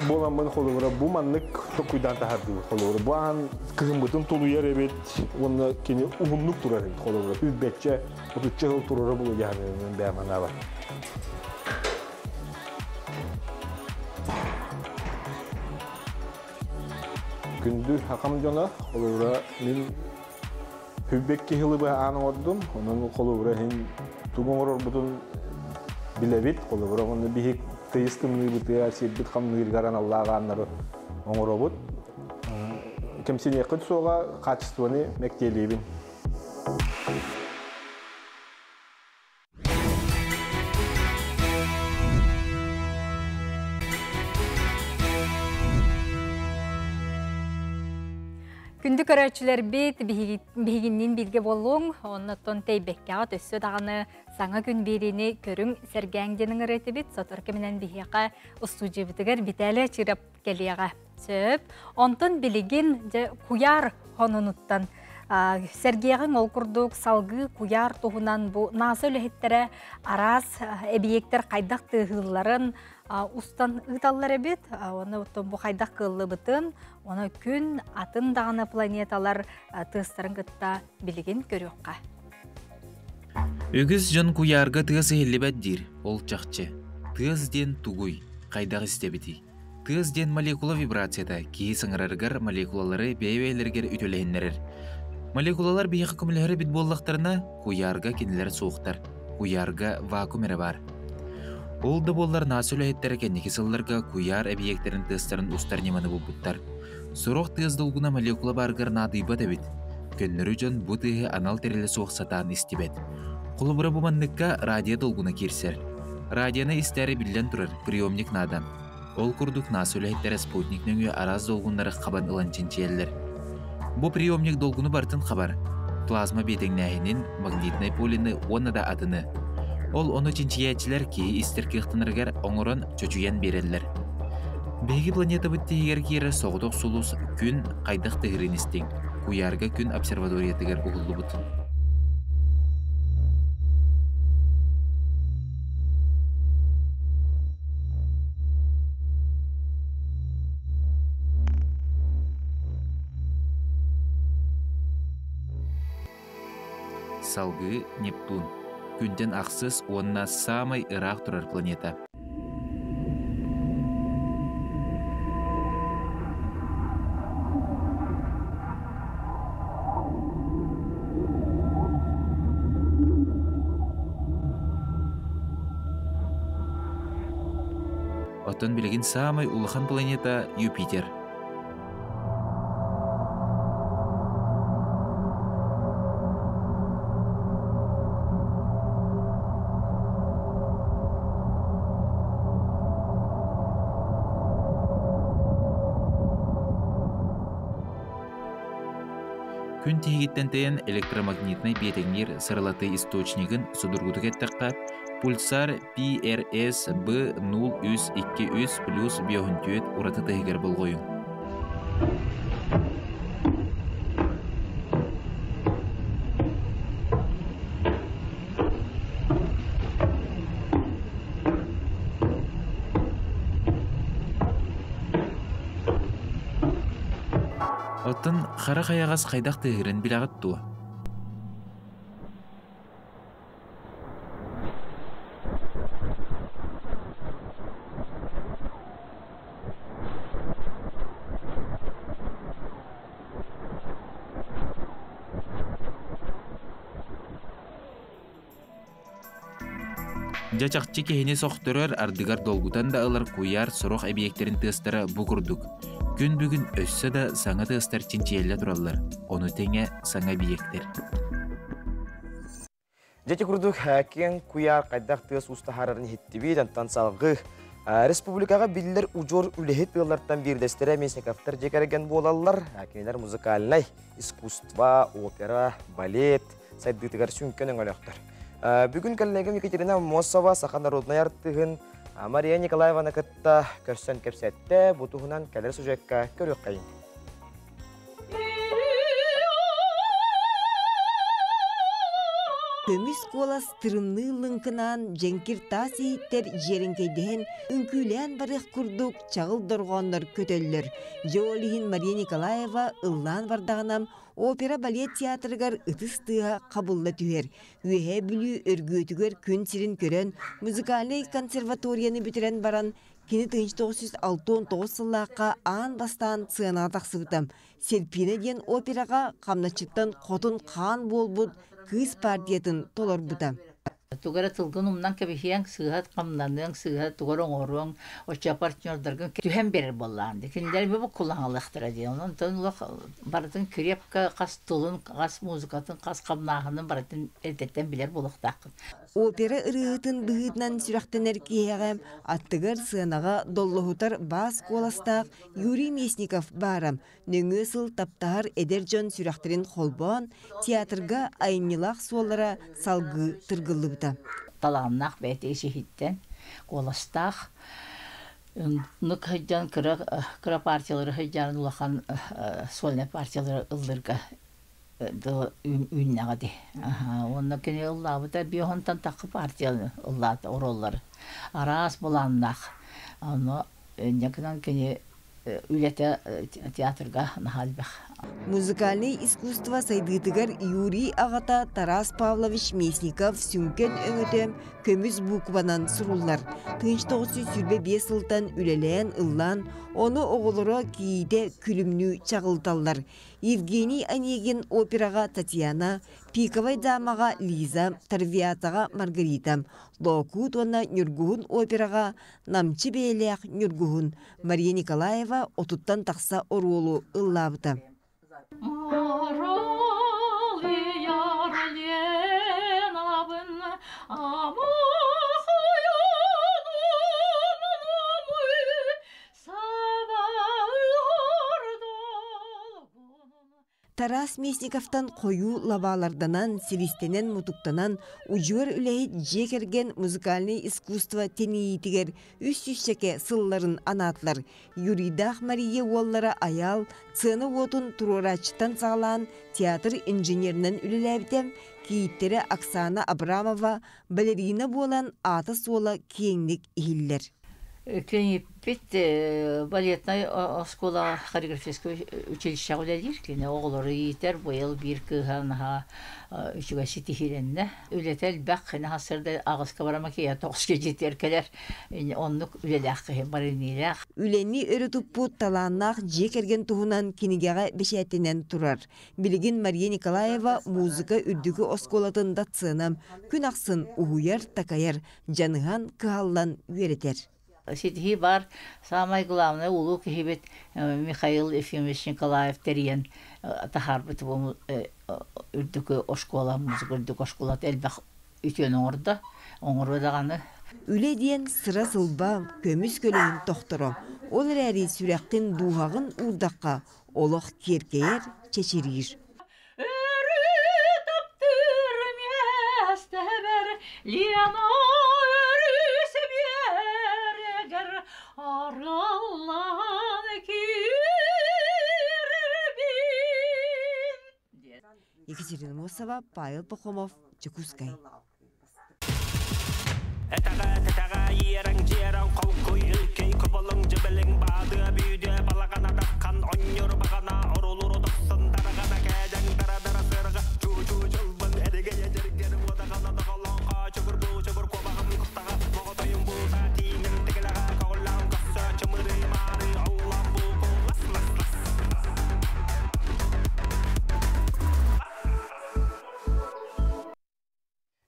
буоламмын холобура бу маннык токуйдаан таһардыбыт холобура бу аан кыһыммытын тулуйар эбит уонна кини уһуннук турар эбит холобура сүүрбэччэ отучча сыл турара буолуо дьаһанын бэйэм санаабар. Күндү хакам дьоно, холобура мин 22 сылы быһа аан оҥордум, онон холобура иһин тугу оҥорорбутун билэбит. Холобура, онно биһик тыйыс тымныыбытыгар, сирбит хамныырыгар аналлаах ааннары оҥоробут. Кэмсиниэххит суоҕа, качествоны мэктиэлиибин. Күндү көрөөччүлэрбит биһигинниин бииргэ буоллуҥ, оннуттан тэйбэккэҕэ өссө даҕаны саҥа күн биэриини көрүҥ, сэргээҥ диэн ыҥыры этибит. Сотору кэминэн биһиэхэ устуудьуйабытыгар Виталий Чирап кэлиэҕэ. Сөп. Онтон билигин дьэ куйаар хонунуттан сэргиэҕиҥ ол курдук салгыы куйаар туһунан бу НАСА үлэһиттэрэ араас эбийиэктэр хайдах тыаһыылларын устан ыыталлар эбит. Оны бу хайдах кыаллыбытын, оны күн атын даҕаны планеталар тыастарын кытта билигин көрүөххэ. Үгүс дьон куйаарга тыас иһиллибэт диир, ол чахчы. Тыас диэн тугуй? Хайдах истэбитий? Тыас диэн молекула вибрацията киһи саҥарарыгар молекулалары бэйэ-бэйэлэригэр үтүөлэһиннэрэр. Молекулалар биһиэхэ көмөлөһөр эбит буоллахтарына, куйаарга кинилэр суохтар. Куйаарга вакуум эрэ баар. Ол да буоллар НАСА үлэһиттэрэ кэнники сылларга куйаар эбийиэктэрин тыастарын устар ньыманы булбуттар. Сорох тыас долгуна молекула баарыгар наадыйбат эбит. Көннөрү дьон бу тыаһы анал тэрилэ суох сатаан истибэт. Холобура бу манныкка радио долгуна киирсэр. Радионы истээри биллэн турар, приемник наада. Ол курдук НАСА үлэһиттэрэ спутник нөҥүө араас долгуннары хабан ылан чинчийэллэр. Бу приемник долгуну барытын хабар. Плазма биэтэҥнээһинин, магнитнай полины уонна да атыны. Ол ону чинчийээччилэр киһи истэр кыахтанарыгар оҥорон чочуйан биэрэллэр. Биһиги планетабыт тиһигэр киирэр соҕотох сулус Күн хайдах тыһырын истиҥ, куйаарга Күн обсерваториятыгар уһуллубут. Салгыы Нептун, Күнтэн ахсыс уонна саамай ыраах турар планета. Оттон билигин саамай улахан планета Юпитер. Күн тиһигиттэн тэйэн электромагнитнай биэтэҥниир сыралатыы источнигын судургутук эттэххэ, пульсар PRS B0323 плюс биоһүнтүөт ураты тыһыгар болҕойуҥ. Оттон хара хайаҕас хайдах тыаһыырын билэҕит дуо? Дьэ чахчы киһини сохторор, ардыгар долгутан да ылар куйаар сорох эбийиэктэрин тыастара бу курдук. Күн бүгүн өссө да саҥа тыастар чинчийэллэ тураллар, ону тэҥэ саҥа эбийиэктэр. Дьэ курдук киэҥ куйаар хайдах тыас уус таһаарарын иһиттибит, онтон салгыы республикаҕа биллэр удьуор үлэһит ыаллартан биирдэстэрэ Мясниковтар дьиэ кэргэн буолаллар. Кинилэр музыкальнай искусство, опера, балет сайдыытыгар сүҥкэн өҥөлөөхтөр. Бүгүн коллегам Екатерина Аммосова саха народнай артыһын Мария Николаеваны кытта көрсөн кэпсэттэ. Бу туһунан кэлэр сюжекка көрүөххэйиҥ. Көмүс куолас тырымныы лыҥкынаан дьэҥкир таас иһиттэр дьиэрэҥкэйдэһэн үҥкүүлээн барыах курдук чаҕыл дорҕооннор көтөллөр. Дьэ ол иһин Мария Николаева ыллаан бардаҕына опера балет театрыгар ытыс тыаһа хабылла түһэр. Үөһээ Бүлүү Өргүөтүгэр күн сирин көрөн, музыкальнай консерваторияны бүтэрэн баран Кини 1969 сыллаахха аан бастаан сыанаҕа тахсыбыта. Серпина диэн операҕа хамначчыттан хотун хаан буолбут кыыс партиятын толорбута. Тугу эрэ тылгын умнан кэбиһиэҥ, сыыһа хамнаныаҥ, сыыһа тугу эрэ оҥоруоҥ, оччо партнердаргын түһэн биэрэр буоллаҕын дии. Кинилэр бу буккулаҥалыахтара дии. Онон олох барытын крепко хас тылын, хас музыкатын, хас хамнааһынын барытын эрдэттэн билэр буолуохтааххын. Опера ырыаһытын быһыытынан сүрэхтэнэр киэһэҕэ аттыгар сыанаҕа доллоһутар баас куоластаах Юрий Местников баара. Нөҥүө сыл таптаһар эдэр дьон сүрэхтэрин холбоон, театрга айымньылаах суоллара салгыы тыргыллыбыта. Талааннаах бэйэтэ ис-иһиттэн куоластаах. Оннук сылдьан кыра, кыра партиялары сылдьан улахан сольнай партиялары ыллыырга үүннэҕэ дии. Уонна кини ыллаабыта биэһонтон тахха партияны ыллаата оруоллары. Араас былааннаах. Ону инньэ гынан кини үлэтэ театрга наһаа элбэх. Музыкальнай искусство сайдыытыгар Юрий аҕата Тарас Павлович Местников сүҥкэн өҥөтө көмүс букванан суруллар. 1925 сылтан үлэлээн ыллаан, ону оҕолоро кийиитэ күлүмнүү чаҕылыталлар. Евгений Онегин операҕа Татьяна, Пиковай дамаҕа Лиза, Травиатаҕа Маргарита, Лоокуут уонна Ньургуһун операҕа намчы бэйэлээх Ньургуһун Мария Николаева отуттан тахса оруолу ыллаабыта. Тарас Местниковтан хойуу лабааларданан, силистэнэн-мутуктанан удьуор үлэһит дьиэ кэргэн музыкальнай искусство тэнийиитигэр үс сүүсчэкэ сылларын анаатылар. Юрийдаах Мария уоллара Айаал сцена уотун туруорааччыттан саҕалаан театр инженеринэн үлэлээбитэ, кийииттэрэ Оксана Абрамова балерина буолан аата-суола киэҥник иһиллэр. Кийииппит балетнай оскуолаҕа хореографическай училищеҕа үлэлиир. Кини оҕолору иитэр. Быйыл биир кыыһа наһаа үчүгэй ситиһиилэннэ. Үлэтэ элбэх. Кини сарсыарда аҕыска барама киэһэ тоҕуска дьиэтигэр кэлэр. Оннук үлэлээх киһи, барыыныылаах. Үлэни өрө туппут талааннаах дьиэ кэргэн туһунан кинигэҕэ бэчээттэнэн турар. Билигин Мария Николаева музыка үрдүкү оскуолатын доцена. Күн ахсын уһуйар-такайар, дьаныһан, кыһаллан үөрэтэр. Ситиһии баар. Самое главное, улуу киһибит Михаил Ефимович Николаев тэрийэн таһаарбыт бу үрдүкү оскуола, музыка үрдүкү оскуолата элбэх үтүөнү оҥордо. Оҥоруо даҕаны. Үлэ диэн сыра-сылба, көмүс көлөһүн тохторо. Ол эрээри сүрэххин, дууһаҕын уурдахха, олох киэркэйэр, чэчириир. Өрүү таптыыр миэстэбэр Лена өрүү сэбиэрэгэр араллан киирбин. Екатерина Мосова, Павел Пахомов, Чекускай. Этэҕэ тэтэҕэ иэрэҥ дьиэрэҥ холкуй өлкөй кубулуҥ дьыбэлиҥ баадыа бүүдүө балаҕана даххан онньур баҕана орулуру дохсун дараҕана кээдэҥ дара-дара сыарҕа чуу-чуу дьылбын эдигэйэ дьиргэр уодаҕана доҕолоҥ хаачыгыр буучугур куобаҕым кустаҕа моҕотойум буута тииҥим тигилэҕэ көҕүлэҕим көссө чымырыы маары оллоон бууку лас лас лас.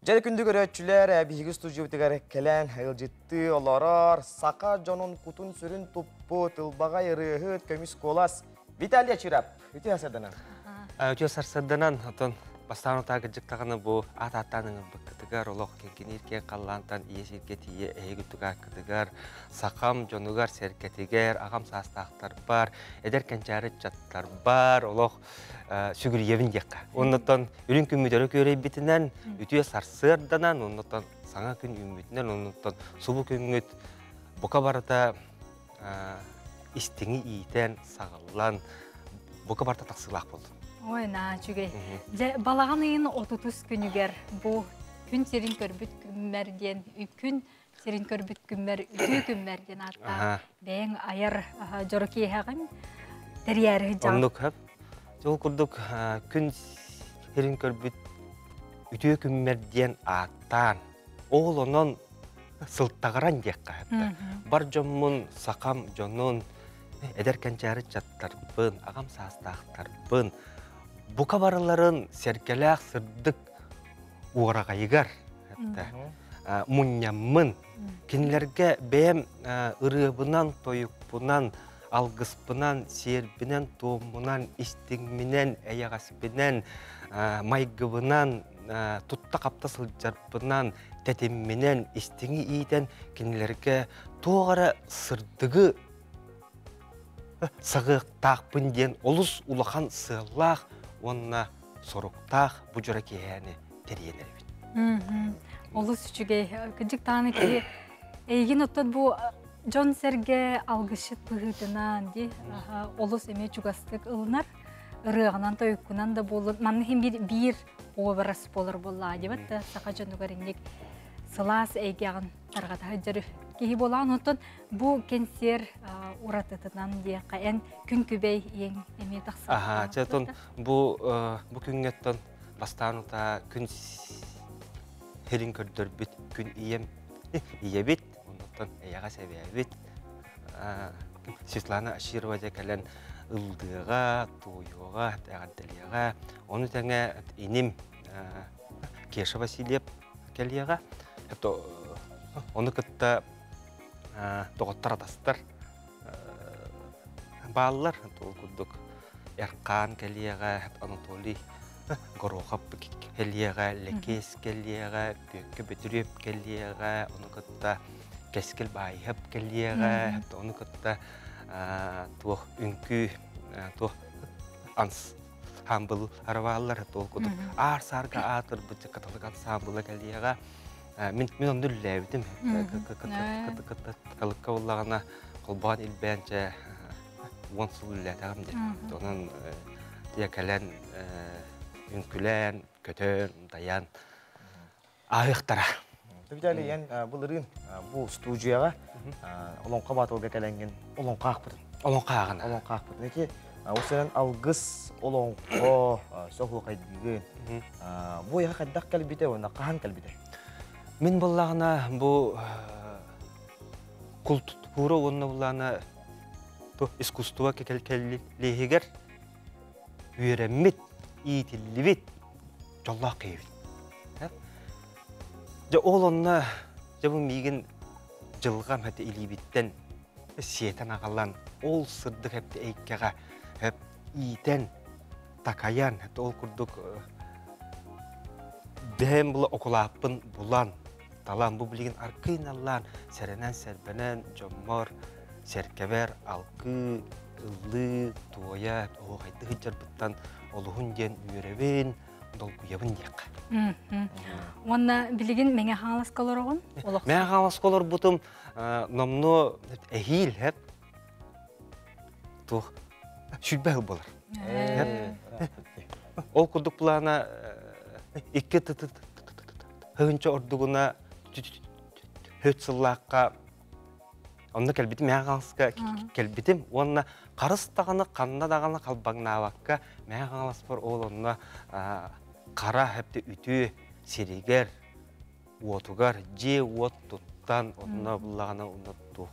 Дьэ күндү көрөөччүлэр, биһиги студиябытыгар кэлэн ыалдьыттыы олорор саха дьонун кутун-сүрүн туппут ылбаҕай ырыаһыт көмүс куолас Виталий Ачирап. Үтүө сарсыарданан. Үтүө сарсыарданан, отон бастаан утаа кырдьыктаҕына бу аат ааттаан ыҥырбыккытыгар олох киҥкиниир киэҥ халлаантан ийэ сиргэ тиийэ эһиги үрдүк сахам дьонугар сэргэтигэр аҕам саастаахтарбар эдэр кэнчээри ыччаттарбар олох сүгүрүйэбин диэххэ. Оннуттан үрүҥ күммүт өрө күөрэйбитинэн, үтүө сарсыарданан, оннуттан саҥа күн үүммүтүнэн, оннуттан субу күҥҥүт бука барыта истиҥи иитэн, саҕаллан, бука барыта тахсыылаах буоллун. Ой, наа, үчүгэй. Дьэ, балаҕан ыйын отутус күнүгэр бу күн сирин көрбүт күммэр диэн күн сирин көрбүт күммэр үтүө күммэр диэн ааттаах бэйэҥ айар дьоро киэһэҕин тэрийээри сылдьаҕын. Оннук хөп. Ол курдук күн сирин көрбүт үтүө күммэр диэн ааттаан, ол онон сылтаҕыран диэххэ сөп. Бар дьоммун, сахам дьонун, эдэр кэнчээри ыччаттарбын, аҕам саастаахтарбын, бука барыларын сэргэлээх сырдык уораҕайыгар. Мунньаммын кинилэргэ бэйэм ырыабынан, тойукпунан, алгыспынан, сиэрбинэн, туоммунан, истиҥминэн, эйэҕэспинэн, майгыбынан, тутта-хапта сылдьарбынан, тэтимминэн истиҥи иитэн кинилэргэ туох эрэ сырдыгы саҕыахтаахпын диэн олус улахан сыаллаах уонна соруктаах бу дьоро киэһээни тэрийэн эрэбит. Олус үчүгэй. Кырдьык даҕаны киһи эйигин оттон бу дьон-сэргэ алгысчыт быһыытынан ди олус эмиэ чугастык ылынар ырыаҕынан тойуккунан да буоллун манна иһин биир биир образ буолар буоллаҕа диэбэт да саха дьонугар инник сылаас эйгэҕин тарҕата сылдьар киһи буолаҕын оттон бу кэнсиэр уратытынан диэххэ эн күн күбэй ийэҥ эмиэ тахсыбыт Аха, чэ бу бу күҥҥэттэн бастаан утаа күн сирин көрдөрбүт күн ийэм ийэбит, оннуттан эйэҕэс эбээбит Светлана Аширова дьэ кэлэн ылдыаҕа, туойуоҕа, эҕэрдэлиэҕэ. Ону тэҥэ иним Кеша Васильев кэлиэҕэ. Ону кытта доҕоттор атастар бааллар. Ол курдук Эркаан кэлиэҕэ, Анатолий Горохов кэлиэҕэ, Лэкиэс кэлиэҕэ, Бүөккэ Бөтүрүөп кэлиэҕэ, ону кытта Кэскил Баайыһап кэлиэҕэ, ону кытта туох үҥкүү туох ансаамбыл арабааллар ол курдук аар саарга аатырбыт каталык ансаамбыла кэлиэҕэ. Мин мин онно үллээбитим. Кыталыкка буоллаҕына холбоон илбээн чэ 10 сыл үлэлээтэҕим дии. Онон тиэ кэлэн үҥкүлээн, көтөн, дайан ааһыахтара. Виталий, эн былырыын бу студияҕа Олоҥхо батылга кэлэҥҥин олоҥхо аахпытын. Олоҥхо ааҕына. Олоҥхо аахпытын. Ити ол алгыс олоҥхо соһуохайдыгын. Бу эйиэхэ хайдах кэлбитэ уонна хаһан кэлбитэ? Мин буоллаҕына бу култуура уонна буллаана искусство кэллиэһигэр үөрэммит, иитиллибит дьоллоох киһибит. Дьэ ол онно дьэ бу миигин дьылҕам этэ илиибиттэн сиэтэн аҕалан ол сырдык эпти эйгэҕэ иитэн такайан ол курдук бэйэм була окулааппын булан талан бу билигин аркыйналлаан сэрэнэн-сэрбэнэн дьоммор сэргэбэр алгыы, ыллыы, туойа, оһуохайдыы сылдьарбыттан олуһун диэн үөрэбин, долгуйабын диэххэ. Уонна билигин Мэҥэ Хаҥаласка олороҕун? Мэҥэ Хаҥаласка олорбутум номнуо эһиил хэп туох сүлбэ сыл буолар. Ол курдук плана икки тыһыынча ордугуна хөт сыллаахха онно кэлбитим Мэҥэ Хаҥаласка кэлбитим уонна харыс даҕаны ханна даҕаны халбаҥнаабакка Мэҥэ Хаҥаласпар ол онно хара хэпти үтүө сиригэр уотугар дьиэ-уот туттан онно буллаҕына онно туох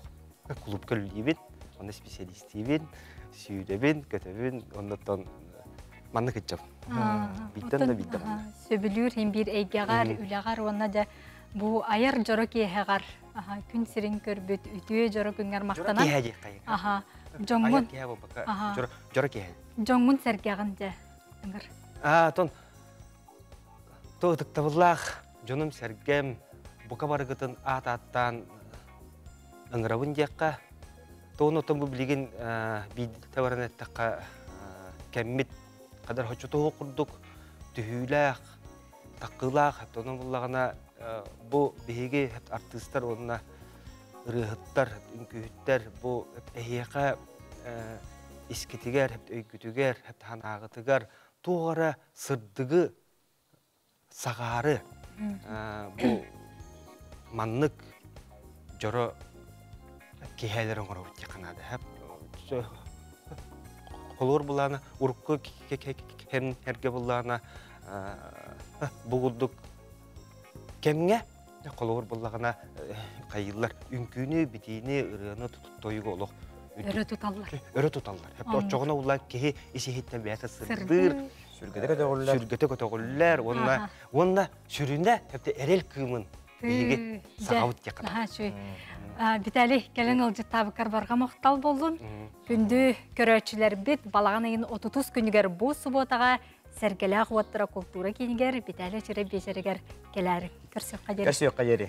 клубка үлэлиибин онно специалистиибин сүүрэбин көтөбүн оннуттан маннык ыччабын биирдэн да биирдэ сөбүлүүр иһин биир эйгэҕэр үлэҕэр уонна дьэ бу айар дьоро киэһэҕэр күн сирин көрбүт үтүө дьоро күҥҥэр махтанан дьоро киэһэ аха дьоҥҥун киэһэ буолбакка дьоро киэһэ дьоҥҥун сэргэҕин дьэ ыҥыр аа тон то ытыктабыллаах дьонум сэргэм бука барыгытын аат ааттаан ыҥырабын диэххэ тоҕун отон бу билигин биирдэ баран эттэххэ кэммит хадар хочотуһу курдук түһүүлээх таккыылаах онон буллаҕына бу биһиги артыыстар уонна ырыаһыттар үҥкүүһүттэр бу эһиэхэ искитигэр өйгүтүгэр санааҕытыгар туох эрэ сырдыгы саҕаары бу маннык дьоро киһээлэр оҥоробут диэххэ наада холуор булаана урукку кэмнэргэ буллаана бу курдук кэмҥэ холобур буллаҕына хайыыллар үҥкүүнү битиини ырыаны тойугу олох өрө туталлар өрө туталлар оччоҕуна улла киһи ис иһиттэн бэйэтэ сырдыыр. Сүргэтэ көтөҕүллэр. Сүргэтэ көтөҕүллэр уонна уонна сүрүнэ тепте эрэл кыымын биһиги саҕабыт диэххэ. Наһаа үчүгэй. Виталий, кэлэн ыалдьыттаабыккар барҕа махтал боллун. Күндү көрөөччүлэрбит балаҕан ыйын 30 күнүгэр бу субуотаҕа Сэргэлээх уоттара култуура киинигэр Виталий Чирэ биэчэригэр кэлээри. Көрсүөххэ диэри. Көрсүөххэ диэри.